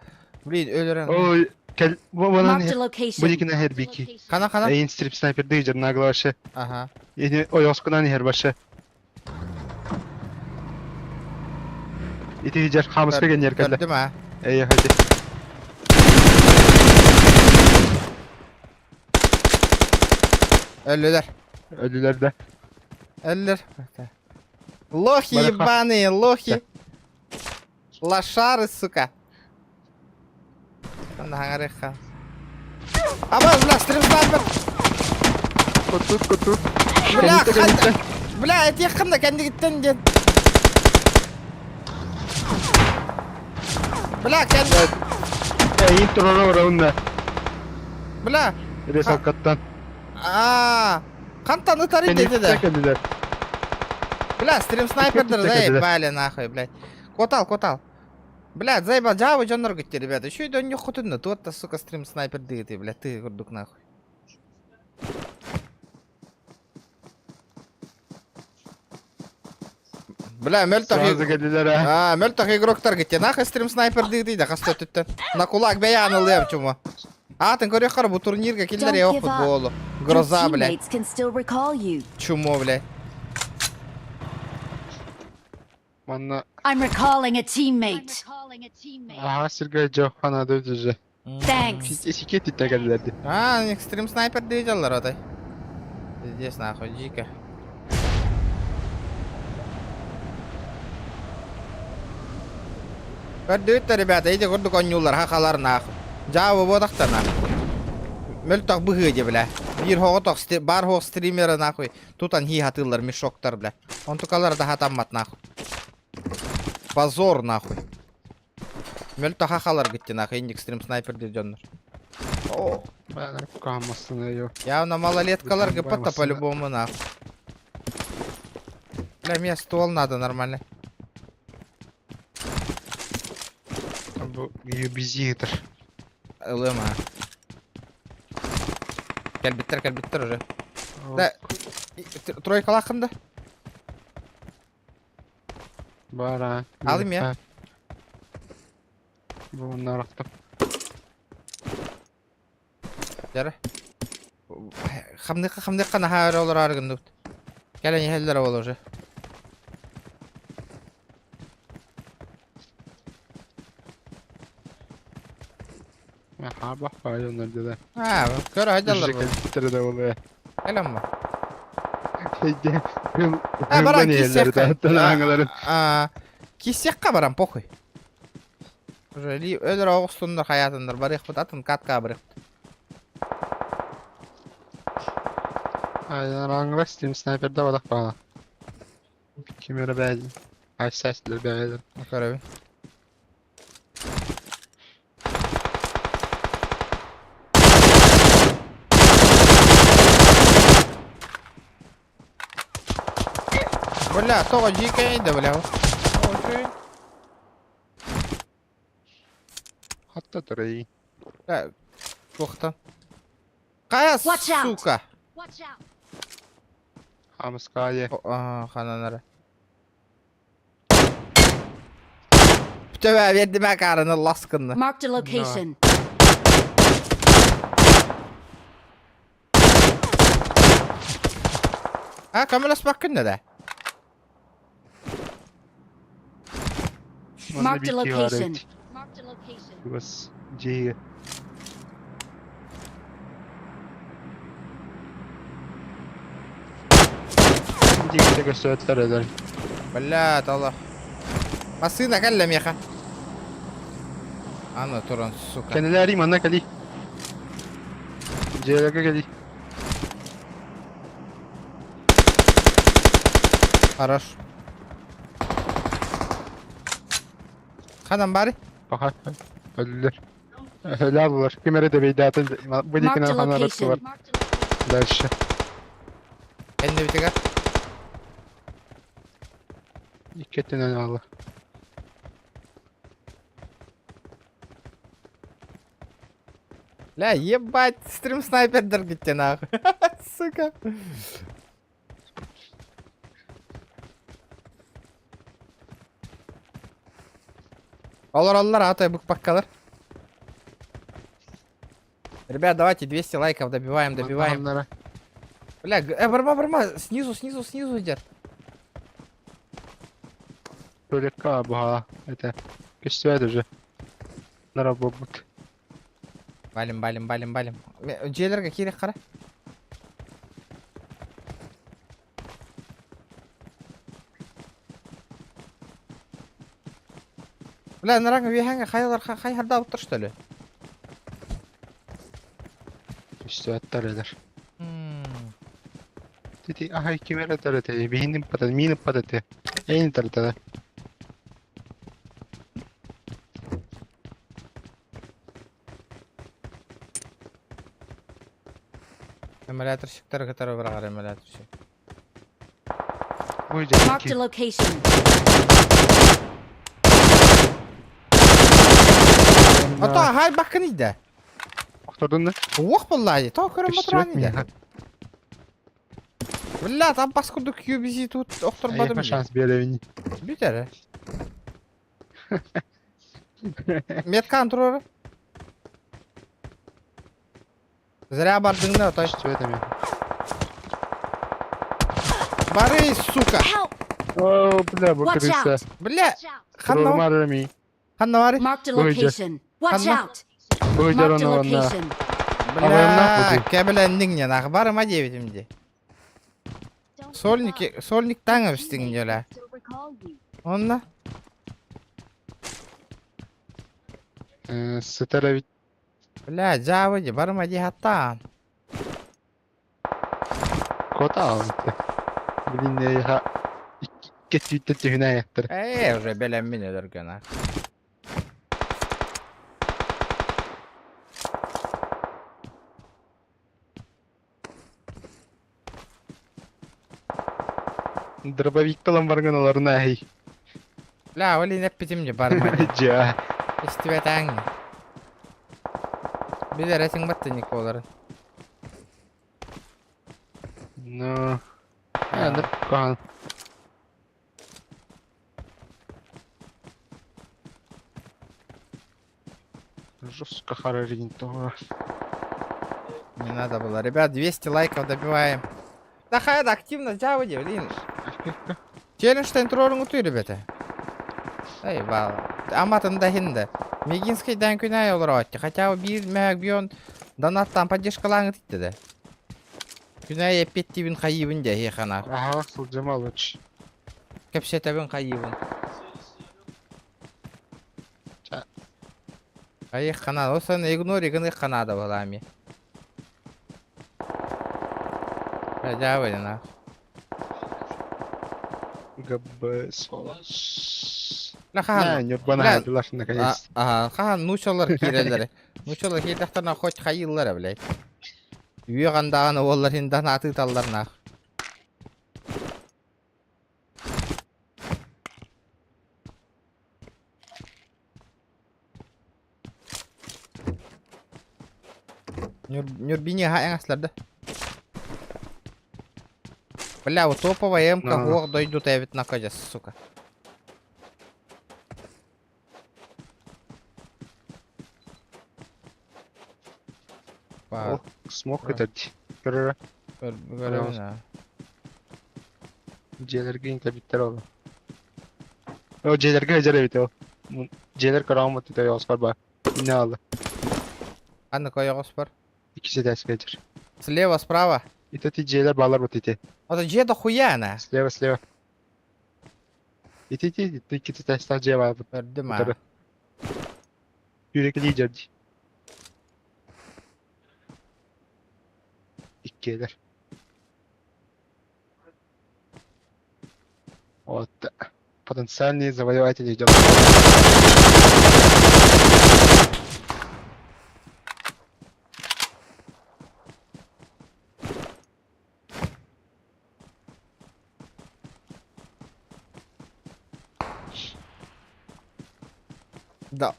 Блин, өлөрөн. Ой, кэл бу Marked a location. Бу дикина иһэр бики. Хана, хана. Эйин стрип снайпердыы дьарнаагла вообще. Ага. Ини ойоскунан иһэр вообще. Ити дьар хаамыска генер кэллэ. Көрдүм а. Эй, ходи. Өллүлэр. Өллүлэр да. Өллөр. Лохи ебаные, лохи. Лошары, сука. Наһаҥарыхха. Аба, бля, стрим снайпер. Кутут, кутут. Бля, ханна. Бля, этиэх да кэннигиттэн диэн. Бля, кэнни. Эйин турара барабын Бля. Ресалкаттан. Аа, хантан ытары деді да. Кэллилэр. Бля, стрим снайпердер заебали нахуй, блядь. Котал, котал. Блядь, заебал, дьаабы дьоннор гытте, ребята. Еще и донню хотунна, туотта, сука, стрим снайпер дыгыты, блядь, ты курдук нахуй. Бля, мөлтөх Сразу кэллилэр Аа, мөлтөх игроктар гытте, нахуй стрим снайпер дыгыты да хас төттүттэн. На кулак бэйээн ылыам чума. Аатын көрүөххэр бу турнирга киллэр Don't еох give up. футболу. Your Гроза, блядь. teammates can still recall you. Чумо, блядь. Манна I'm recalling a teammate. аһаа сиргэ дьох ханаада үтүзэ. Thanks. Исике титтэ кэллэрди. А, экстрим снайпер дыйдаллар отой. Здесь нахуй, дико. Көрдүгүт ребята, ити курдук онньууллар хахалар нахуй. Дьаабы буотахта нахуй. Мөлтөх быһыы дии, бля. Биир хоҕотох бар хоох стримера нахуй. Тутан хии хатыыллар мешоктар, бля. Онтукалар да хатаммат нахуй. Позор нахуй. Мөлтөх хахалар гытти нахуй, индик стрим снайпер диир дьоннор. О, явно малолеткалар гыппат по-любому нахуй. Бля, мне ствол надо нормально. Бу юбизитр. Ылыма. Кэлбиттэр, кэлбиттэр уже. Да, тройкалааххын да? Бара. Алым я. Бу нарахтым. Дьэрэ. Хамныхха хамныхха наһаа өрө олороору гынныбыт. Кэлэн иһэллэр ол уже. Хаба файонар деді. Аа, көрө сылдьаллар бу. Кэлбиттэрэ да буолуо. Кэлэн бу. А баран киссиэххэ. Аңаларын. Аа, киссиэххэ баран похуй. Уже ли өлөр оҕустуннар хайаатыннар барыахпыт атын катка барыахпыт. Аңлар Steam Sniper'da balak bana. Kim öyle beğendin? Ay sesler beğendim. Көрөбүн. Бля, тоҕо дьиикэй да бля. Окей. Hatta durayı. Бля, туохтан. Хайа, Watch out. сука! Хамыскайы. Хананара. Бүтэ биэрдим акаарыны лас гынна. Marked a location. А, көмөлөспөккүн да? Marked a location. Бас жиги. Жиги көстөттөр эдер. Бля, Аллах. Массыына кэллэ миэхэ. Аны туран, сука. Кенелери манна кали. Жиэге кали. Хорош. Ханан бары? Баха. Өлүлөр. Өлө булар. Ким эрэ дэбейдаатын бу Marked дикина a ханарат location. бар. Дальше. Кэннибитигэр. Икки өттүнэн аала. Бля, ебать, стрим снайпердер гиттен нахуй. Сука. Олороллор, а то букпаккалар. Ребят, давайте 200 лайков добиваем, добиваем. Маннара. Бля, барма, барма, снизу, снизу, снизу идет. Туалекка буһаа этэ. Көстүбэт уже. Нара буолбут. Валим, валим, валим, валим. Дьиэлэргэ киирэх хара. Бля, нараҥа үөһээҥҥэ хайалар хайһардаабыттар что ли? Көстүбэттэр элэр. Тити аһай ким эрэ төрөтө, биһинин пата, миин пататы. Эйин тартада. Эмуляторщиктары кытары быраҕар эмуляторщик. Ой, Marked a дьэ, location. Ото аһай баккын иде. Охтордун да? Уох буоллаа дии. Тоҕо көрөн Көстүбэт батыран иде. миэхэ. Бля, там бас курдук QBZ тут охторбатым Эйиэхэ дии. шанс биэрэбин. Бүт эрэ. Меткан турар. Зря бардыңда отой. Көстүбэт эмиэ. Бары, сука. Help! О, бля, бу Watch крыса. out! Бля, ханна Турумар эми. ханна бары? Marked a Ой, дьэ. location. Watch Ханна? out! Бу Marked a дьоно онна. location. Бля, кэбилэнниҥ не нах барыма диэбитим дии. Сольники, сольник таҥа бистиҥ дьөлө. Онно? Сытар эбит. Бля, дьаабы дии, барыма дии хаттаан. Кота аалбыт. Блин, эйиэхэ икки өттүттэн түһүнэ айахтар. Ээ, уже бэлэммин өлөргө нах. Дробовик талан баргын олорун ааһый. Бля, ол иһин эппитим дии, барыма дии. Дьэ. Истибэтээҥ. Билэр этиҥ баттынньык буоларын. Ну, аны каан. Жестко харарин того. Не надо было. Ребят, 200 лайков добиваем. Да хайда, активно дьаабы блин. Челлендж туруоруҥ ребята. Эй, бал. Аматын да хинда. Мегинский дан күнай олорооччу. Хотя бы биир мэк бион донаттан поддержкалааҥыт да. Күнай эппиттибин хайыбын дьэ хана. Ага, сылдьыма лучше. Кэпсэтэбин хайыбын. Хайы хана. Осан игнори гыны ханада балами. Дьаабы на. ГБ Солос. Ла хаан. Не, Нюрбана Бля. хайдылар наконец. Ага, хаан нучалар киирэллэр. Нучалар киирдэхтэринэ хоть хайыыллара, блядь. Үө даҕаны уоллар хиндан атыыталлар нах. Нюрбини ха эҥаслар да. Бля, вот топовая МК На. хуох дойду тэбит накадьас, сука. О, смог этот. Көрөрө. Көрөбүн, Дьиэлэргэ кэбиттэр ол. О, дьиэлэргэ дьэр эбит ол. Дьиэлэр көрөҕүм бут ойоҕоспор ба. Не алды. Ханна ойоҕоспор? Икки этээскэ дьэр. Слева, справа. Ити ти дьиэлэр баалар бут ити. Это дьиэ дохуя на. Слева, слева. Ити ти ити икки этээстээх дьиэ баар бут. Көрдүм Утары. а. Сүүрэкэлии дьэр дии. Иккиэлэр. Вот. Потенциальный завоеватель идет. Да.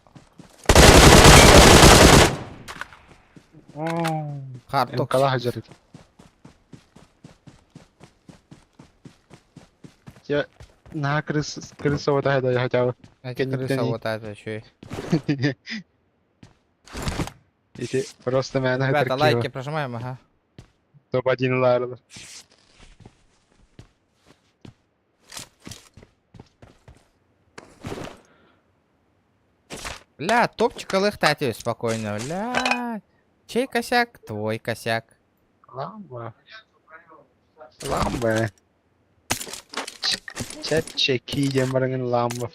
Харток. Кала хажар. Я на крыс крыса вот это хотя бы. Крыса вот это еще. Ити просто мээнэ Ребята, лайки прожимаем, ага. Топ-1 ларылар. Бля, топчик ылыхтати спокойно, бля. Чей косяк? Твой косяк. Ламба. Ламба. Чэпчэки диэн бараҥын ламба.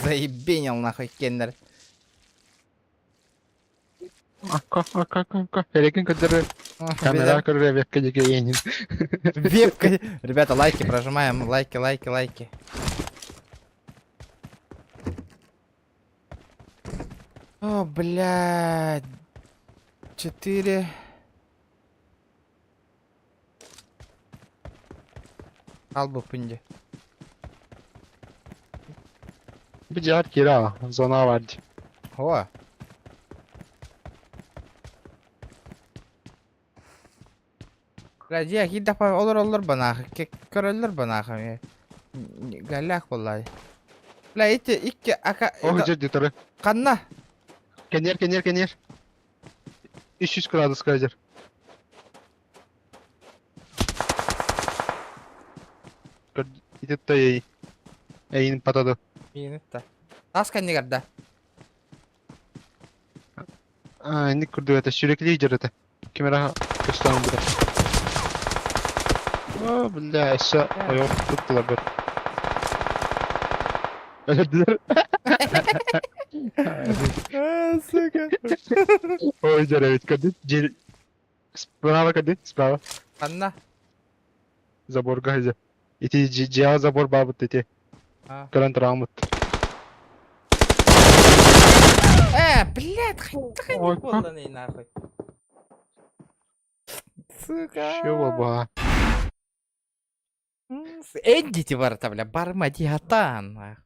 Заебенил нахуй Кеннер. Акка, акка, акка, акка. Эрекин көрдөрөр. Камера көрөр вебка диэки иэнин. Вебка. Ребята, лайки прожимаем. Лайки, лайки, лайки. О, блядь. Четыре. Албы пынди. Бу дьиэҕэр киирэ аҕа, зона баар дии. О. Бля, дьиэ киирдэхпэ олороллор банаахы, көрөллөр банаахы. Галлях буоллаа. Бля, ити икки ака... Ох, дьэ, дьэ, Ханна? Кэнээр, кэнээр, кэнээр. 300 градуска дьэр. Ити той эйин патады. Миинитта. Тас кэннигэр да. Аа, инник курдук этэ, сүрэклии дьэр этэ. Ким эрэ көстөөн бутар. О, бля, өссө ойох туттулар бэр. Өлөрдүлэр. Сука. Ой, дьэр эбит, көрдүн? Дьиэ Справа көрдүн? Справа. Ханна? Заборга сылдьар. Ити дьиэҕэ забор баабыт ити. Көрөн турааммыт. Э, блядь, хайдах буолланый нахуй. Сука. Чё баба? Эддите барыта, бля, барма диатан.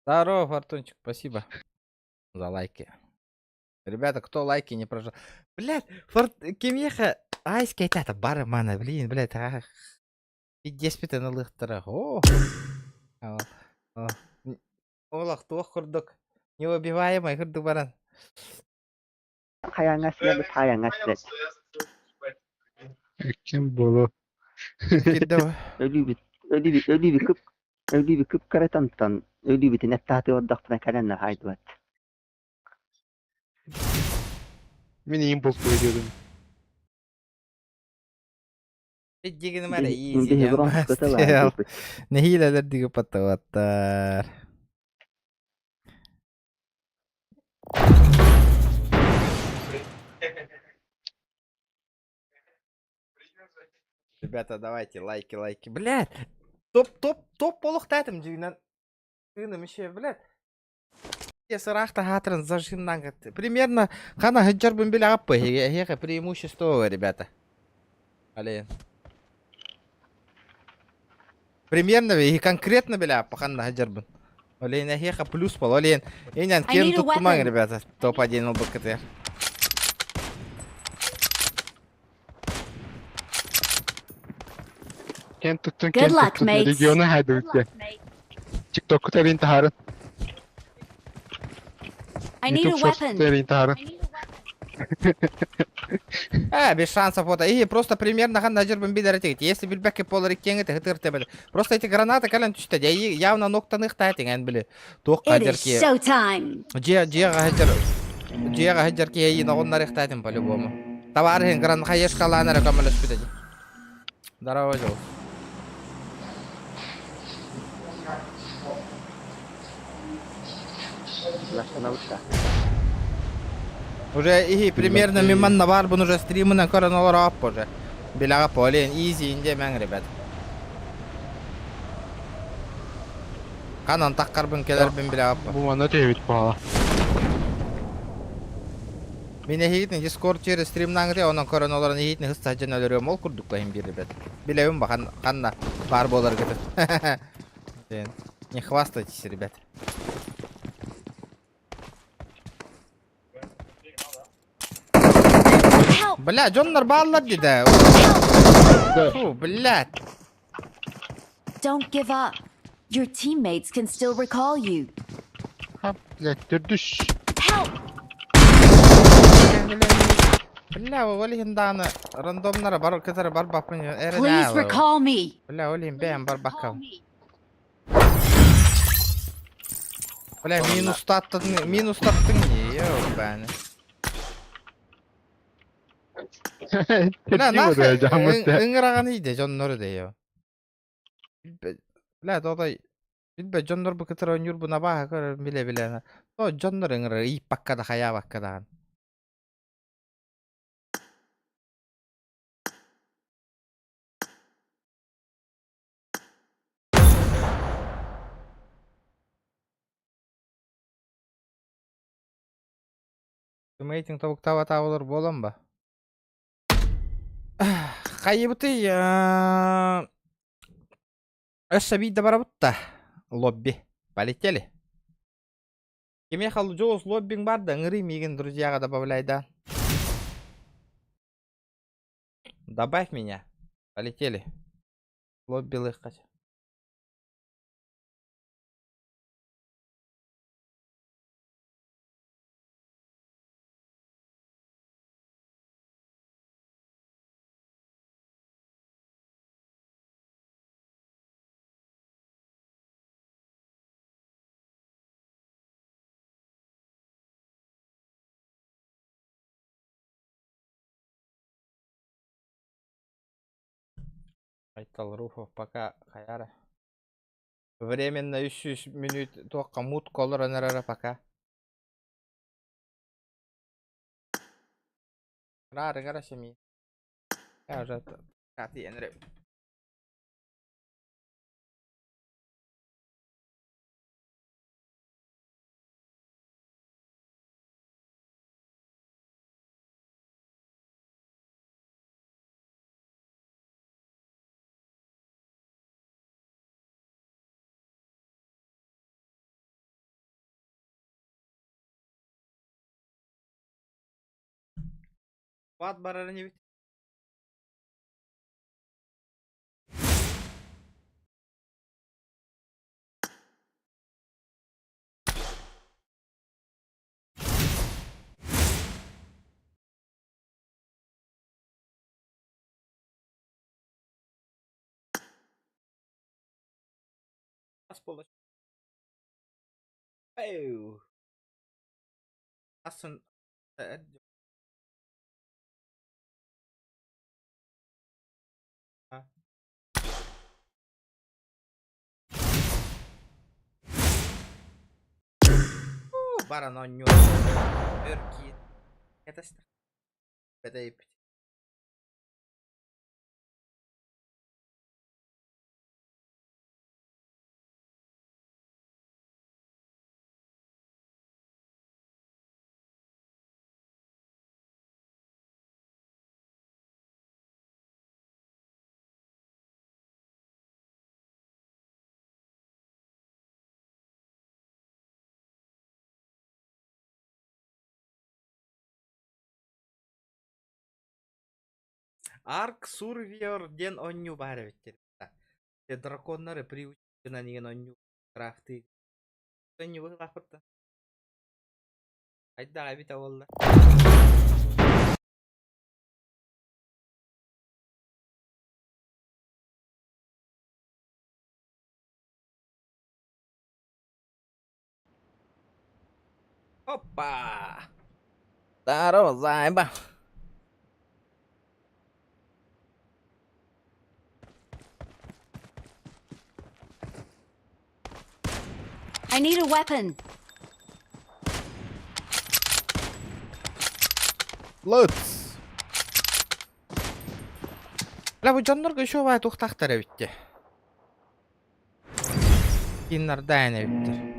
Здорово, Фортунчик, спасибо за лайки. Ребята, кто лайки не прожал? Блядь, форт... Кимиэхэ айс кэтата барымана, блин, блядь, ах. Пиздеспитен ылыхтара. О! Олох туох курдук неубиваемый курдук баран. Хайаҥҥа силэбит, хайаҥҥа силэт. Ким буолуо? Өлүүбүт, өлүүбүт, өлүүбүт кып, өлүүбүт кып-кыратантан өлүүбүтүн эттаатыы олордохпуна кэлэн хаайдыбат. Мин импульс диэбин. Дигинмэр изи Нэһиилэлэр диги паттаваттар. Ребята, давайте лайки, лайки. Блядь, топ, топ, топ олохтаатым дьиҥинэн. Тыыным еще, блядь. Сыраах таһаатырын зажимнан Примерно хана сылдьарбын билэҕиппый. Эһиэхэ преимущество, ребята. Алейн. Примерно и конкретно билэҕиппи ханна сылдьарбын. Олейн эһиэхэ плюс бол. Олейн инэн I кем need a туттумаҥ, weapon. ребята. Топ-1 ылбыккытыгар. Кен туттун, Good кен luck, туттун. mates. Региона хайдыбыт диэн. Тиктокку тэрин таһарын. I need a YouTube Shorts weapon. тэрин таһарын. Э, без шансов вот. И просто примерно ханна жырбын билер этигит. Если билбэккэ полар иккиэҥи тыһытыр тебел. Просто эти граната кэлэн түстэ. Дьэ, явно ноктаных таатиҥ били. Туох It is хадьар ки. showtime. Дьиэ дьиэҕэ сылдьар дьиэҕэ сылдьар киһи эйиин оҕуннарыахтаатым по-любому. Табаарыһын гран хаешкалаан эрэ көмөлөспүтэ дии. Здорово, дьол. Уже и примерно миман навар бун уже стримынан көрөн олороп уже. Билэҕэ полин изи инде мэҥ ребят. Ханан таххарбын кэлэрбин билэҕэ Бу манна түһэбит буолла. Мин эһигитин Discord через стримнаҥыты онон көрөн олорон эһигитин хыс саһдьан өлөрүөм ол курдук иһин биир ребят. Билэбин ба ханна баар буоларгытын. Не хвастайтесь, ребят. Help! Бля, дьоннор бааллар дии да. Фу, блядь. Don't give up. Your teammates can still recall you. Ха, блядь, төрдүс. Help! Бля, ол иһин даҕаны рандомнара бар кытары барбаппын эрэ Please recall me. Бля, ол иһин бэйэм барбаккам. Бля, минус таттың, минус таттың не, ёбаны. Бля, нахуй, ыҥыраҕан иийдэ дьоннору да ё. Бля, тотой, билбэ дьоннор бу кытары оонньуурбун абааһы көрөр билэ-билэ. То дьоннор ыҥырар ииппакка да хайаабакка даҕаны. Рейтинг тобуктаабатаабылар буолан ба? Хайыбытый өссө биирдэ барабыт да лобби. Полетели. Кимиэхэ Дьулус лоббиҥ бар да ыҥырыы миигин друзьяҕа добавляй да. Добавь меня. Полетели. Лоббилыахха. Айтал Руфов пока хаяра. Временно үс мүнүүт туохха мут олорон эрэрэ пока. Рары семи. Я уже тиийэн эрэбин. Бат барар инибит. Хас буолла? Эу. Асын Баран оонньуу. Өр киин. Кэтэстэх. Бэтэйбит. Ark Survivor диэн оонньуу баар эбит Драконнары приученан деген оонньуу крафты. Оонньуу быһыылаахпыт да. Хайдах эбитэ буолла? Опа! Здорово, зайба! I need a weapon. Let's! Бля, бу дьоннорго еще баай туохтаахтар эбит дии. Киннардаан эбиттэр.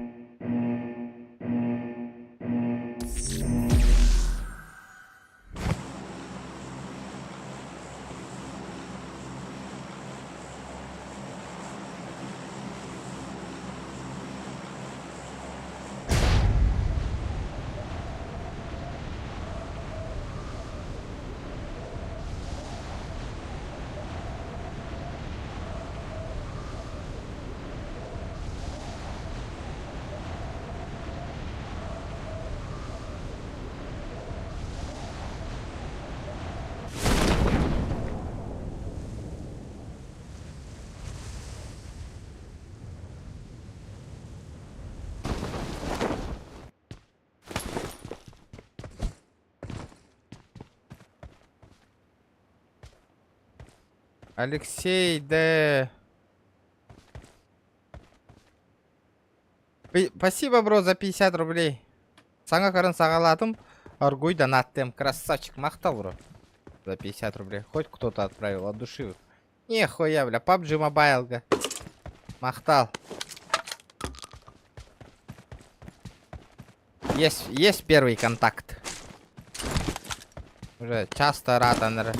Алексей Д. Спасибо, бро, за 50 рублей. Саҥа көрөн саҕалаатым. Оргуй донаттым. Красавчик, махтал, бро. За 50 рублей. Хоть кто-то отправил от души. Нихуя, бля, PUBG Mobile-га. Махтал. Есть, есть первый контакт. Уже часто ратаныр.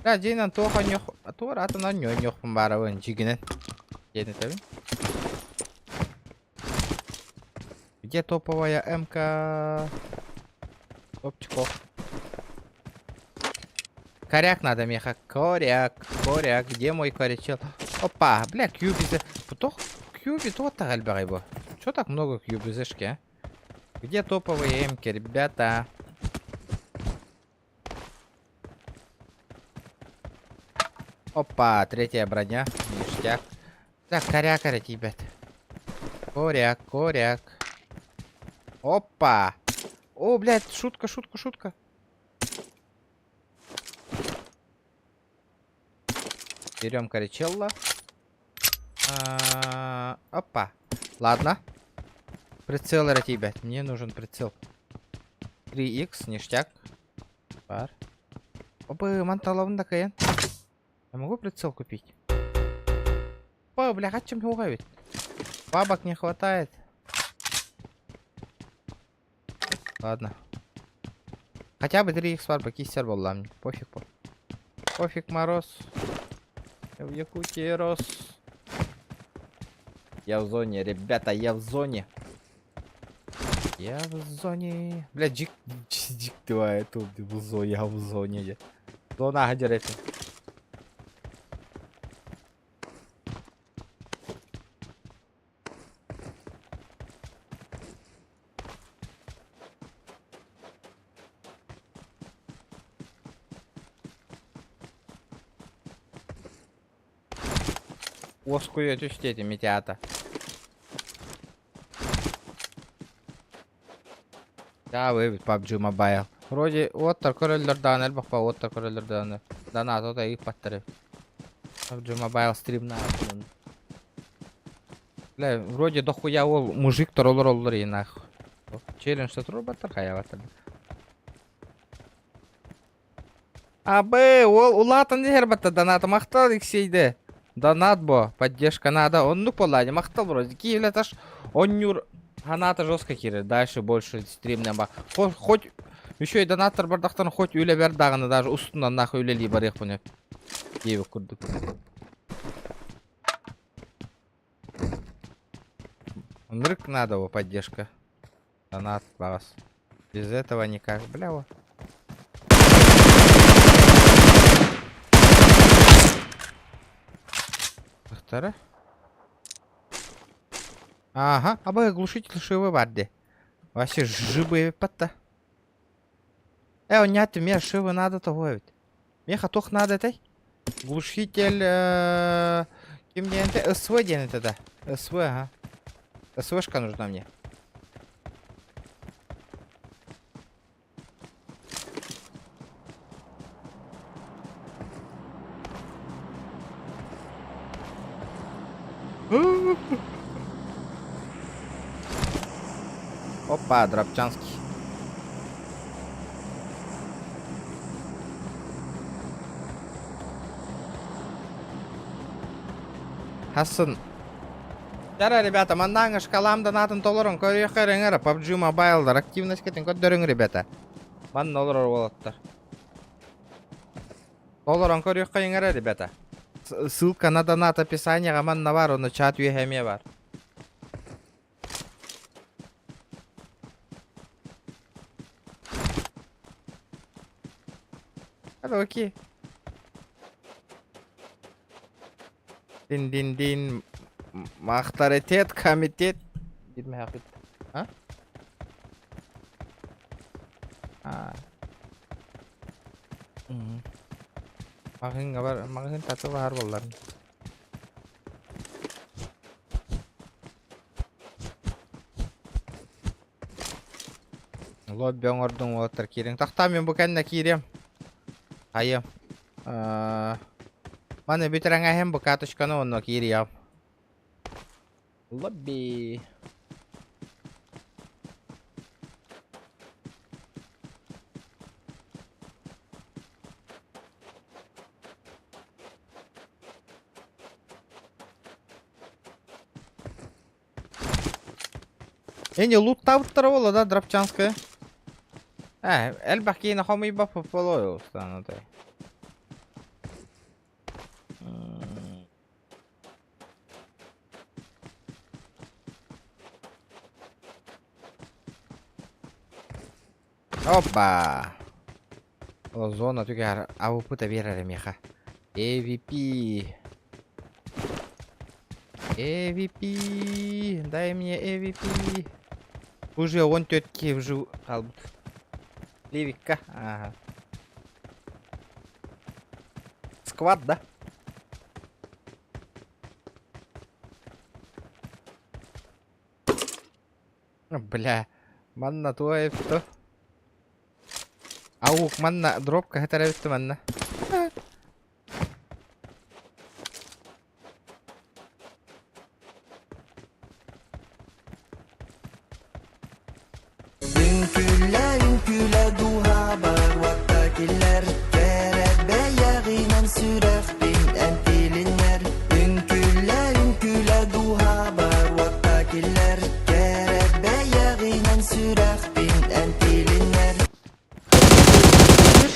Бля, дьиҥинэн туох онньуох, туох ратан онньуохпун баарабын дьиҥинэн. Диэн этэбин. Где топовая МК? Топчиков. Коряк надо, меха. Коряк, коряк. Где мой корячел? Опа, бля, кьюбизы. Потох кьюби то элбэҕий бу. Чё так много кьюбизышки, а? Где топовые эмки, ребята? Опа, третья броня. Ништяк. Так, коряк, ребят. Коряк, коряк. Опа! О, блядь, шутка, шутка, шутка. Берем корячелло. А, опа. Ладно. Прицел, ребят. Мне нужен прицел. 3х, ништяк. Бар. Опа, манталовын да кайын. Я могу прицел купить? Опа, бля, чем ведь? Бабок не хватает. Ладно. Хотя бы 3х бар, кисер буолла мне. Пофиг, по. Пофиг, мороз. Я в Якутии рос. Я в зоне, ребята, я в зоне. Я в зоне. Бля, джик, джик, давай, тут в зоне, я в зоне. Зона гадерети. Уоскуйа түстэ Митята. Да, вы PUBG Mobile. Вроде уоттар көрөллөр даҕаны элбэх ба уоттар көрөллөр даҕаны. Донат ото ыыппаттар PUBG Mobile стримнаатын. Бля, вроде дохуя ол мужиктар олороллор и нах. Челлендж турбаттар хайабаттар. Абы, ол улаатан иһэр батта донат махтал Алексейде. Донат бо, поддержка надо. Оннук буолла махтал вроде. Киевле таш онньуур ханаата жестко киирэр. Дальше больше стримнэ ба. Хоть еще и донаттар бардахтан хоть үлэбэр даҕаны даже устунан нахуй үлэлии барыахпын диэбит курдук. Нрык надо его поддержка. Донат баҕас. Без этого никак. Бля, вот. Вторая. Ага, абы глушитель шивы баар дии. Вообще жибы эбиппат да. Э, онньаат миэ шивы надо того эбит. Миэхэ туох надо этэй? Глушитель э, ким диэн этэ? СВ диэн этэ да. СВ, ага. СВшка нужна мне. Опа, Дробчанский. Хассын. Дара, ребята, маннааҥы шкалам донатын толорон көрүөххэ эрэ PUBG Mobile-дар активность-кытын көрдөрүҥ, ребята. Манна олорор уолаттар. Толорон көрүөххэ иҥэрэ, ребята. Ссылка на донат описанияҕа манна бар, ону чат үөһэ эмиэ бар. Окей. Дин-дин-дин. Махтаритет, комитет. Димэхит. А? А. Маҕаһыыҥҥа бар, маҕаһыын татылаһар буоллар. Лобби оҥордуҥ уолаттар киириҥ. Тахтаа мин бу кэннэ киириэм. Хайыам. Маны бүтэрэҥэһин бу карточканы онно киириэм. Лобби. Эни луттаабыттара буолла да Дробчанская? Э, элбэх киһини хомуйбаппыт буолуо устаанатай. Опа! О, зона түгэр АВП-та биэрэр миэхэ. AVP. AVP. Дай мне AVP. Уже он тетки вжив хаалбыт. Ливикка. Ага. Сквад, да? Бля, манна туой эбит Аук, манна дробка хэтэр эбит манна. Үҥкүүлэ, үҥкүүлэ дууһабар уотта киллэр, кэрэ бэйэҕинэн сүрэхпин эн тилиннэр. Үҥкүүлэ, үҥкүүлэ дууһабар уотта киллэр, кэрэ бэйэҕинэн сүрэхпин эн тилиннэр.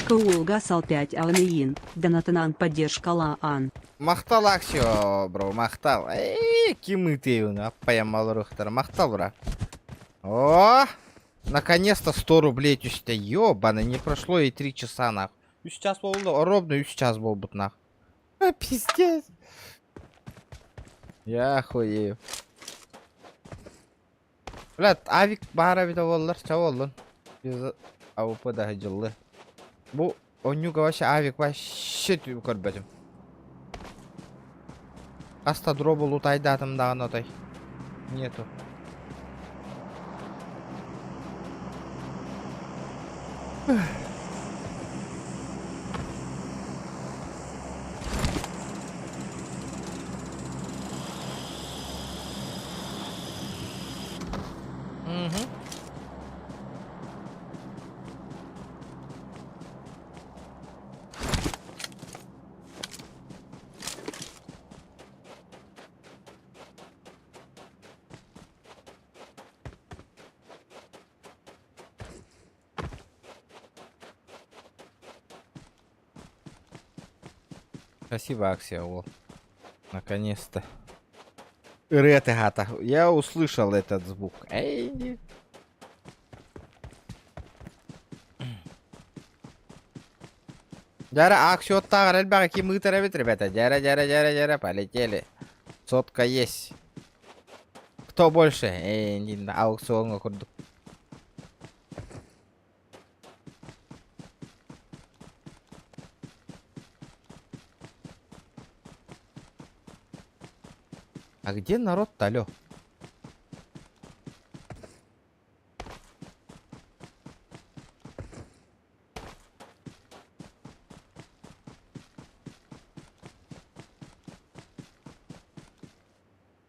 Поддержка Уолга сал 5 Аланыйын, донатынан поддержкалаан. Махтал Аксио, бро, махтал. Эй, ким ытыйын, аппайам малырыхтар. Махтал, бра. О, наконец-то 100 рублей түстэ. Ёбаны, не прошло и 3 часа, нах. Үс час буолла, ровно үс час буолбут, нах. А, пиздец. Я охуею. Блядь, авик баара эбитэ буоллар, ча буоллун. Без АВП да дьыллы. Бу онньуга вообще авик вообще көрбөтүм. Хаста дробу лутайдаатым даҕаны отой. Нету. Мгм. Спасибо, Аксия, о. Наконец-то. Ырыа тыаһаата. Я услышал этот звук. Эй. Дьара аксиоттааҕар элбэҕи ким ыытар эбит, ребята? Дьара, дьара, дьара, дьара, полетели. Сотка есть. Кто больше? Эй, аукционҥа курдук. А где народ-то, алё?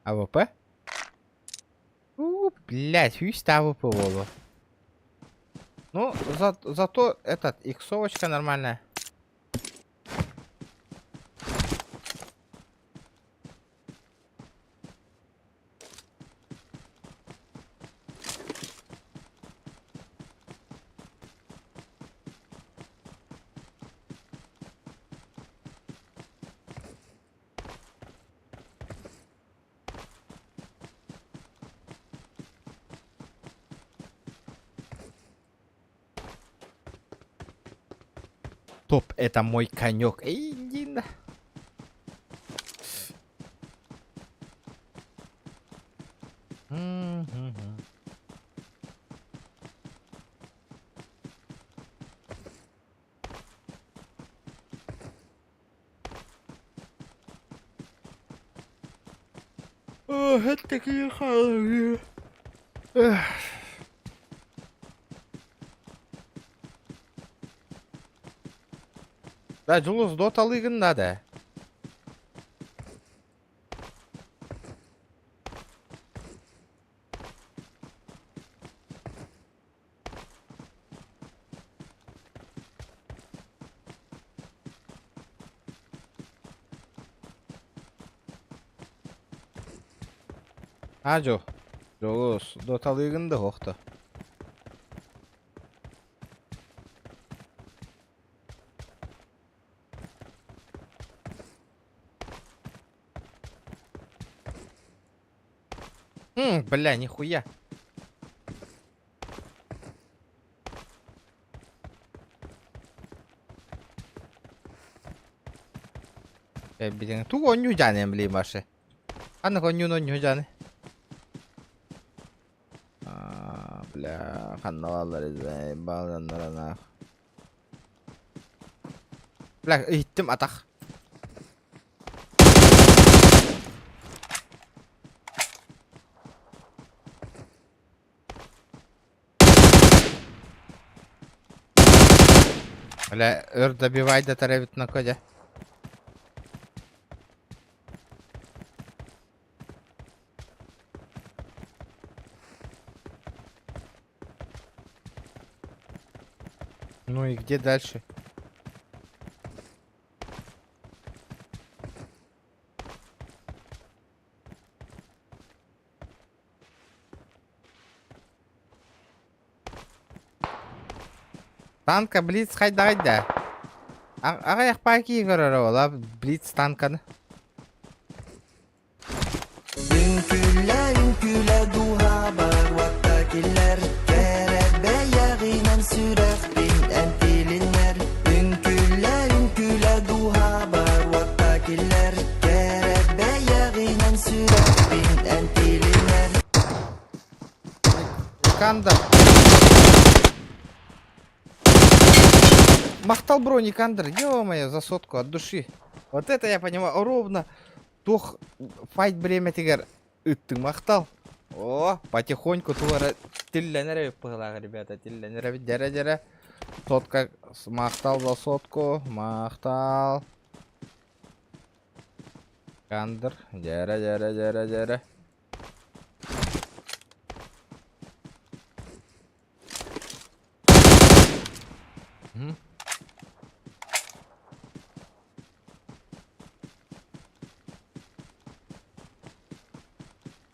АВП? У, блядь, үс АВП буолуо. Ну, зато этот, иксовочка нормальная. Топ, это мой конек. Эй, иди на. Мгм. О, это такие халвы. Эх. Да, Дьулус доталыыгын да да. Ажо, Дьулус, доталыыгын да охто. Бля, нихуя. Тугу оонньуу дьааны эмлии Ханнык оонньууну оонньуу дьааны? Бля, ханна бааллар бааллар Бля, иһиттим атах. Бля, өр добивайдатар эбит ноко дьэ. Ну и где дальше? Танка Блиц хайдаҕай да? Аҕыйах паки көрөр ола Блиц танканы. Үҥкүүлэ, үҥкүүлэ дууһабар уотта киллэр, кэрэ бэйэҕинэн сүрэхпин эн тилиннэр. Үҥкүүлэ, үҥкүүлэ дууһабар уотта киллэр, кэрэ бэйэҕинэн сүрэхпин эн тилиннэр. Никандр. Махтал бро, Никандр, ё-моё, за сотку от души. Вот это я понимаю, ровно туох файт бириэмэтигэр ыттыҥ махтал. О, потихоньку туора тиллэнэр эбит быһыылаах, ребята, тиллэнэр эбит, дьэрэ-дьэрэ. Сотка, махтал за сотку, махтал. Кандр, дьэрэ, дьэрэ, дьэрэ, дьэрэ. Мгм.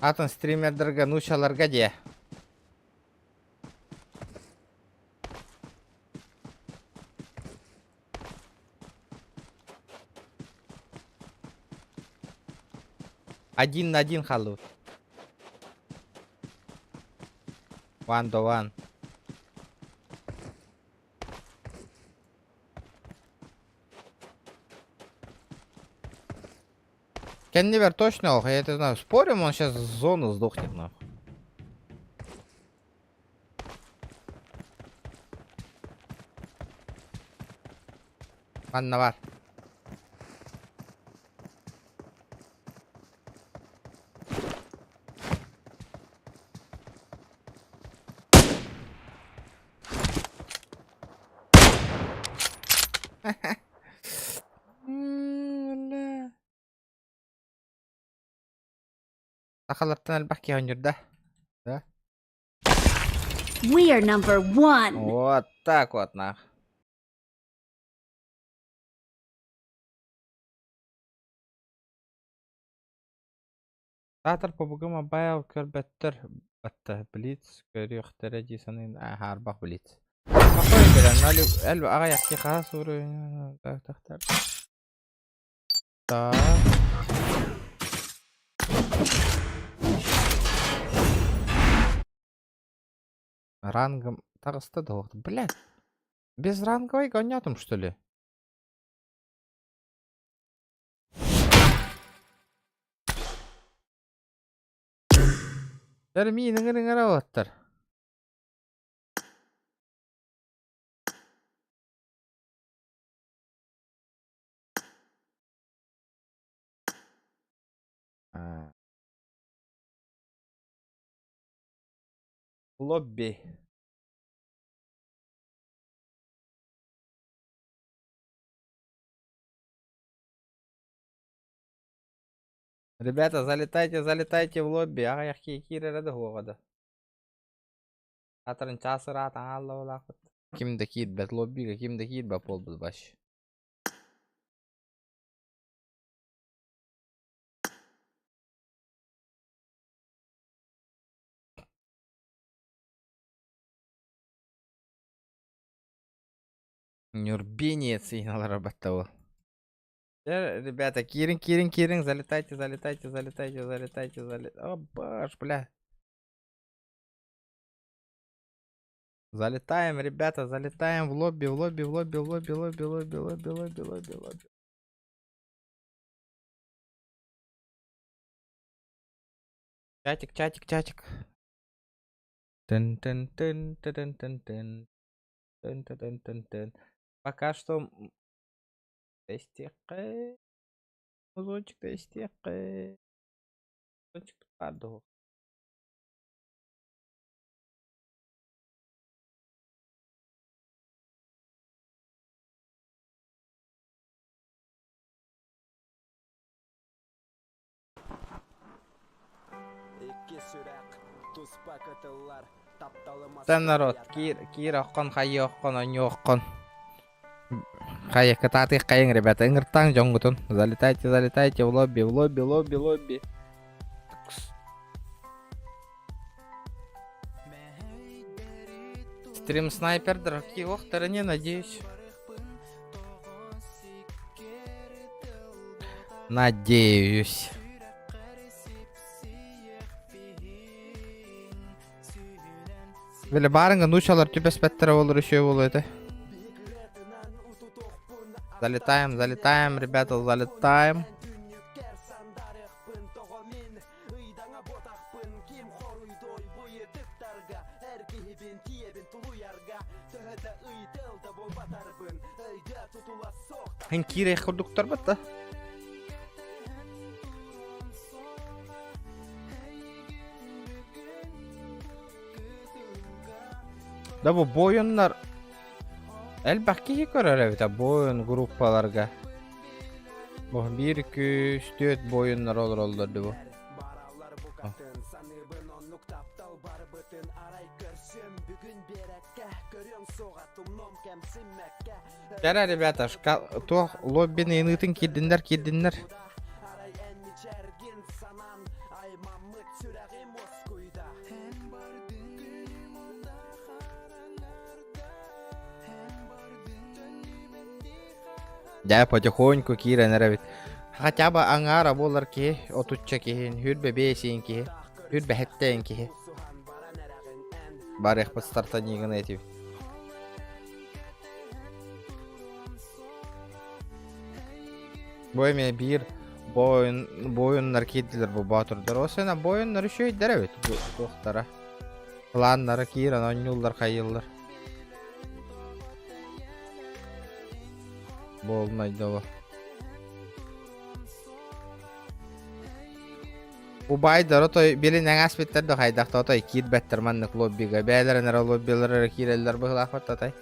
Атын стримердэргэ нуучаларга диэ. Один на один хааллыбыт. One to one. Кеннивер точно ох, я это знаю. Спорим, он сейчас в зону сдохнет нахуй. Манна бар. Сахалартан элбэх киһи оонньуур да? Да? We are number one. Вот так вот нах. Саатар PUBG Mobile көрбөттөр батта Блиц көрүөхтэрэ дии саныын хаарбах Блиц. Какой көрөн эл аҕыйах киһи хаас уруйун Так. Рангом таҕыста да Блядь. Без ранговой гонятым, что ли? Термин ыҥыр ыҥыр Лобби. Ребята, залетайте, залетайте в лобби. Аҕыйах киһи киирэрэ да суоҕа да. Атарын чаас ыраат аалла Ким да киирбэт лоббига, ким да киирбэт буолбут баш. Нюрбинец работал. Ребята, киирин, киирин, киирин, залетайте, залетайте, залетайте, залетайте, залетайте. О, баш, бля. Залетаем, ребята, залетаем в лобби, в лобби, в лобби, в лобби, лобби, лобби, лобби, лобби, лобби, лобби. Чатик, чатик, чатик. Тын тын тын тын тын тын тын тын тын тын. Пока что тестиэххэ музончик тестиэххэ музончик баар Тэн народ, киир, киир оххон, хайы оххон, онньу оххон. Хайа, кытаатых хайыҥ, ребята, ыҥыртааҥ дьоҥҥутун. Залетайте, залетайте в лобби, в лобби, лобби, лобби. Стрим снайпер, дорогие охтары, не надеюсь. Надеюсь. Били баарыҥа нуучалар түбэспэттэрэ буоллар үчүгэй буолуо этэ. Залетаем, залетаем, ребята, залетаем. Эн киирэх курдуктар батта. Да бу буойуннар элбэх киһи көрөр эбит буойун группаларга. Бу биир күүс түөрт буойуннар олороллор ди бу. Кэрэ ребята, туох лоббины ынытын киирдиннэр киирдиннэр. Дьэ, потихоньку киирэн эрэбит. Хотя бы аҥаара буолар киһи, отучча киһи, хүрбэ биэсиин киһи, хүрбэ хэттээн киһи. Барыахпыт стартанигын этибит. Бу эмиэ биир буойун буойуннар киирдилэр бу боотурдар. Ол сена буойуннар үчүгэйдэр эбит бу туохтара. Планнара киирэн оонньууллар хайыыллар. Буолунайдово. Убайдар отой билин эҥээспиттэр да хайдах да отой киирбэттэр маннык лоббига. Бэйэлэрин эрэ лоббилар эрэ киирэллэр быһыылаахпыт отой.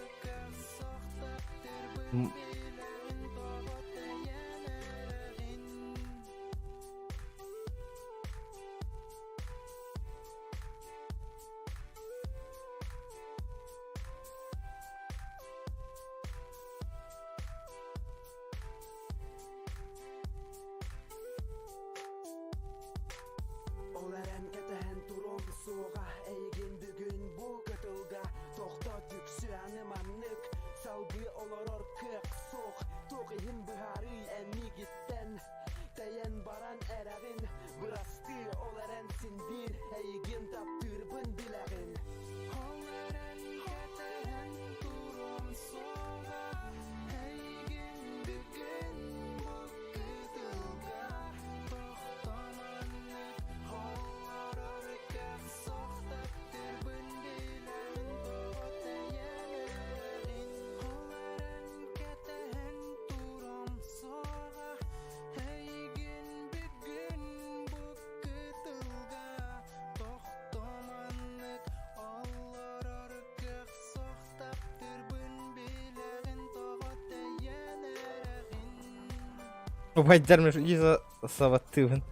Убайдар изо сабаттыыбын.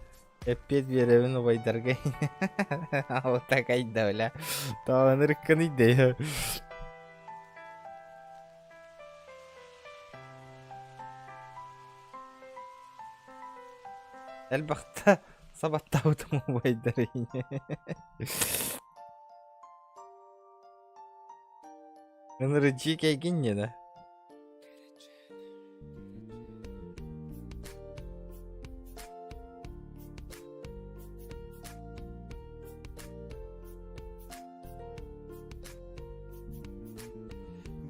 Эппиэт биэрэбин убайдарга. Вот такайда, бля. Таалан ырыккын ыйда. Элбэхтэ сабаттаабытым убайдар Ынырычыы кэйгин да?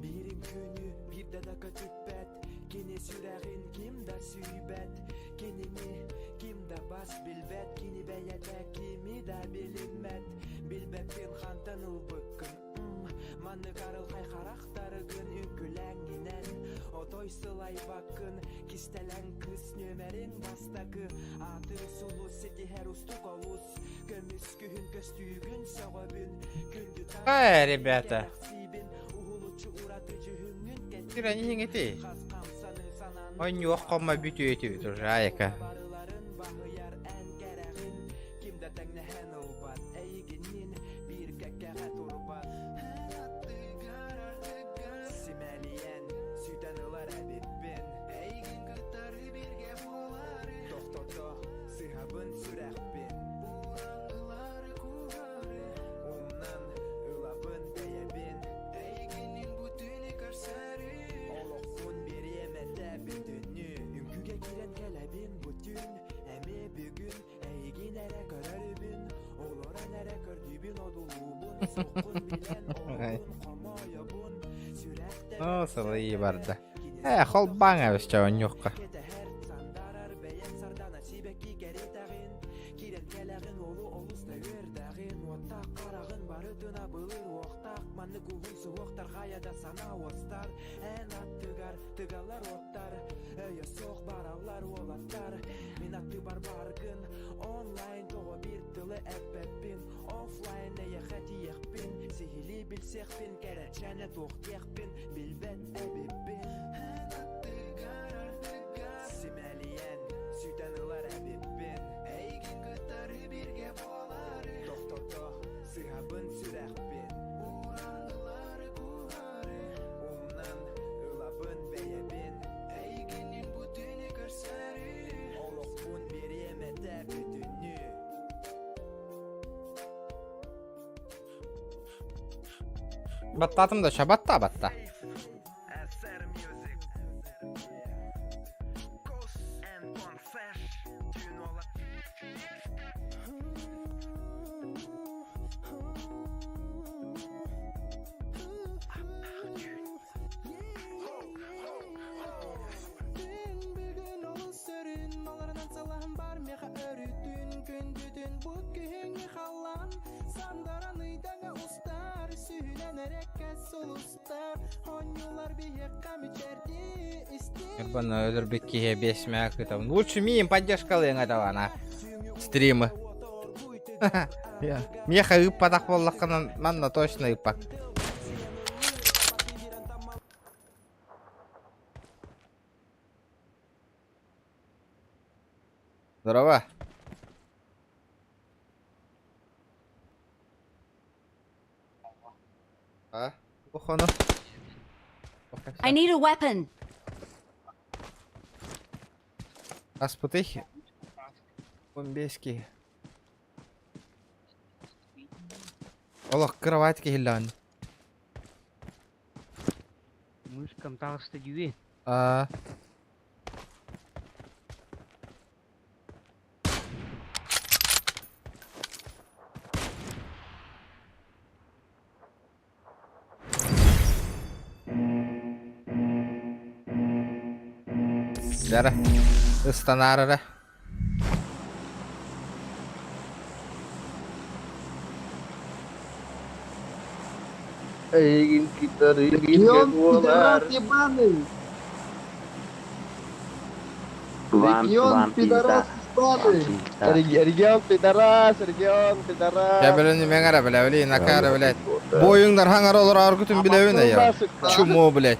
Биирин күнү биирдэ да көтүппэт, кини сүрэҕин ким да сүүйбэт, кинини ким да бас билбэт, кини бэйэтэ кими да билиммэт, билбэппин хантан ылбыккын, маннык арылхай харахтаргын үҥкүлээҥҥинэн, отой сылайбаккын, кистэлэҥ кыыс нүөмэриҥ бастакы, аатыр сулус ситиһэр устук олус, көмүс күһүн көстүүгүн сөҕөбүн, күндү Э, ребята. кэрэхсиибин, уһулуччу ураты дьүһүҥҥүн Тирани кэтиибин, ити. хас хамсаныы санаан Онньуох хоммо бүтүөтүбүт уже айка. барыларын баһыйар эн кэрэҕин, ким да тэҥнэһэн ылбат, эйигиннин биир кэккэҕэ турбат. Симэлийэн, сүтэн ылар эбиппин. Эйигин кытары бииргэ буолары. Тохтото, сыһабын сүрэхпин. Ууран ылары кууһары. Умнан ылабын бэйэбин. Эйигиннин бу түүнү көрсөрү. Олохпун биэриэм этэ бүтүннүү. Үҥкүүгэ киирэн кэлэбин бу түүн. Эмиэ бүгүн эйигин эрэ көрөрүбүн. Олорон эрэ көрдүүбүн одулуубун. Суоххун билэн олоҕун хомойобун. Сүрэхтэн О, сылайыы барда. Э, холбааҥ эбисчэ онньуохха. Кэтэһэр, сандарар бэйэм сардана сибэкки кэриэтэҕин Киирэн кэлэҕин уолу олус да үөрдэҕин Уоттаах хараҕын барытын абылыр уохтаах Маннык уһун суһуохтар хайа да санаа уостар Эн аттыгар тыгалар уоттар Өйө суох бараллар уолаттар Мин аттыбар баргын онлайн Тоҕо биир тылы эппэппин Оффлайн эйиэхэ тиийиэхпин Сиһилии билсиэхпин Кэрэчээнэ туох диэхпин Билбэт эбиппин Эн аттыгар ардыгар Симэлийэн сүтэн ылар эбиппин Эйигин кытары бииргэ буолары Тохтото сыһабын сүрэхпин Ууран ылары кууһары Умнан ылабын бэйэбин Эйигиннин бу түүнү көрсөрү Олохпун биэриэм этэ бүтүннүү Баттаатым да шабатта батта. Бүгүн олус сөрүн, олорунан салаһын бар меха өрүтүн, күндүтүн бу күһүҥҥү халлаан сандаран ыйдаҥа устар, сүһүнэн эрэккэ сулустар, оонньуулар биһиэххэ мүчэрдии истиҥ. Баны өлөрбүт киһи бес мэ кытабын. Лучше миин поддержкалыаҥа давана. Стримы. Меха ыыппатах буоллаххына манна точно ыыппат. Здорово. А? Кухону. I need a weapon. Аспытых. Бомбейский. Олох кровать киһиллээн. Мышкам таҕыста дьүө. Аа. Дара. Ыстанаарара. Эйигин кытары бииргэ Регион буолар пидорас ебаный! Вам, Регион вам пидорас пизда. Вам ебаный! пизда. Регион пидорас, регион пидорас. Кэбилин мэҥэрэ бля, блин, накара, блядь. Бойуңдар хаңар олор аргутун билэбин я. Чумо, блядь.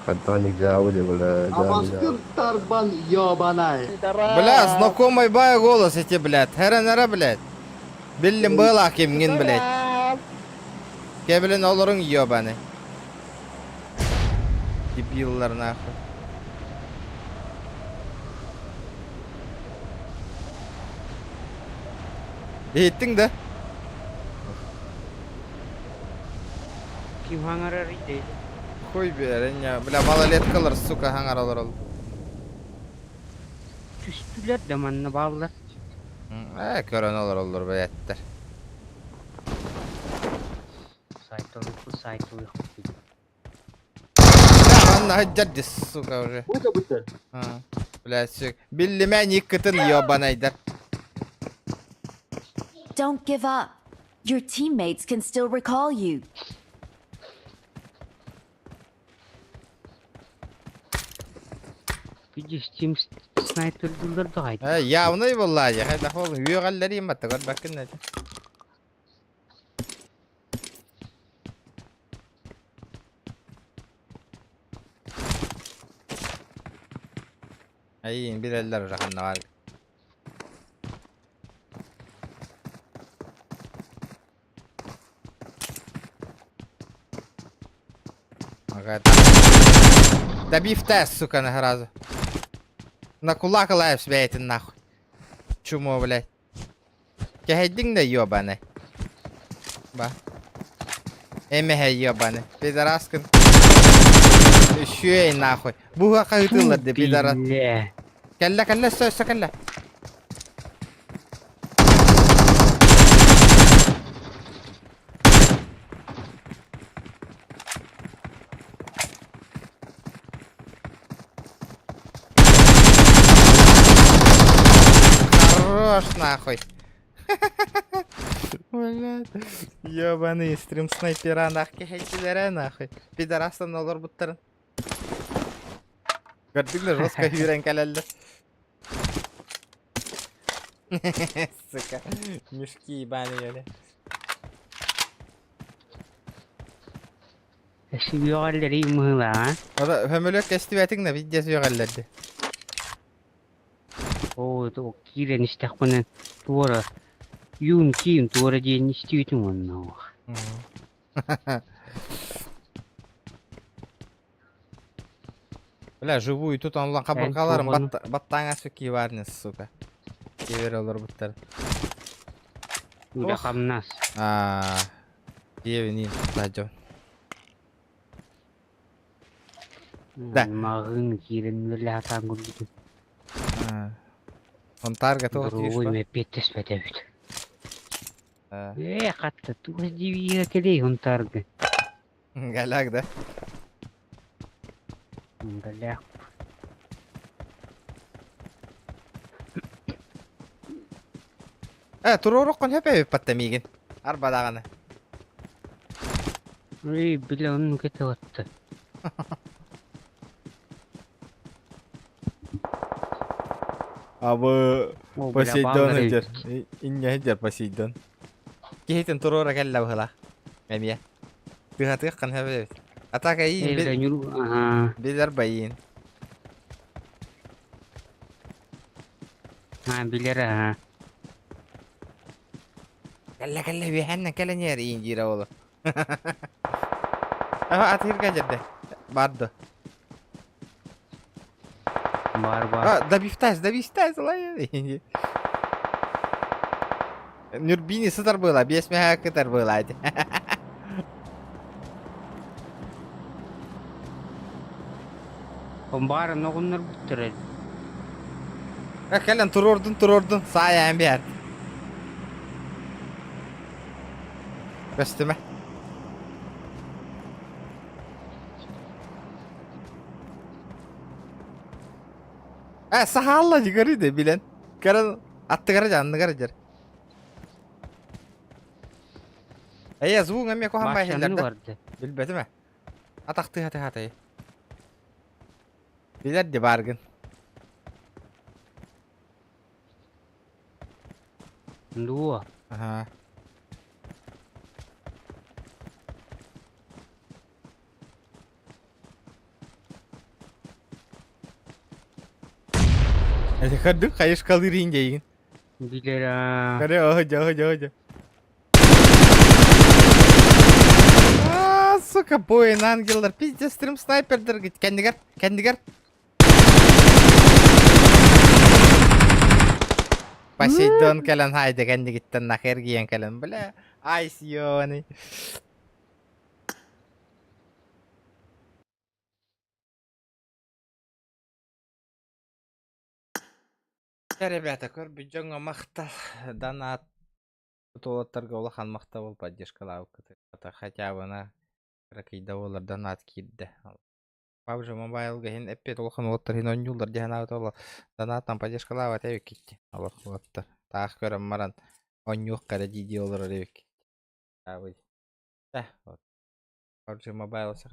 Антоник Джауди, бля, Абаскыр тарбан ёбанай. Бля, знакомый бай голос эти, блядь. Хәрәнәрә, блядь. Биллим была кимгин, блядь. Кебилин олорун ёбаны. Дебиллар нахуй. Иһиттиҥ да? Ким хаҥарар идей? Хуй берен я. Бля, малолеткалар, сука, хаҥаралар ол. Түстүлэр да манна бааллар. Ээ, көрөн олороллор бэйэттэр. Сайтылык сайтылык. Бля, манна сылдьар дии, сука, уже. Бута бута. Бля, сүк. Биллимэ никкытын ёбанайдар. Don't give up. Your teammates can still recall you. Видишь, Steam снайпердылар да қайт. Э, явный буолла дии. Хайдах ол үөҕэллэриим батта көрбөккүн этэ. Айин билэллэр уже ханна баар. Ага, Добив тест, сука, на разу. На кулак лайв святин нахуй. Чумо, блядь. Кэһэйдиҥ да ёбаный. Ба. Эмэһэ ёбаный. Пидораскын. Үчүгэй нахуй. Буга хаһытыллар де пидорас. Биллэ. Кэллэ, кэллэ, өссө, өссө кэллэ. Хорош нахуй. Блядь. Ёбаный стрим снайпера нах кэһэйдилэрэ нахуй. Пидорастан олорбуттарын. Көрдүҥ да жестко үүрэн кэлэллэр. Сука. Мешки ебаные, бля. Өссө үөҕэллэрий мыһыылааҕа. Ада көмөлөк кэстибэтиҥ да видео сүөҕэллэрди. Оо, киирэн истэхпинэ туора юун киин туора диэн истибитим уонна Бля, живую тут онлан хабырҕаларын баттааҥа сүкки баарны, сука. Киевер олорбуттар. Үлэ хамнас. Аа, Киевин тутаадьон. Да. Маҕын киирэн үлэлэһэ курдук. Онтаарга туох Дорогой эппиэттэспэт эбит. Ээ, хатта туох дивига кэлэй онтаарга. Галяк, да? Галяк. Э, туруоруккун хөпөбүппатта миигин. Арба даҕаны. Эй, бile оннук этэ Абы Посейдон сылдьар. Инньэ сылдьар Посейдон. Киһитин туруора кэллэ быһыылаах. Эмиэ. Тыһатыаххын сөп эбит. Атака иин билэр байыын. Аа, билэр аа. Кэллэ кэллэ үөһэннэн кэлэн иһэр иин диирэ оҕоло. Аха атыырга дьэрдэ. Бар да. Бар бар. А, добивтайс, добивтайс, лай. Нюрбини сытар была, биэс мэһэ кытар была. Баара ноҕуннар бүттэрэр. Кэлэн туруордун туруордун, саайаан биэр. Көстүмэ. Э, сахалла дигери де билен. Көрөн аттыгара жанныгар дьэр. Эйэ, звук эмиэ куһаҕан Баччаны баайһыллар да. барды. Билбэтим ээ. Атахтыы хаты Билэр ди бааргын. Дуо. Аха. Көрдүк хайышкалыыр иин дьэйигин. Билэр аа. Көрө, оһо, оһо, оһо. Аа, сука, воин ангеллар, пиздец, стрим снайпердер, кэннигэр, кэннигэр. Посейдон кэлэн хайда кэннигиттэн нах эргийэн кэлэн, бля, айс ёбаный. Ребята, көрбүт дьоҥҥо махтал, донат уолаттарга улахан махтал поддержкалаабыккытыгар хотя бы на кыракыйда буоллар донат киирдэ. PUBG Mobile-га иһин эппиэт улахан уолаттар иһин оонньууллар диэн аабыт ол донатан поддержкалаабат эбиккит олох уолаттар. Таах көрөн баран оонньуохха эрэ дии-дии олорор эбиккит. Вот. PUBG Mobile саха.